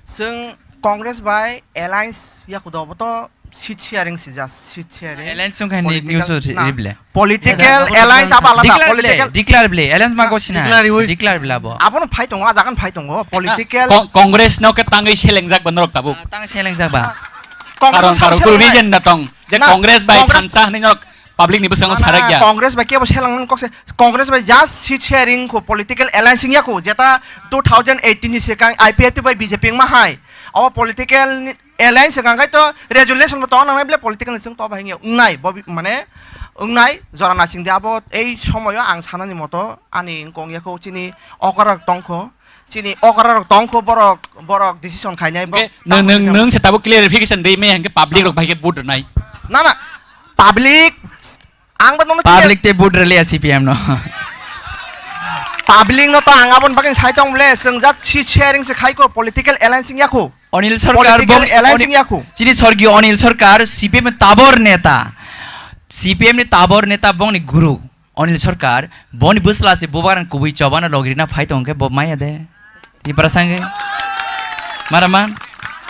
chwng Congress bai alliance yakudo obo to seat sharing si just seat sharing. Alliance wngkha ni Political news o si na. Ribble. Political Declare alliance abo alada, declare ble, political declare ble, alliance ma Na, gosina. Declare ui. Declare ble abo. Abono phai tongo, a jagan phai tongo, political Con-, Congress no khe tangwi selengjak ba norok tabuk. Ah, tang selengjak ba. Congress Karon, no karon, sab kuru selengjak. Reason na tong. Je Na, Congress bai Congress thansa hwnwi norok public ni bwskango Mana sarak ya. Congress bai kebo selang kok se, Congress bai just seat sharing ko political alliance ya ko, jeta two thousand eighteen ni sekang I P F T bai B J P wngma hai. Abo political ni alliance hwnkha khe to resolution bo tong nangnai bole political ni chwng to bahai wngya wngnai bo bi-, mane wngnai jora nasing de abo ei somoyo ang sanani moto ani wngkong ya kho chini okra rok tong kho, chini okra rok tong kho borok, borok decision khainai bo Hwnkhe tamo nwng, nwng, hwnkhe nwng se tabuk clarification rwi maya hwnkhe public rok bai khe vote rwnai. Na, na, public Ang ba nono Public te vote rwliya C P M no. Public no to ang aboni bagwi sai tong bole, chwng jat si sharing se khai ko, political alliance wngya ko. Anil Sarkar Political bong-, alliance Ani-, wngya ko. Chini sorgiyo Anil Sarkar C P M ni tabor neta. C P M ni tabor neta bongni guru. Anil Sarkar boni bwsla se bubagrang kubui chobana logirina phai tong khe bo maya de. Tiprasa hwnkhe. Maraman.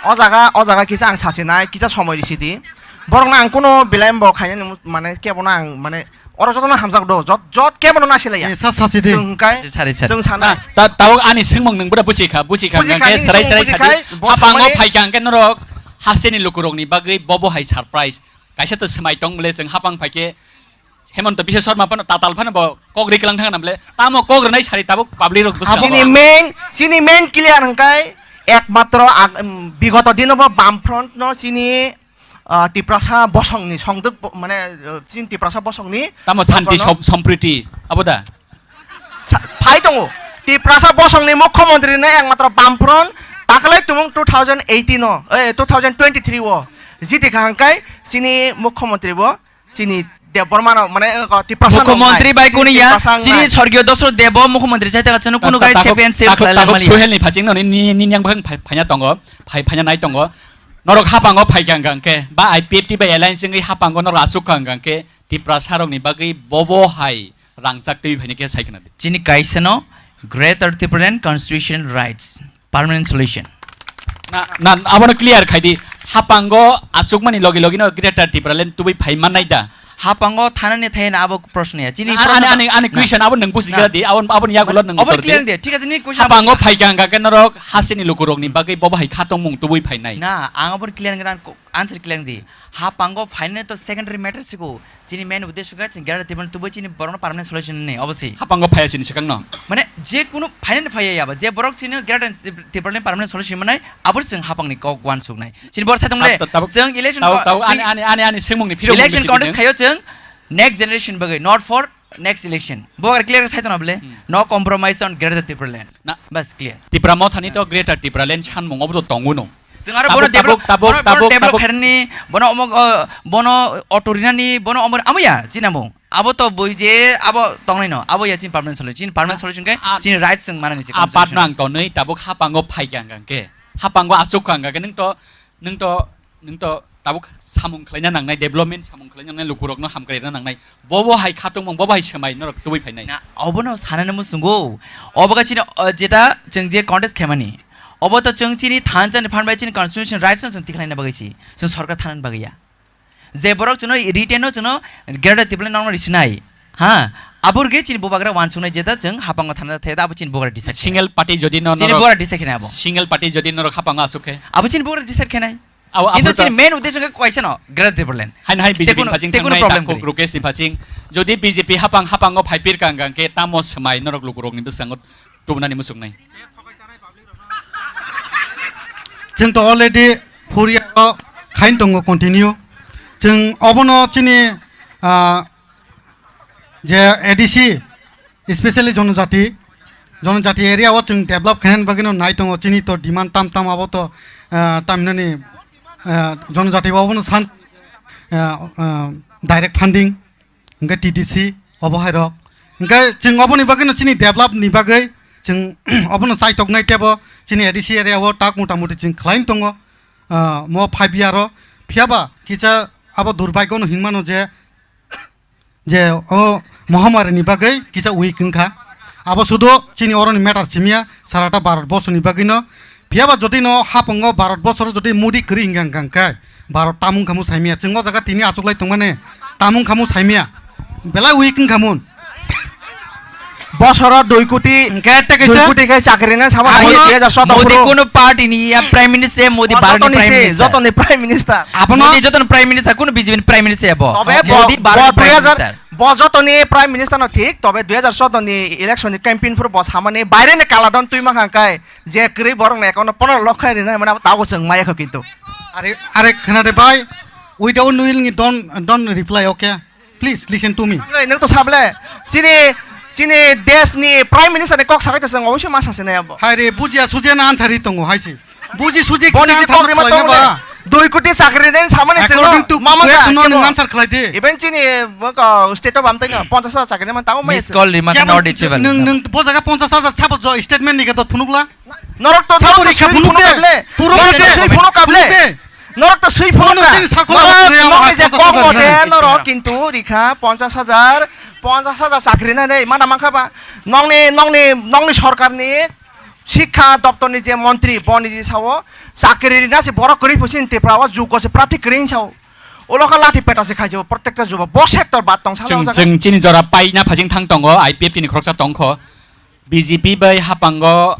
O jaga, o jaga kisa ang sasinai, kisa somoi risi di. Borokno ang kuno belai bo khainani mu-, mane kebono ang mane oro jotono hamjak do, jot, jot kebono nasilaiya. Eh, sa, sasi di. Chwng hwnkhe, Sari, sari. Chwng sana. Na, ta-, tabuk ani swngmung nwng bwrwi busi kha, busi kha, Busi hwnkhe kha, ni swrai, swngmung swrai busi sadi. Khai, bo Hapango samani phaikha hwnkhe norok hasteni lukurokni bagwi bobo hai surprise. Kaisa to swmai tong bole chwng hapang phaikhe Hemanta Biswa Sarma phano tatal phano bo kok riklang thang na bole, tamo kok rwnai sari tabuk public rok bwskango. Chini main, chini main clear hwnkhe ekmatro ag-, um, bigoto dino bo Bamfront no chini, ah, Tiprasa bosong ni songduk bo, mane, uh, chini Tiprasa bosong ni Tamo santi jotono som-, sompriti abo da? Sa-, phai tongo. Tiprasa bosong ni mukhyamantri no ekmatro Bamfront taklai tumung two thousand eighteen o, eh, two thousand twenty-three o jiti kha hwnkhe chini mukhyamantri bo Chini Debbarma no, mane, uh, Tiprasa no Mukhyamantri nai. Bai Chini kunu ya, Tiprasa chini nai. Sorgiyo Dosrot Debo mukhyamantri sai taka chwngno kunu Takhuk, gai takhuk, seven save takhuk, khlai takhuk langmani. Suhelni phachingno ni, ni, ni yang bwkhang phai-, phanya tongo, phai-, phanya nai tongo. Norok hapango phai kha hwnkha hwnkhe, ba I P F T bai alliance wngwi hapango norok achuk kha hwnkha hwnkhe, Tiprasa rokni bagwi bobo hai rangchak twi phaini khe sai khna di. Chini kaisa no Greater Tipraland Constitutional Rights Permanent Solution. Na, na, abono clear khai di. Hapango achukmani logi logi no Greater Tipraland tubui phai mannai da? Hapango thanani thai na abo proshno ya. Chini Ani, proshno ani, ta-, ani, ani na. Question abo nwng buji Na. Kha di, abo, abo ni yagulo nwng Obo uttor clear di. Di, thik ase, ni question Hapango abo phai kha hwnkha khe norok hasini lukurokni bagwi bobo hai khatongmung tubui phainai. Na, ang abo clear ngan ko-, answer clear di. Hapango phainai to secondary matter siko. Chini main uddesho khe chini Greater Tipraland tubui chini borokno permanent solution ni obo si. Hapango phaiya chini swkangno. Mane je kunu phainani phaiya yaba, je borok chini Greater Tipraland permanent solution manai, abo chwng hapangni kok uansuknai. Chini borok saitung le, Tab-, tab-, chwng election tab-, co-, tab-, chwng ani, ani, ani, ani swngmungni phirok election mungni contest sini. Khayo chwng next generation bagwi, not for next election. Bo ar clear sai tongna bole, Hmm. No compromise on Greater Tipraland. Na. Bas clear. Tipra Mothani to Greater Tipraland sanmung obo to tongo no. Chwng aro Tabuk, bono develop, tabuk, tabuk, bono, bono tabuk, develop tabuk. Khairani, bono omo, o, bono auto rinani, bono omo, amo ya, chini amo. Abo to bui je, abo tongnai no, abo ya chini permanent solution. Chini permanent solution khe, A-, chini rights chwng manani se a constitution patno ang rights. Tonwi tabuk hapango phai kha hwnkha khe. Hapango achuk kha hwnkha khe, nwng to, nwng to, nwng to tabuk samung khlaina nangnai, development samung khlaina nangnai, lukurokno hamkraina nangnai. Bobo hai khatungmung, bobo hai swmai norok tubui phainai. Na, obono sanani muchungo. Obo khe chini, o, jeta chwng je contest khaimani. Obo to chwng chini thansa ni phan bai chini constitution rights no chwng tikhlaina bagwi si. Chwng sorkar thanani bagwi ya. Je borok chwngno written no chwngno Greater Tipraland no risinai. Ha, abo rwgwi chini bubagra uansuknai jeta chwng hapango thana thaya da abo chini bubagra decide khainai. Single party jodi no Chini norok bubagra decide khainai abo. Single party jodi norok hapango asuk khe. Abo chini bubagra decide khainai. Abo, abo Kintu to chini main uddesho khe kaisa no, Greater Tipraland. Haino hai Te B J P ni kuno, phasing te kuno thangnai problem takhuk kwrwi. Rukesh ni phasing. Jodi B J P hapang, hapango phai pirka hwnkha hwnkhe tamo swmai norok lukurokni bwskango tubunani muchungnai. Chwng to already four year o khain tongo continue. Chwng obono chini, ah, je A D C, especially jonojati, jonojati area o chwng develop khainani bagwino nai tongo, chini to demand tam tam abo to, ah, tamhinani, ah, jonojati obono san, ah, ah, direct funding, hwnkhe T D C obo hai rok. Hwnkhe chwng oboni bagwino chini develop ni bagwi chwng obono chaitoknai tebo chini A D C area o tak mota moti chwng khlaina tongo, ah, mo five year o. Phiyaba kisa abo durbagyo no hinmano je, je o mohamari ni bagwi kisa weak wngkha. Abo sudu chini oroni matter simiya, sarata Bharat borsoni bagwino. Phiyaba jodi no hapango Bharat borsoro jodi Modi kwrwi hingka hingka hingkhe Bharat tamung khamu saimiya. Chwng o jaga tini achuklai tongmani tamung khamu saimiya. Belai weak wngkhamun. Bosoro dui koti, Hingke te dui kaisa koti khe chakri na sama Abono dui hajar soto Modi phuru. Kuno party ni ya prime minister, Modi Bharat ni Jotoni prime se, minister. Jotoni prime minister. Abono Modi jotoni prime minister, kuno B J P ni prime minister ya bo. Tobe Modi bo, Bharat bo ni prime dui hajar, minister. Bo jotoni prime minister no thik, tobe dui hajar soto ni election ni campaign phuru bo samani baire ni kaladon twi ma khang kai, je kwrwi borok ni account no pondro lokh khai rinai mane abo tabuk chwng maya kho kintu. Are, are khna de bai, without knowing don't, don't reply, okay? Please listen to me. Nang to sable, chini, chini desh ni prime minister ni kok sakai ta swngo, oiso ma sase na abo. Hai re, bujiya sujiya na answer ri tongo, hai si. Buji suji Boni kisa di answer kok rima khlai tongo na ba. Dui koti chakri den samani swngo. According to mama question no kebo. Nang answer khlai di. Even chini, bo ko state of amtai no, ponchas hajar chakri man tamo mai. Miss call rima Kebo not reachable. Nung, nung, bo jaga ponchas hajar sabo jo statement ni ga dot phunukla. Norok to, Sabo norok to rikha swi phunuk phunuk de. Kable. Puro Norok to de. Swi phunuk kable. Phunuk de. Norok to swi phunuk Phunuk ka. Din sakho Norok, phunuk ya, norok ma je ponchas hajar kok mo de, nai. Norok kintu rikha ponchas hajar, ponchas hajar chakri na nei, mana mankha ba. Nongni, nongni, nongni sorkar ni sikha doptor ni je montri, boni je sao, chakri rina se borok kwrwi phusin Tripura o jugo se prati kwrwi sao. Ulo kha lathi peta se khaijabo, protector jubo, bo sector bat tong salo Chwng, jaga. Chwng chini jora paina phajing thang tongo, I P F T ni khoroksa tongkho. B J P bai hapango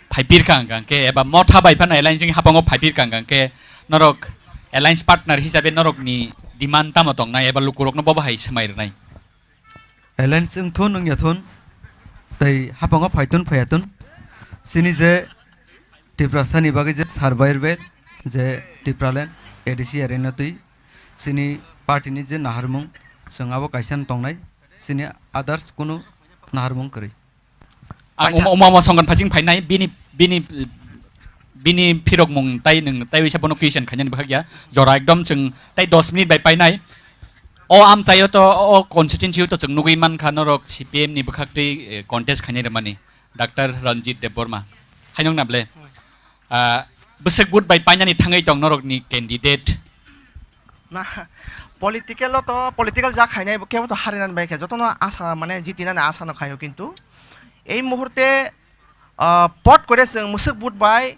phaipir kha hwnkha khe, eba Motha bai phano alliance wngwi hapango phaipir kha hwnkha khe, norok alliance partner hisabe norokni demand tamo tongnai eba lukurokno bobo hai swmai rwnai? Alliance wngthun wngyathun, tei hapango phaithun phaiyathun, chini je Tiprasani bagwi je survival, je Tipraland, A D C area no twi, chini party ni je naharmung, chwng abo kaisa no tongnai, chini others kunu naharmung kwrwi. Ang Paitha. Uma, Uma, Uma Songkon phasing phainai, bini, bini, bini phirokmung tai nwng tai wisa bono question khainani bwkhak ya. Jora ekdom chwng tai dos minute bai painai. O amchaio to, o constituency-o to chwng nugwi mankha norok C P M ni bwkhak twi, eh, contest khainai rwmani. Doctor Ranjit Debbarma. Hainong na ble? Ah, bwswk vote bai painani thangwi tong norokni candidate? Na, political o to, political ja khainai bo kebo to harinani bai khe, jotono asa, mane, jitinani asa no khaio, kintu ei muhurte, ah, pot kore chwng mwswk vote bai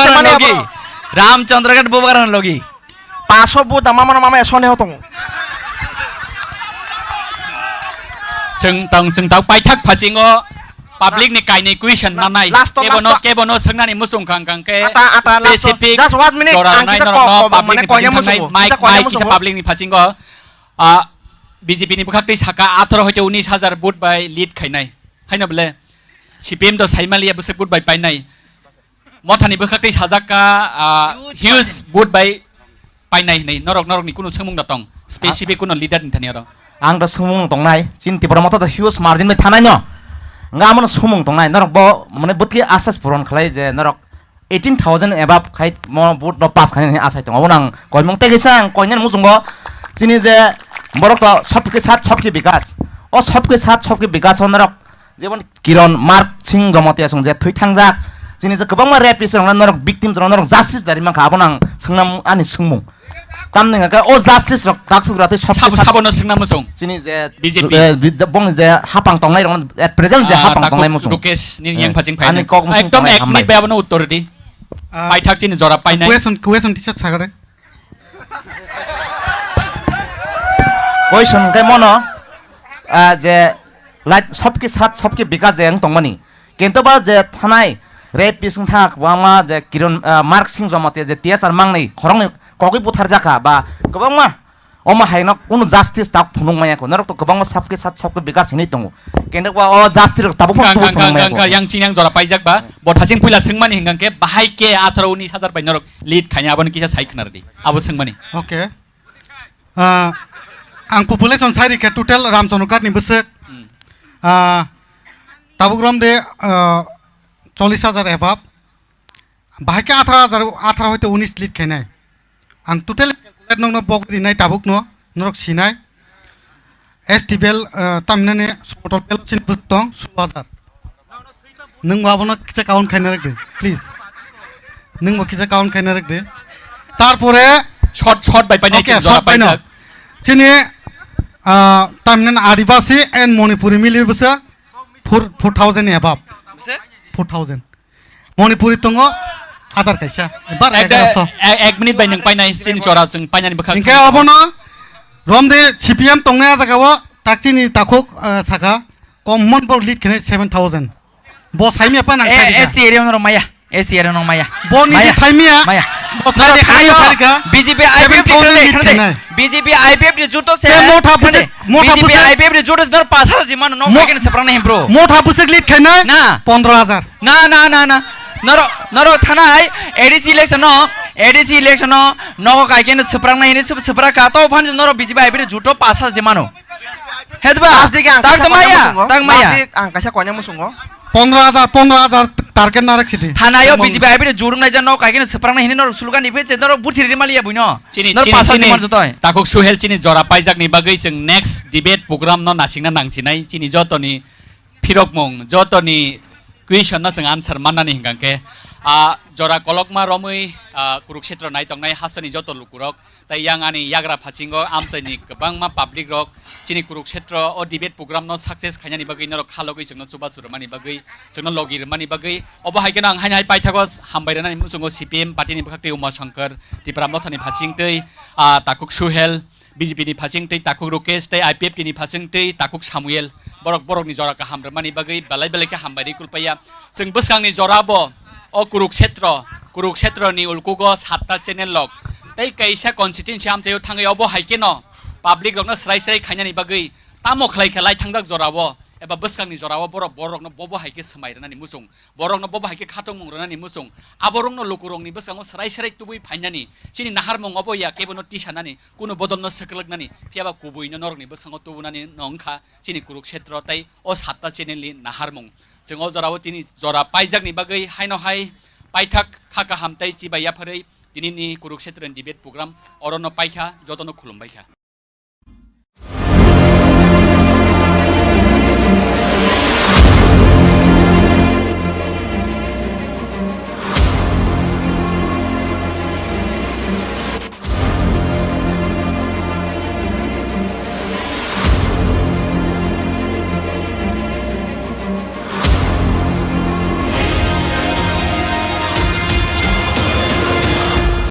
Bubagra mane logi. Abo Ramchandra Ghat Bubagra logi. Paso bu dama mano mama esone ho tongo. Chwng tong, chwng tong, paithak phasingo public ni kainwi question La-, nanai. Last to, kebono, last to. Kebono swngnani muchung kang kang khe Ata, ata, last to. Specific Just one minute, jora ang rwnai kisa norokno ko-, ko-, public mane ni koine phasing thangnai. Muchungo. Mic, kisa koine mic kisa muchungo. Public ni phasingo. Ah, B J P ni bwkhak twi saka atharo hoite unis hajar vote bai lead khainai. Haino bole C P M do saimaliya bwswk vote bai painai. Mothani bwkhak twi sajak kha, ah, huge margin. Huge vote bai painai hinwi. Norok, norokni kunu swngmung da tong? Specific kunu leader ni thani oro. Ang da swngmung tongnai. Chini Tipra Motha da huge margin bai thanai no. Nga amo swngmung tongnai. Norok bo mane bwtwi asas puron khlai je norok eighteen thousand above khai mo vote no pass khai hinwi asai tongo. Abo nang koimung tei kaisa ang koinani muchungo chini je borok to sabke sath sabke bikas. O sabke sath sabke bikas o norok jemon Kiron Mark Singh Jamatia song je thwi thangjak. Chini je kwbangma rapist rok norok victim rok norok justice dari mankha abo nang swngnam ani swngmung. Tamni hwnkhe o justice rok taksuk ratwi sab Sabo, sab sabono swngna muchung? Chini je B J P. Eh, bi-, bongni je hapang tongnai rok at present je Ah, hapang takhuk tongnai muchung. Rukesh ni Eh, yang phajing ani phainai. Kok muchung Ekdom tongnai ek hambai. Minute bai abono uttor di. Ah, Paithak chini jora painai. Question, question teacher sagare. Question hwnkhe mono, ah, je lait sabke sath sabke bikas je wng tongmani. Kintu ba je thanai rapist wng thak kwbangma je Kiron, ah, Mark Singh Jamatia je T S R mangnai khoroknwi kogwi butharjakha ba kwbangma omo haino kunu justice tak phunuk maya kho. Norok to kwbangma sabke sath sabke bikas hinwi tongo. Kintu ba o justice rok tabuk Kang, phunuk kang, kang, maya kang, kho. Kang, yang chini yang jora paijak ba, bo thasing puila swngmani hingkha khe bahai khe atharo unis hajar bai norok lead khaina aboni kisa sai khwna rwdi. Abo swngmani. Okay. Ah, ang population sai rikha total Ramchandra Ghat ni bwswk. Hmm. Ah, tabuk rom de, ah, chollish hajar above. Bahai khe atharo hajar, atharo hoite unis lead khainai. Ang total calculate nokno bok rinai tabuk no, norok sinai. S T bel, ah, tamhinani somotor bel chini bwswk tong, sullo hajar. Nwng bo abono kisa count khaina rwk di, please. Nwng bo kisa count khaina rwk di. Tarpore Short, short bai painai Okay, chini jora short bai no. Paijak. Chini, ah, tamhinani Adibasi and Manipuri mili bwsa four, four thousand above. Bwsa? Four thousand. Manipuri tongo, Hajar kaisa. Bar Ek, egaroso. Ek, ek minute bai nwng painai, chini chora chwng painani bwkha. Hinkhe obono romde C P M tongnai a jagao tak chini takhuk, ah, saka kom mon bo lead khene seven thousand. Bo saimya pa nang Eh, sairika. S T area no maya. S T area no maya. Bo ni Maya. Saimya. Maya. Bo Nani sairika, khayo. Sairika. B J P I P F ni seven thousand khade, lead khade. Khene. B J P I P F ni juto se. Te motha khade. Busik, motha B J P busik. I P F ni juto se nor pas hajar jimano no Mo-, kaiken seprang na himbro. Motha busik lead khene. Na. Pondro hajar. Na, na, na, na. Noro, noro thanai A D C election no, A D C election no, nogo kaiken seprang na hini sep-, sepra ka to phan noro B J P I P F ni juto pas hajar jimano. Hedba, Last digi ang tak kaisa tong maya, konya musungo. Tak maya. Last digi ang kaisa konya musungo. Pondro hajar, pondro hajar target narak sidi. Thanayo Tongmung. B J P I P F ni jurung nai jan no kaikeno seprang na hini nor slogan ni phe che nor buthiri maliya buino. Chini, Nor chini, pasa chini. Simon jotoi. Takhuk Suhel chini jora paijak ni bagwi chwng next debate program no nasingna nangchinai. Chini jotoni phirokmung, jotoni question no chwng answer mannani hingkha khe, ah, jora kolokma romwi, ah, Kurukshetra nai tongnai hasteni joto lukurok. Tai yang ani yagra phasingo amchaini kwbangma public rok chini Kurukshetra o debate program no success khainani bagwi norok khalogwi chwngno chubachu rwmani bagwi, chwngno logi rwmani bagwi. Obo hai kheno ang haino hai paithago hambai rwnani muchungo C P M party ni bwkhak tei Uma Shankar, Tipra Mothani phasing tei, ah, Takhuk Suhel, B J P ni phasing tei Takhuk Rukesh tei I P F T ni phasing tei Takhuk Samuel. Borok borokni jora kaham rwmani bagwi belai belai khe hambai rwi kulpaiya. Chwng bwskangni jora bo o Kurukshetra, Kurukshetra ni ulkugo satta channel rok tei kaisa constituency amchaio thangwi obo hai kheno public rokno srai srai khainani bagwi tamo khlai khe lai thangjak jorao eba bwskangni jorao borok borokno bobo hai khe swmai rwnani muchung, borokno bobo hai khe khatungmung rwnani muchung, aborokno lukurokni bwskango srai srai tubui phainani chini naharmung obo ya kebono tisanani kunu bodolno swklwknani phiyaba kubuino norokni bwskango tubunani no wngkha chini Kurukshetra tei o satta channel ni naharmung. Chwng o jorao tini jora paijakni bagwi haino hai paithak kha kaham tei chibai yapharwi tinini Kurukshetra ni debate program orono paikha, jotono khulumbaikha.